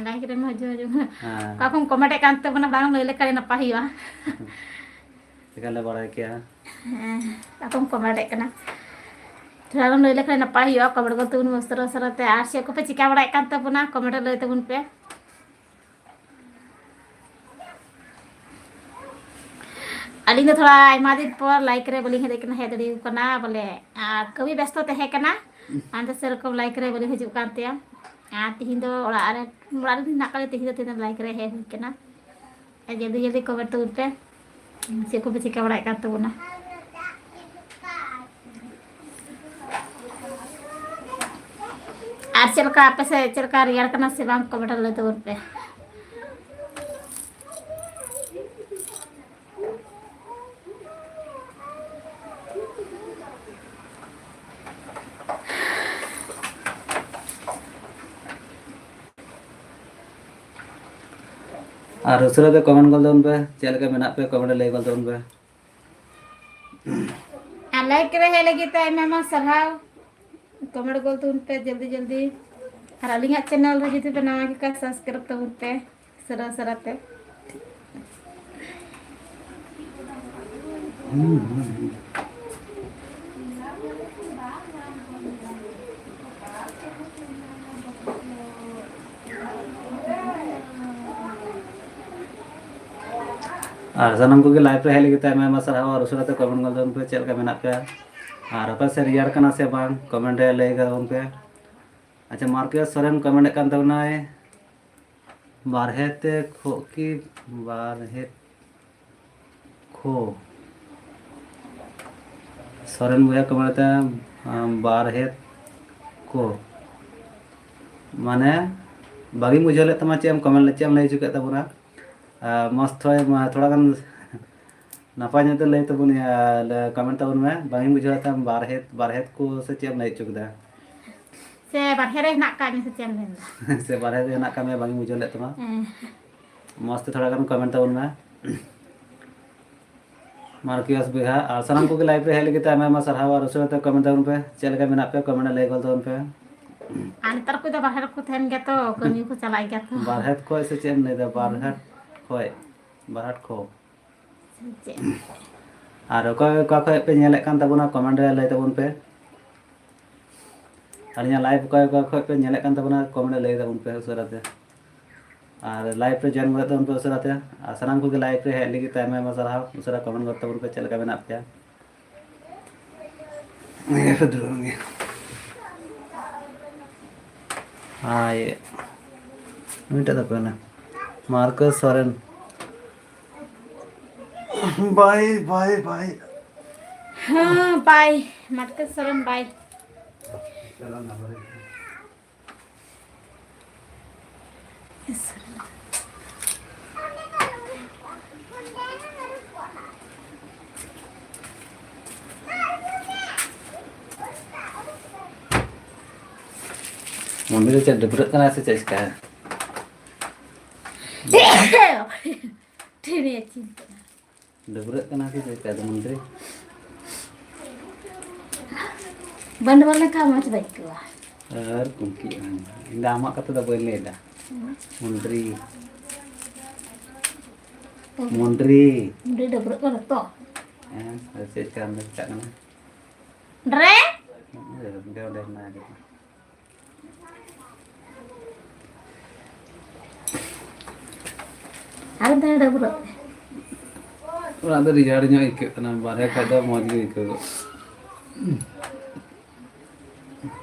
ᱞᱟᱭᱤᱵᱷ ᱨᱮᱢ ᱦᱤᱡᱩᱜ, ᱦᱤᱡᱩᱜ᱾ ᱦᱮᱸ᱾ ᱚᱠᱟ ᱠᱷᱚᱱ ᱠᱚᱢᱮᱱᱴ ᱮᱫ ᱠᱟᱱ ᱛᱟᱵᱚᱱᱟ, ᱵᱟᱝ ᱞᱟᱹᱭ ᱞᱮᱠᱷᱟᱱ ᱱᱟᱯᱟᱭ ᱦᱩᱭᱩᱜᱼᱟ᱾ ᱪᱮᱠᱟ ᱞᱮ ᱵᱟᱲᱟᱭ ᱠᱮᱭᱟ? ᱦᱮᱸ, ᱚᱠᱟ ᱠᱷᱚᱱ ᱠᱚᱢᱮᱱᱴ ᱮᱫ ᱠᱟᱱᱟ? ᱛᱷᱚᱲᱟ ᱜᱟᱱ ᱞᱟᱹᱭ ᱞᱮᱠᱷᱟᱱ ᱱᱟᱯᱟᱭ ᱦᱩᱭᱩᱜᱼᱟ, ᱠᱚᱢᱮᱱᱴ ᱠᱚ ᱛᱟᱵᱚᱱ ᱩᱥᱟᱹᱨᱟ ᱩᱥᱟᱹᱨᱟ ᱛᱮ᱾ ᱟᱨ ᱪᱮᱫ ᱠᱚᱯᱮ ᱪᱤᱠᱟ ᱵᱟᱲᱟᱭᱮᱫ ᱠᱟᱱ ᱛᱟᱵᱚᱱᱟ, ᱠᱚᱢᱮᱱᱴ ᱨᱮ ᱞᱟᱹᱭ ᱛᱟᱵᱚᱱ ᱯᱮ᱾ ᱟᱹᱞᱤᱧ ᱫᱚ ᱛᱷᱚᱲᱟ ᱟᱭᱢᱟ ᱫᱤᱱ ᱯᱚᱨ ᱞᱟᱭᱤᱵᱷ ᱨᱮ ᱵᱟᱹᱞᱤᱧ ᱦᱮᱡ, ᱦᱮᱡ ᱫᱟᱲᱮᱭᱟᱜ ᱠᱟᱱᱟ, ᱵᱚᱞᱮ, ᱟᱨ ᱠᱟᱹᱢᱤ ᱵᱮᱥᱛᱚ ᱛᱟᱦᱮᱸ ᱠᱟᱱᱟ, ᱚᱱᱟᱛᱮ ᱥᱮᱨᱚᱠᱚᱢ ᱞᱟᱭᱤᱵᱷ ᱨᱮ ᱵᱟᱹᱞᱤᱧ ᱦᱤᱡᱩᱜ ᱠᱟᱱ ᱛᱟᱦᱮᱸᱜᱼᱟ᱾ ᱟᱨ ᱛᱤᱦᱤᱧ ᱫᱚ ᱚᱲᱟᱜ ᱨᱮ, ᱚᱲᱟᱜ ᱨᱮ ᱦᱮᱱᱟᱜ ᱠᱟᱜ ᱞᱤᱧᱟ, ᱛᱤᱦᱤᱧ ᱫᱚ, ᱛᱤᱦᱤᱧ ᱫᱚ ᱞᱟᱭᱤᱵᱷ ᱨᱮ ᱦᱮᱡ ᱦᱩᱭ ᱠᱟᱱᱟ᱾ ᱟᱨ ᱡᱚᱞᱫᱤ ᱡᱚᱞᱫᱤ ᱠᱚᱢᱮᱱᱴ ᱛᱟᱵᱚᱱ ᱯᱮ, ᱪᱮᱫ ᱠᱚᱯᱮ ᱪᱤᱠᱟᱹ ᱵᱟᱲᱟᱭᱮᱫ ᱠᱟᱱ ᱛᱟᱵᱚᱱᱟ᱾ ᱟᱨ ᱪᱮᱫ ᱞᱮᱠᱟ ᱟᱯᱮ ᱥᱮᱫ ᱪᱮᱫ ᱞᱮᱠᱟ ᱨᱮᱭᱟᱲ ᱠᱟᱱᱟ ᱥᱮ ᱵᱟᱝ, ᱠᱚᱢᱮᱱᱴ ᱨᱮ ᱞᱟᱹᱭ ᱛᱟᱵᱚᱱ ᱯᱮ᱾ ᱟᱨ ᱩᱥᱟᱹᱨᱟ ᱛᱮ ᱠᱚᱢᱮᱱᱴ ᱜᱚᱫ ᱛᱟᱵᱚᱱ ᱯᱮ, ᱪᱮᱫ ᱞᱮᱠᱟ ᱢᱮᱱᱟᱜ ᱯᱮᱭᱟ, ᱠᱚᱢᱮᱱᱴ ᱨᱮ ᱞᱟᱹᱭ ᱜᱚᱫ ᱛᱟᱵᱚᱱ ᱯᱮ᱾ ᱟᱨ ᱞᱟᱭᱤᱠ ᱨᱮ ᱦᱮᱡ ᱞᱟᱹᱜᱤᱫ ᱛᱮ ᱟᱭᱢᱟ ᱟᱭᱢᱟ ᱥᱟᱨᱦᱟᱣ᱾ ᱠᱚᱢᱮᱱᱴ ᱜᱚᱫ ᱛᱟᱵᱚᱱ ᱯᱮ ᱡᱚᱞᱫᱤ ᱡᱚᱞᱫᱤ᱾ ᱟᱨ ᱟᱹᱞᱤᱧᱟᱜ ᱪᱮᱱᱮᱞ ᱨᱮ ᱡᱩᱫᱤ ᱯᱮ ᱱᱟᱣᱟ ᱜᱮ ᱠᱷᱟᱱ, ᱥᱟᱵᱥᱠᱨᱟᱭᱤᱵ ᱛᱟᱵᱚᱱ ᱯᱮ ᱩᱥᱟᱹᱨᱟ ᱩᱥᱟᱹᱨᱟ ᱛᱮ᱾ ᱟᱨ ᱥᱟᱱᱟᱢ ᱠᱚᱜᱮ live ᱨᱮ ᱦᱮᱡ ᱞᱟᱹᱜᱤᱫ ᱛᱮ ᱟᱭᱢᱟ ᱟᱭᱢᱟ ᱥᱟᱨᱦᱟᱣ᱾ ᱟᱨ ᱩᱥᱟᱹᱨᱟ ᱛᱮ comment ᱜᱚᱫ ᱛᱟᱵᱚᱱ ᱯᱮ, ᱪᱮᱫ ᱞᱮᱠᱟ ᱢᱮᱱᱟᱜ ᱯᱮᱭᱟ ᱟᱨ ᱚᱠᱟ ᱥᱮᱫ ᱨᱮᱭᱟᱲ ᱠᱟᱱᱟ ᱥᱮ ᱵᱟᱝ, comment ᱨᱮ ᱞᱟᱹᱭ ᱛᱟᱵᱚᱱ ᱯᱮ᱾ ᱟᱪᱪᱷᱟ, ᱢᱟᱨᱠᱮᱥ ᱥᱚᱨᱮᱱ comment ᱮᱫ ᱠᱟᱱ ᱛᱟᱵᱚᱱᱟᱭ, ᱵᱟᱨᱦᱮ ᱛᱮ ᱠᱷᱚᱜ ᱠᱤ ᱵᱟᱨᱦᱮ ᱠᱷᱚ᱾ ᱥᱚᱨᱮᱱ ᱵᱚᱭᱦᱟ comment ᱮᱫᱟ, ᱟᱢ, ᱵᱟᱨᱦᱮ ᱠᱚ᱾ ᱢᱟᱱᱮ, ᱵᱟᱹᱜᱤᱧ ᱵᱩᱡᱷᱟᱹᱣ ᱞᱮᱫ ᱛᱟᱢᱟ, ᱪᱮᱫ ᱮᱢ comment ᱞᱮᱫ, ᱪᱮᱫ ᱮᱢ ᱞᱟᱹᱭ ᱦᱚᱪᱚ ᱠᱮᱫ ᱛᱟᱵᱚᱱᱟ? ᱟᱨ ᱢᱚᱡᱽ ᱛᱮ, ᱢᱟ, ᱛᱷᱚᱲᱟ ᱜᱟᱱ ᱱᱟᱯᱟᱭ ᱧᱚᱜ ᱛᱮ ᱞᱟᱹᱭ ᱛᱟᱵᱚᱱ, ᱤᱭᱟᱹ, comment ᱛᱟᱵᱚᱱ ᱢᱮ᱾ ᱵᱟᱝ ᱤᱧ ᱵᱩᱡᱷᱟᱹᱣ ᱮᱫ ᱛᱟᱢ, ᱵᱟᱨᱦᱮᱫ, ᱵᱟᱨᱦᱮᱫ ᱠᱚ ᱥᱮ ᱪᱮᱫ ᱮᱢ ᱞᱟᱹᱭ ᱦᱚᱪᱚ ᱠᱮᱫᱟ? ᱥᱮ ᱵᱟᱨᱦᱮ ᱨᱮ ᱦᱮᱱᱟᱜ ᱠᱟᱜ ᱢᱮ ᱥᱮ ᱪᱮᱫ ᱮᱢ ᱢᱮᱱᱫᱟ? ᱥᱮ ᱵᱟᱨᱦᱮ ᱨᱮ ᱦᱮᱱᱟᱜ ᱠᱟᱜ ᱢᱮ, ᱵᱟᱝ ᱤᱧ ᱵᱩᱡᱷᱟᱹᱣ ᱞᱮᱫ ᱛᱟᱢᱟ᱾ ᱦᱮᱸ᱾ ᱢᱚᱡᱽ ᱛᱮ ᱛᱷᱚᱲᱟ ᱜᱟᱱ comment ᱛᱟᱵᱚᱱ ᱢᱮ᱾ ᱢᱟᱨᱠᱤᱭᱟᱥ ᱵᱚᱭᱦᱟ, ᱟᱨ ᱥᱟᱱᱟᱢ ᱠᱚᱜᱮ live ᱨᱮ ᱦᱮᱡ ᱞᱟᱹᱜᱤᱫ ᱛᱮ ᱟᱭᱢᱟ ᱟᱭᱢᱟ ᱥᱟᱨᱦᱟᱣ᱾ ᱟᱨ ᱩᱥᱟᱹᱨᱟ ᱛᱮ comment ᱛᱟᱵᱚᱱ ᱯᱮ, ᱪᱮᱫ ᱞᱮᱠᱟ ᱢᱮᱱᱟᱜ ᱯᱮᱭᱟ, comment ᱨᱮ ᱞᱟᱹᱭ ᱜᱚᱫ ᱛᱟᱵᱚᱱ ᱯᱮ᱾ ᱟᱨ ᱱᱮᱛᱟᱨ ᱠᱚ ᱫᱚ ᱵᱟᱦᱨᱮ ᱨᱮᱠᱚ ᱛᱟᱦᱮᱱ ᱜᱮᱭᱟ ᱛᱚ, ᱠᱟᱹᱢᱤ ᱠᱚ ᱪᱟᱞᱟᱜ ᱜᱮᱭᱟ ᱛᱚ᱾ ᱵᱟᱨᱦᱮᱴ ᱠᱷᱚᱡ ᱥᱮ ᱪᱮᱫ ᱮᱢ ᱞᱟᱹᱭᱫᱟ? ᱵᱟᱨᱦᱮᱴ ᱠᱷᱚᱡ, ᱵᱟᱨᱦᱮᱴ ᱠᱷᱚ᱾ ᱥᱮ ᱪᱮᱫ? ᱟᱨ ᱚᱠᱚᱭ ᱚᱠᱟ ᱠᱷᱚᱡ ᱯᱮ ᱧᱮᱞᱮᱫ ᱠᱟᱱ ᱛᱟᱵᱚᱱᱟ, comment ᱨᱮ ᱞᱟᱹᱭ ᱛᱟᱵᱚᱱ ᱯᱮ᱾ ᱟᱹᱞᱤᱧᱟᱜ live ᱚᱠᱟ ᱚᱠᱟ ᱠᱷᱚᱡ ᱯᱮ ᱧᱮᱞᱮᱫ ᱠᱟᱱ ᱛᱟᱵᱚᱱᱟ, comment ᱨᱮ ᱞᱟᱹᱭ ᱛᱟᱵᱚᱱ ᱯᱮ ᱩᱥᱟᱹᱨᱟ ᱛᱮ᱾ ᱟᱨ live ᱨᱮ join ᱜᱚᱫᱚᱜ ᱛᱟᱵᱚᱱ ᱯᱮ ᱩᱥᱟᱹᱨᱟ ᱛᱮ᱾ ᱟᱨ ᱥᱟᱱᱟᱢ ᱠᱚᱜᱮ live ᱨᱮ ᱦᱮᱡ ᱞᱟᱹᱜᱤᱫ ᱛᱮ ᱟᱭᱢᱟ ᱟᱭᱢᱟ ᱥᱟᱨᱦᱟᱣ᱾ ᱩᱥᱟᱹᱨᱟ comment ᱜᱚᱫ ᱛᱟᱵᱚᱱ ᱯᱮ, ᱪᱮᱫ ᱞᱮᱠᱟ ᱢᱮᱱᱟᱜ ᱯᱮᱭᱟ? ᱱᱤᱭᱟᱹ ᱯᱮ ᱫᱩᱲᱩᱵ ᱜᱮᱭᱟ᱾ ᱦᱟᱭ, ᱱᱩᱭᱴᱟᱜ ᱫᱚ ᱚᱠᱚᱭ ᱠᱟᱱᱟ? ᱢᱟᱨᱠᱚᱥ ᱥᱚᱨᱮᱱ᱾ ᱵᱟᱭ, ᱵᱟᱭ, ᱵᱟᱭ᱾ ᱦᱮᱸ, ᱵᱟᱭ᱾ ᱢᱟᱨᱠᱚᱥ ᱥᱚᱨᱮᱱ, ᱵᱟᱭ᱾ ᱢᱚᱱᱫᱤᱨ ᱨᱮ ᱪᱮᱫ ᱰᱟᱹᱵᱽᱨᱟᱹᱜ ᱠᱟᱱᱟ ᱥᱮ ᱪᱮᱫ ᱪᱤᱠᱟᱹ? ᱴᱷᱤᱠ ᱜᱮᱭᱟ, ᱪᱤᱱᱛᱟᱹ᱾ ᱰᱟᱹᱵᱽᱨᱟᱹᱜ ᱠᱟᱱᱟ ᱥᱮ ᱪᱮᱫ ᱞᱮᱠᱟ ᱫᱚ ᱢᱚᱱᱛᱨᱤ? ᱵᱟᱹᱧ ᱰᱚᱵᱚᱜ ᱞᱮᱱᱠᱷᱟᱱ ᱢᱚᱡᱽ ᱵᱟᱹᱧ ᱟᱹᱭᱠᱟᱹᱣᱟ᱾ ᱟᱨ ᱠᱩᱝᱠᱤ ᱟᱭ᱾ ᱤᱧ ᱫᱚ ᱟᱢᱟᱜ ᱠᱟᱛᱷᱟ ᱫᱚ ᱵᱟᱹᱧ ᱞᱟᱹᱭᱫᱟ᱾ ᱦᱩᱸ᱾ ᱢᱚᱱᱛᱨᱤ᱾ ᱦᱩᱸ᱾ ᱢᱚᱱᱛᱨᱤ᱾ ᱢᱚᱱᱛᱨᱤ ᱰᱟᱹᱵᱽᱨᱟᱹᱜ ᱠᱟᱱᱟ ᱛᱚ᱾ ᱦᱮᱸ, ᱟᱫᱚ ᱪᱮᱫ ᱪᱤᱠᱟᱹ ᱚᱸᱰᱮ ᱪᱟᱜ ᱠᱟᱱᱟ? ᱰᱨᱮ? ᱦᱮᱸ, ᱚᱸᱰᱮ, ᱚᱸᱰᱮ ᱦᱮᱱᱟᱭᱟ᱾ ᱟᱨ ᱫᱟᱹᱲ ᱰᱟᱹᱵᱽᱨᱟᱹᱜ ᱢᱮ᱾ ᱚᱲᱟᱜ ᱫᱚ ᱨᱮᱭᱟᱲ ᱧᱚᱜ ᱟᱹᱭᱠᱟᱹᱜ ᱠᱟᱱᱟ, ᱵᱟᱨᱦᱮ ᱠᱷᱟᱡ ᱫᱚ ᱢᱚᱡᱽ ᱜᱮ ᱟᱹᱭᱠᱟᱹᱣ᱾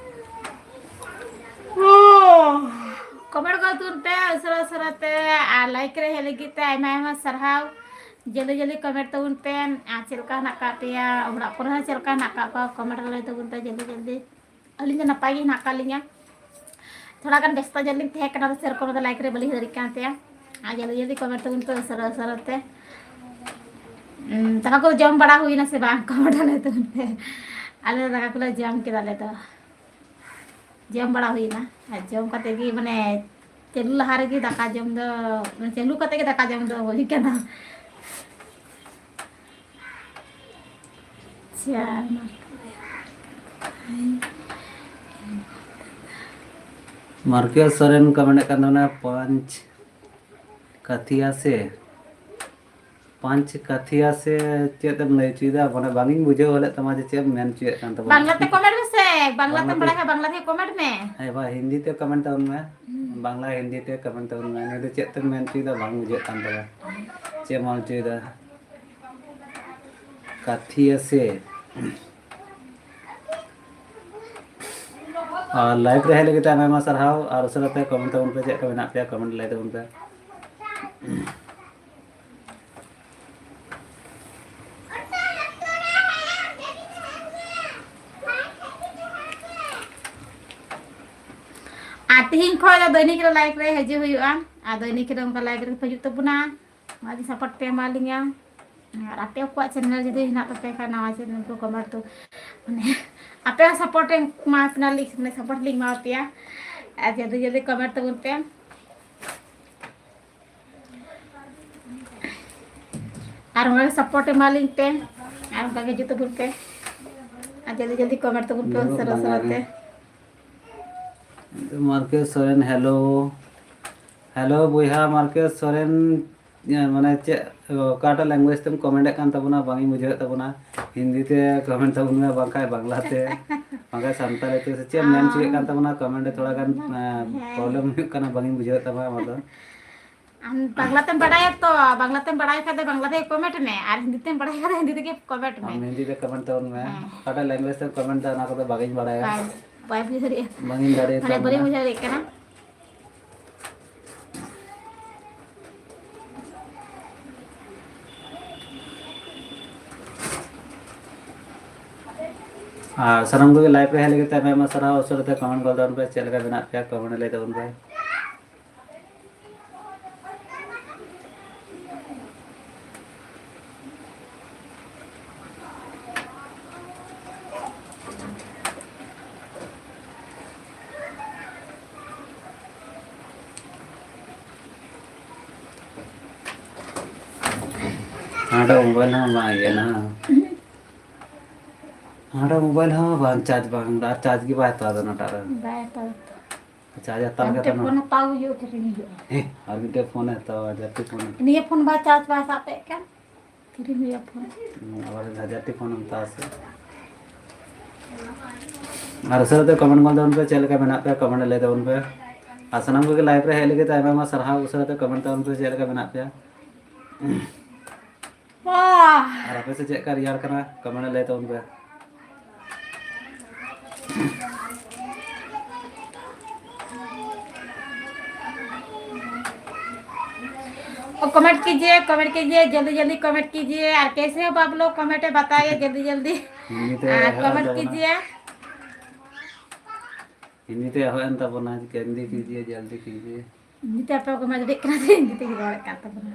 ᱠᱚᱢᱮᱱᱴ ᱜᱚᱫ ᱛᱟᱵᱚᱱ ᱯᱮ ᱩᱥᱟᱹᱨᱟ ᱩᱥᱟᱹᱨᱟ ᱛᱮ, ᱟᱨ ᱞᱟᱭᱤᱠ ᱨᱮ ᱦᱮᱡ ᱞᱟᱹᱜᱤᱫ ᱛᱮ ᱟᱭᱢᱟ ᱟᱭᱢᱟ ᱥᱟᱨᱦᱟᱣ᱾ ᱡᱚᱞᱫᱤ ᱡᱚᱞᱫᱤ ᱠᱚᱢᱮᱱᱴ ᱛᱟᱵᱚᱱ ᱯᱮ, ᱟᱨ ᱪᱮᱫ ᱞᱮᱠᱟ ᱦᱮᱱᱟᱜ ᱟᱠᱟᱫ ᱯᱮᱭᱟ, ᱚᱲᱟᱜ ᱠᱚᱨᱮ ᱦᱚᱸ ᱪᱮᱫ ᱞᱮᱠᱟ ᱦᱮᱱᱟᱜ ᱟᱠᱟᱫ ᱠᱚᱣᱟ, ᱠᱚᱢᱮᱱᱴ ᱨᱮ ᱞᱟᱹᱭ ᱛᱟᱵᱚᱱ ᱯᱮ ᱡᱚᱞᱫᱤ ᱡᱚᱞᱫᱤ᱾ ᱟᱹᱞᱤᱧ ᱫᱚ ᱱᱟᱯᱟᱭ ᱜᱮ ᱦᱮᱱᱟᱜ ᱟᱠᱟᱫ ᱞᱤᱧᱟ᱾ ᱛᱷᱚᱲᱟ ᱜᱟᱱ ᱵᱮᱥᱛᱚ ᱧᱚᱜ ᱞᱤᱧ ᱛᱟᱦᱮᱸ ᱠᱟᱱᱟ, ᱥᱮᱨᱚᱠᱚᱢ ᱫᱚ ᱞᱟᱭᱤᱠ ᱨᱮ ᱵᱟᱹᱞᱤᱧ ᱦᱮᱡ ᱫᱟᱲᱮᱭᱟᱜ ᱠᱟᱱ ᱛᱟᱦᱮᱸᱜᱼᱟ᱾ ᱟᱨ ᱡᱚᱞᱫᱤ ᱡᱚᱞᱫᱤ ᱠᱚᱢᱮᱱᱴ ᱛᱟᱵᱚᱱ ᱯᱮ ᱩᱥᱟᱹᱨᱟ ᱩᱥᱟᱹᱨᱟ ᱛᱮ᱾ ᱩᱸ, ᱫᱟᱠᱟ ᱠᱚ ᱡᱚᱢ ᱵᱟᱲᱟ ᱦᱩᱭᱱᱟ ᱥᱮ ᱵᱟᱝ? ᱠᱚᱢᱮᱱᱴ ᱟᱞᱮ ᱛᱟᱵᱚᱱ ᱯᱮ᱾ ᱟᱞᱮ ᱫᱚ ᱫᱟᱠᱟ ᱠᱚᱞᱮ ᱡᱚᱢ ᱠᱮᱫᱟ ᱟᱞᱮ ᱫᱚ᱾ ᱡᱚᱢ ᱵᱟᱲᱟ ᱦᱩᱭᱱᱟ᱾ ᱟᱨ ᱡᱚᱢ ᱠᱟᱛᱮ ᱜᱮ ᱢᱟᱱᱮ ᱪᱟᱹᱞᱩ ᱞᱟᱦᱟ ᱨᱮᱜᱮ ᱫᱟᱠᱟ ᱡᱚᱢ ᱫᱚ, ᱪᱟᱹᱞᱩ ᱠᱟᱛᱮ ᱜᱮ ᱫᱟᱠᱟ ᱡᱚᱢ ᱫᱚ ᱦᱩᱭ ᱠᱟᱱᱟ᱾ ᱟᱪᱪᱷᱟ, ᱢᱟ᱾ ᱢᱟᱨᱠᱮᱥ ᱥᱚᱨᱮᱱ ᱠᱚ ᱢᱮᱱᱮᱫ ᱠᱟᱱ ᱛᱟᱵᱚᱱᱟ, ᱯᱟᱸᱪ ᱠᱟᱛᱷᱤᱭᱟ ᱥᱮ? ᱯᱟᱸᱪ ᱠᱟᱛᱷᱤᱭᱟ ᱥᱮ ᱪᱮᱫ ᱮᱢ ᱞᱟᱹᱭ ᱦᱚᱪᱚᱭᱮᱫᱟ? ᱢᱟᱱᱮ, ᱵᱟᱝ ᱤᱧ ᱵᱩᱡᱷᱟᱹᱣ ᱞᱮᱫ ᱛᱟᱢᱟ ᱡᱮ ᱪᱮᱫ ᱮᱢ ᱢᱮᱱ ᱦᱚᱪᱚᱭᱮᱫ ᱠᱟᱱ ᱛᱟᱵᱚᱱᱟ᱾ ᱵᱟᱝᱞᱟᱛᱮ ᱠᱚᱢᱮᱱᱴ ᱢᱮᱥᱮ, ᱵᱟᱝᱞᱟᱛᱮᱢ ᱵᱟᱝᱞᱟᱛᱮ᱾ ᱵᱟᱲᱟᱭ ᱠᱷᱟᱱ ᱵᱟᱝᱞᱟ ᱛᱮ ᱠᱚᱢᱮᱱᱴ ᱢᱮ᱾ ᱦᱮᱸ ᱵᱟ, ᱦᱤᱱᱫᱤ ᱛᱮ ᱠᱚᱢᱮᱱᱴ ᱛᱟᱵᱚᱱ ᱢᱮ᱾ ᱦᱩᱸ᱾ ᱵᱟᱝᱞᱟ, ᱦᱤᱱᱫᱤ ᱛᱮ ᱠᱚᱢᱮᱱᱴ ᱛᱟᱵᱚᱱ ᱢᱮ᱾ ᱱᱤᱭᱟᱹ ᱫᱚ ᱪᱮᱫ ᱛᱮᱢ ᱢᱮᱱ ᱦᱚᱪᱚᱭᱮᱫᱟ? ᱵᱟᱝ ᱵᱩᱡᱷᱟᱹᱜ ᱠᱟᱱ ᱛᱟᱢᱟ᱾ ᱪᱮᱫ ᱮᱢ ᱚᱞ ᱦᱚᱪᱚᱭᱮᱫᱟ? ᱠᱟᱛᱷᱤᱭᱟ ᱥᱮ? ᱟᱨ ᱞᱟᱭᱤᱵᱷ ᱨᱮ ᱦᱮᱡ ᱞᱟᱹᱜᱤᱫ ᱛᱮ ᱟᱭᱢᱟ ᱟᱭᱢᱟ ᱥᱟᱨᱦᱟᱣ᱾ ᱟᱨ ᱩᱥᱟᱹᱨᱟ ᱛᱮ ᱠᱚᱢᱮᱱᱴ ᱛᱟᱵᱚᱱ ᱯᱮ, ᱪᱮᱫ ᱞᱮᱠᱟ ᱢᱮᱱᱟᱜ ᱯᱮᱭᱟ, ᱠᱚᱢᱮᱱᱴ ᱞᱟᱹᱭ ᱛᱟᱵᱚᱱ ᱯᱮ᱾ ᱟᱨ ᱛᱤᱦᱤᱧ ᱠᱷᱚᱱ ᱫᱚ ᱫᱚᱭᱱᱤᱠ ᱨᱮ ᱞᱟᱭᱤᱵᱷ ᱨᱮ ᱦᱤᱡᱩᱜ ᱦᱩᱭᱩᱜᱼᱟ᱾ ᱟᱨ ᱫᱚᱭᱱᱤᱠ ᱨᱮ ᱚᱱᱠᱟ ᱞᱟᱭᱤᱵᱷ ᱨᱮ ᱦᱤᱡᱩᱜ ᱛᱟᱵᱚᱱᱟ᱾ ᱢᱚᱡᱽ ᱜᱮ ᱥᱟᱯᱳᱨᱴ ᱯᱮ ᱮᱢᱟ ᱞᱤᱧᱟ᱾ ᱟᱨ ᱟᱯᱮ ᱠᱚᱣᱟᱜ ᱪᱮᱱᱮᱞ ᱡᱩᱫᱤ ᱦᱮᱱᱟᱜ ᱛᱟᱯᱮ ᱠᱷᱟᱱ, ᱱᱟᱣᱟ ᱪᱮᱱᱮᱞ ᱠᱚ ᱠᱚᱢᱮᱱᱴ ᱫᱚ, ᱢᱟᱱᱮ, ᱟᱯᱮ ᱦᱚᱸ ᱥᱟᱯᱳᱨᱴ ᱮᱢᱟ ᱯᱮ ᱱᱟᱞᱤᱧ, ᱢᱟᱱᱮ, ᱥᱟᱯᱳᱨᱴ ᱞᱤᱧ ᱮᱢᱟ ᱯᱮᱭᱟ᱾ ᱟᱨ ᱡᱚᱞᱫᱤ ᱡᱚᱞᱫᱤ ᱠᱚᱢᱮᱱᱴ ᱛᱟᱵᱚᱱ ᱯᱮ᱾ ᱟᱨ ᱚᱱᱠᱟ ᱜᱮ ᱥᱟᱯᱳᱨᱴ ᱮᱢᱟ ᱞᱤᱧ ᱯᱮ᱾ ᱟᱨ ᱚᱱᱠᱟ ᱜᱮ ᱦᱤᱡᱩᱜ ᱛᱟᱵᱚᱱ ᱯᱮ᱾ ᱟᱨ ᱡᱚᱞᱫᱤ ᱡᱚᱞᱫᱤ ᱠᱚᱢᱮᱱᱴ ᱛᱟᱵᱚᱱ ᱯᱮ ᱩᱥᱟᱹᱨᱟ ᱩᱥᱟᱹᱨᱟ ᱛᱮ᱾ ᱢᱟᱨᱠᱮᱥ ᱥᱚᱨᱮᱱ, ᱦᱮᱞᱳ᱾ ᱦᱮᱞᱳ ᱵᱚᱭᱦᱟ ᱢᱟᱨᱠᱮᱥ ᱥᱚᱨᱮᱱ, ᱤᱭᱟᱹ, ᱢᱟᱱᱮ ᱪᱮᱫ, ᱚᱠᱟᱴᱟᱜ ᱞᱮᱝᱜᱩᱭᱮᱡᱽ ᱛᱮᱢ ᱠᱚᱢᱮᱱᱴ ᱮᱫ ᱠᱟᱱ ᱛᱟᱵᱚᱱᱟ? ᱵᱟᱝ ᱤᱧ ᱵᱩᱡᱷᱟᱹᱣᱮᱫ ᱛᱟᱵᱚᱱᱟ᱾ ᱦᱤᱱᱫᱤ ᱛᱮ ᱠᱚᱢᱮᱱᱴ ᱛᱟᱵᱚᱱ ᱢᱮ, ᱵᱟᱝᱠᱷᱟᱡ ᱵᱟᱝᱞᱟ ᱛᱮ, ᱵᱟᱝᱠᱷᱟᱡ ᱥᱟᱱᱛᱟᱲᱤ ᱛᱮ᱾ ᱥᱮ ᱪᱮᱫ ᱮᱢ ᱢᱮᱱ ᱦᱚᱪᱚᱭᱮᱫ ᱠᱟᱱ ᱛᱟᱵᱚᱱᱟ? ᱠᱚᱢᱮᱱᱴ ᱨᱮ ᱛᱷᱚᱲᱟ ᱜᱟᱱ, ᱮᱸ, ᱦᱮᱸ᱾ ᱯᱨᱚᱵᱞᱮᱢ ᱦᱩᱭᱩᱜ ᱠᱟᱱᱟ, ᱵᱟᱝ ᱤᱧ ᱵᱩᱡᱷᱟᱹᱣᱮᱫ ᱛᱟᱢᱟ ᱟᱢᱟᱜ ᱫᱚ᱾ ᱟᱢ ᱵᱟᱝᱞᱟ ᱛᱮᱢ ᱵᱟᱲᱟᱭᱟ ᱛᱚ, ᱵᱟᱝᱞᱟ ᱛᱮᱢ ᱵᱟᱲᱟᱭ ᱠᱷᱟᱡ ᱫᱚ ᱵᱟᱝᱞᱟ ᱛᱮ comment ᱢᱮ, ᱟᱨ ᱦᱤᱱᱫᱤ ᱛᱮᱢ ᱵᱟᱲᱟᱭ ᱠᱷᱟᱡ ᱫᱚ ᱦᱤᱱᱫᱤ ᱛᱮᱜᱮ comment ᱢᱮ᱾ ᱟᱢ ᱦᱤᱱᱫᱤ ᱛᱮ comment ᱛᱟᱵᱚᱱ ᱢᱮ᱾ ᱦᱮᱸ᱾ ᱚᱠᱟᱴᱟᱜ language ᱛᱮᱢ comment ᱫᱟ, ᱚᱱᱟ ᱠᱚᱫᱚ ᱵᱟᱝᱤᱧ ᱵᱟᱲᱟᱭᱟ᱾ ᱵᱟᱭ, ᱵᱟᱭ ᱵᱩᱡᱷᱟᱹᱣ ᱫᱟᱲᱮᱭᱟᱜᱼᱟ᱾ ᱵᱟᱝᱤᱧ ᱫᱟᱲᱮᱭᱟᱜ ᱢᱟᱱᱮ, ᱠᱟᱱᱟ᱾ ᱵᱟᱹᱧ ᱵᱩᱡᱷᱟᱹᱣ ᱫᱟᱲᱮᱭᱟᱜ ᱠᱟᱱᱟ᱾ ᱟᱨ ᱥᱟᱱᱟᱢ ᱠᱚᱜᱮ live ᱨᱮ ᱦᱮᱡ ᱞᱟᱹᱜᱤᱫ ᱛᱮ ᱟᱭᱢᱟ ᱟᱭᱢᱟ ᱥᱟᱨᱦᱟᱣ᱾ ᱩᱥᱟᱹᱨᱟ ᱛᱮ comment ᱜᱚᱫ ᱛᱟᱵᱚᱱ ᱯᱮ, ᱪᱮᱫ ᱞᱮᱠᱟ ᱢᱮᱱᱟᱜ ᱯᱮᱭᱟ, comment ᱞᱟᱹᱭ ᱛᱟᱵᱚᱱ ᱯᱮ᱾ ᱦᱟᱸᱰᱮ mobile ᱦᱚᱸ ᱵᱟᱝ ᱤᱭᱟᱹ ᱱᱟ᱾ ᱦᱟᱸᱰᱮ mobile ᱦᱚᱸ ᱵᱟᱝ charge, ᱵᱟᱝ, ᱟᱨ charge ᱜᱮ ᱵᱟᱭ ᱦᱟᱛᱟᱣ ᱮᱫᱟ ᱚᱱᱟᱴᱟᱜ ᱨᱮ᱾ ᱵᱟᱭ ᱦᱟᱛᱟᱣ ᱮᱫᱟ᱾ Charge ᱦᱟᱛᱟᱣ ᱟᱨ ᱞᱮᱠᱷᱟᱱ ᱢᱤᱫᱴᱮᱡ ᱛᱚ ᱯᱷᱳᱱ ᱦᱟᱛᱟᱣ ᱦᱩᱭᱩᱜᱼᱟ, ᱠᱤᱨᱤᱧ ᱦᱩᱭᱩᱜᱼᱟ᱾ ᱦᱮᱸ, ᱟᱨ ᱢᱤᱫᱴᱮᱡ ᱯᱷᱳᱱ ᱦᱟᱛᱟᱣᱟ, ᱡᱟᱹᱛᱤ ᱯᱷᱳᱱ᱾ ᱱᱤᱭᱟᱹ ᱯᱷᱳᱱ ᱵᱟᱭ charge ᱵᱟᱭ ᱥᱟᱵ ᱮᱫ ᱠᱟᱱ, ᱠᱤᱨᱤᱧ ᱦᱩᱭᱩᱜᱼᱟ ᱯᱷᱳᱱ᱾ ᱦᱩᱸ, ᱟᱵᱟᱨ ᱦᱟᱡᱟᱨ ᱴᱤ ᱯᱷᱳᱱ ᱦᱟᱛᱟᱣᱟ ᱥᱮ᱾ ᱟᱨ ᱩᱥᱟᱹᱨᱟ ᱛᱮ comment ᱜᱚᱫ ᱛᱟᱵᱚᱱ ᱯᱮ, ᱪᱮᱫ ᱞᱮᱠᱟ ᱢᱮᱱᱟᱜ ᱯᱮᱭᱟ, comment ᱞᱟᱹᱭ ᱛᱟᱵᱚᱱ ᱯᱮ᱾ ᱟᱨ ᱥᱟᱱᱟᱢ ᱠᱚᱜᱮ live ᱨᱮ ᱦᱮᱡ ᱞᱟᱹᱜᱤᱫ ᱛᱮ ᱟᱭᱢᱟ ᱟᱭᱢᱟ ᱥᱟᱨᱦᱟᱣ᱾ ᱩᱥᱟᱹᱨᱟ ᱛᱮ comment ᱛᱟᱵᱚᱱ ᱯᱮ, ᱪᱮᱫ ᱞᱮᱠᱟ ᱢᱮᱱᱟᱜ ᱯᱮᱭᱟ᱾ ᱟᱨ ᱟᱯᱮ ᱥᱮᱫ ᱪᱮᱫ ᱞᱮᱠᱟ ᱨᱮᱭᱟᱲ ᱠᱟᱱᱟ, comment ᱨᱮ ᱞᱟᱹᱭ ᱛᱟᱵᱚᱱ ᱯᱮ᱾ ओ, comment कीजिए, comment कीजिए, जल्दी जल्दी comment कीजिए। और कैसे हो आप लोग, comment में बताइए जल्दी जल्दी। हिंदी ते आ, एहब comment ᱛᱟᱵᱚᱱᱟ। कीजिए। हिंदी ते ᱮᱦᱚᱵ ᱮᱱ ᱛᱟᱵᱚᱱᱟ, जल्दी कीजिए, जल्दी कीजिए। ᱱᱤᱛᱚᱜ ᱟᱯᱮ ᱠᱚ ᱢᱮᱫ ᱠᱟᱱᱟ ᱥᱮ ᱦᱤᱱᱫᱤ ᱛᱮᱜᱮ ᱨᱚᱲᱮᱫ ᱠᱟᱱ ᱛᱟᱵᱚᱱᱟ?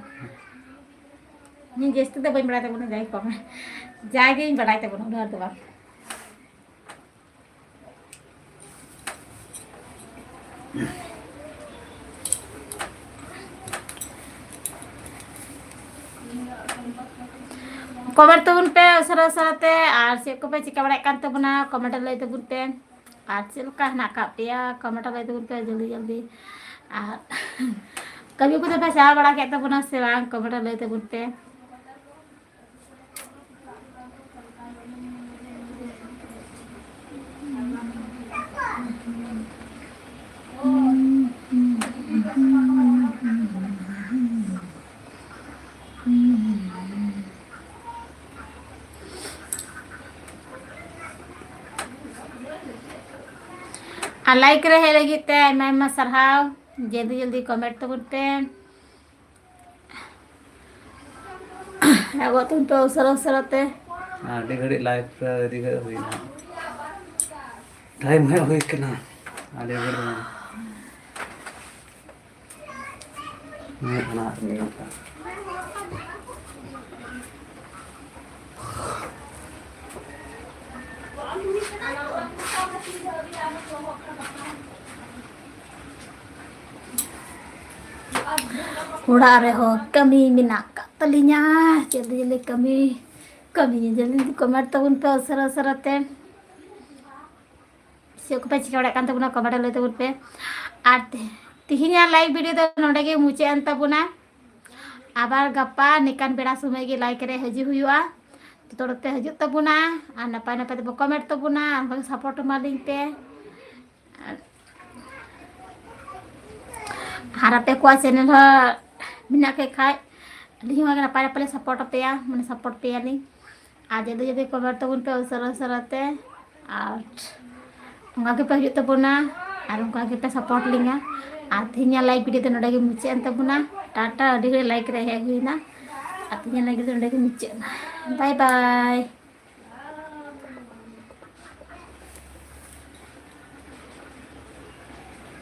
ᱤᱧ ᱡᱟᱹᱥᱛᱤ ᱫᱚ ᱵᱟᱹᱧ ᱵᱟᱲᱟᱭ ᱛᱟᱵᱚᱱᱟ, ᱡᱟᱭ ᱠᱚᱢᱮ, ᱡᱟᱜᱮᱧ ᱵᱟᱲᱟᱭ ᱛᱟᱵᱚᱱᱟ, ᱩᱱᱟᱹᱜ ᱫᱚ ᱵᱟᱝ᱾ Comment ᱛᱟᱵᱚᱱ ᱯᱮ ᱩᱥᱟᱹᱨᱟ ᱩᱥᱟᱹᱨᱟ ᱛᱮ, ᱟᱨ ᱪᱮᱫ ᱠᱚᱯᱮ ᱪᱤᱠᱟᱹ ᱵᱟᱲᱟᱭᱮᱫ ᱠᱟᱱ ᱛᱟᱵᱚᱱᱟ, comment ᱨᱮ ᱞᱟᱹᱭ ᱛᱟᱵᱚᱱ ᱯᱮ᱾ ᱟᱨ ᱪᱮᱫ ᱞᱮᱠᱟ ᱦᱮᱱᱟᱜ ᱟᱠᱟᱫ ᱯᱮᱭᱟ, comment ᱨᱮ ᱞᱟᱹᱭ ᱛᱟᱵᱚᱱ ᱯᱮ ᱡᱚᱞᱫᱤ ᱡᱚᱞᱫᱤ᱾ ᱟᱨ ᱠᱟᱹᱢᱤ ᱠᱚᱫᱚ ᱯᱮ ᱪᱟᱵᱟ ᱵᱟᱲᱟ ᱠᱮᱫ ᱛᱟᱵᱚᱱᱟ ᱥᱮ ᱵᱟᱝ, comment ᱨᱮ ᱞᱟᱹᱭ ᱛᱟᱵᱚᱱ ᱯᱮ᱾ ᱟᱨ ᱞᱟᱭᱤᱠ ᱨᱮ ᱦᱮᱡ ᱞᱟᱹᱜᱤᱫ ᱛᱮ ᱟᱭᱢᱟ ᱟᱭᱢᱟ ᱥᱟᱨᱦᱟᱣ᱾ ᱡᱚᱞᱫᱤ ᱡᱚᱞᱫᱤ ᱠᱚᱢᱮᱱᱴ ᱛᱟᱵᱚᱱ ᱯᱮ᱾ ᱟᱵᱚ ᱛᱩᱢ ᱯᱮ ᱩᱥᱟᱹᱨᱟ ᱩᱥᱟᱹᱨᱟ ᱛᱮ᱾ ᱟᱹᱰᱤ ᱜᱷᱟᱹᱲᱤᱡ ᱞᱟᱭᱤᱵᱷ ᱨᱮ ᱟᱹᱰᱤ ᱜᱷᱟᱹᱲᱤᱡ ᱦᱩᱭᱱᱟ᱾ ᱴᱟᱭᱤᱢ ᱦᱮᱡ ᱦᱩᱭ ᱠᱟᱱᱟ ᱟᱹᱰᱤ ᱜᱷᱟᱹᱲᱤᱡ᱾ ᱦᱩᱭᱩᱜ ᱠᱟᱱᱟ ᱟᱨ ᱢᱤᱫ ᱜᱷᱚᱱᱴᱟ᱾ ᱚᱲᱟᱜ ᱨᱮᱦᱚᱸ ᱠᱟᱹᱢᱤ ᱢᱮᱱᱟᱜ ᱟᱠᱟᱫ ᱛᱟᱹᱞᱤᱧᱟ᱾ ᱪᱮᱫ ᱡᱮᱞᱮ ᱠᱟᱹᱢᱤ, ᱠᱟᱹᱢᱤ ᱡᱮᱞᱮ ᱠᱚᱢᱮᱱᱴ ᱛᱟᱵᱚᱱ ᱯᱮ ᱩᱥᱟᱹᱨᱟ ᱩᱥᱟᱹᱨᱟ ᱛᱮ᱾ ᱪᱮᱫ ᱠᱚᱯᱮ ᱪᱤᱠᱟᱹ ᱵᱟᱲᱟᱭᱮᱫ ᱠᱟᱱ ᱛᱟᱵᱚᱱᱟ, ᱠᱚᱢᱮᱱᱴ ᱨᱮ ᱞᱟᱹᱭ ᱛᱟᱵᱚᱱ ᱯᱮ᱾ ᱟᱨ ᱛᱮ-, ᱛᱤᱦᱤᱧᱟᱜ ᱞᱟᱭᱤᱵᱷ ᱵᱷᱤᱰᱤᱭᱳ ᱫᱚ ᱱᱚᱰᱮ ᱜᱮ ᱢᱩᱪᱟᱹᱫ ᱮᱱ ᱛᱟᱵᱚᱱᱟ᱾ ᱟᱵᱟᱨ ᱜᱟᱯᱟ ᱱᱤᱠᱟᱱ ᱵᱮᱲᱟ ᱥᱚᱢᱚᱭ ᱜᱮ ᱞᱟᱭᱤᱵᱷ ᱨᱮ ᱦᱤᱡᱩᱜ ᱦᱩᱭᱩᱜᱼᱟ᱾ ᱡᱚᱛᱚ ᱦᱚᱲ ᱯᱮ ᱦᱤᱡᱩᱜ ᱛᱟᱵᱚᱱᱟ ᱟᱨ ᱱᱟᱯᱟᱭ ᱱᱟᱯᱟᱭ ᱛᱮᱵᱚ ᱠᱚᱢᱮᱱᱴ ᱛᱟᱵᱚᱱᱟ, ᱟᱨ ᱚᱱᱠᱟ ᱜᱮ ᱥᱟᱯᱳᱨᱴ ᱮᱢᱟᱞᱤᱧ ᱯᱮ᱾ ᱟᱨ ᱟᱯᱮ ᱠᱚᱣᱟᱜ ᱪᱮᱱᱮᱞ ᱦᱚᱸ ᱢᱮᱱᱟᱜ ᱠᱮᱫ ᱠᱷᱟᱡ, ᱟᱹᱞᱤᱧ ᱦᱚᱸ ᱱᱟᱯᱟᱭ ᱱᱟᱯᱟᱭ ᱞᱮ ᱥᱟᱯᱳᱨᱴ ᱟᱯᱮᱭᱟ, ᱢᱟᱱᱮ ᱥᱟᱯᱳᱨᱴ ᱯᱮᱭᱟᱞᱤᱧ᱾ ᱟᱨ ᱡᱚᱞᱫᱤ ᱡᱚᱞᱫᱤ ᱠᱚᱢᱮᱱᱴ ᱛᱟᱵᱚᱱ ᱯᱮ ᱩᱥᱟᱹᱨᱟ ᱩᱥᱟᱹᱨᱟ ᱛᱮ᱾ ᱟᱨ ᱚᱱᱠᱟ ᱜᱮᱯᱮ ᱦᱤᱡᱩᱜ ᱛᱟᱵᱚᱱᱟ ᱟᱨ ᱚᱱᱠᱟ ᱜᱮᱯᱮ ᱥᱟᱯᱳᱨᱴ ᱞᱤᱧᱟ᱾ ᱟᱨ ᱛᱮᱦᱮᱧᱟᱜ ᱞᱟᱭᱤᱵᱷ ᱵᱷᱤᱰᱤᱭᱳ ᱫᱚ ᱱᱚᱰᱮ ᱜᱮ ᱢᱩᱪᱟᱹᱫ ᱮᱱ ᱛᱟᱵᱚᱱᱟ᱾ ᱴᱟᱴᱟ, ᱟᱹᱰᱤ ᱜᱷᱟᱹᱲᱤᱡ ᱞᱟᱭᱤᱵᱷ ᱨᱮ ᱦᱮᱡ ᱦᱩᱭᱱᱟ᱾ ᱟᱨ ᱛᱮᱦᱮᱧᱟᱜ ᱞᱟᱭᱤᱵᱷ ᱵᱷᱤᱰᱤᱭᱳ ᱫᱚ ᱱᱚᱰᱮ ᱜᱮ ᱢᱩᱪᱟᱹᱫ ᱮᱱᱟ᱾ ᱵᱟᱭ ᱵᱟᱭ᱾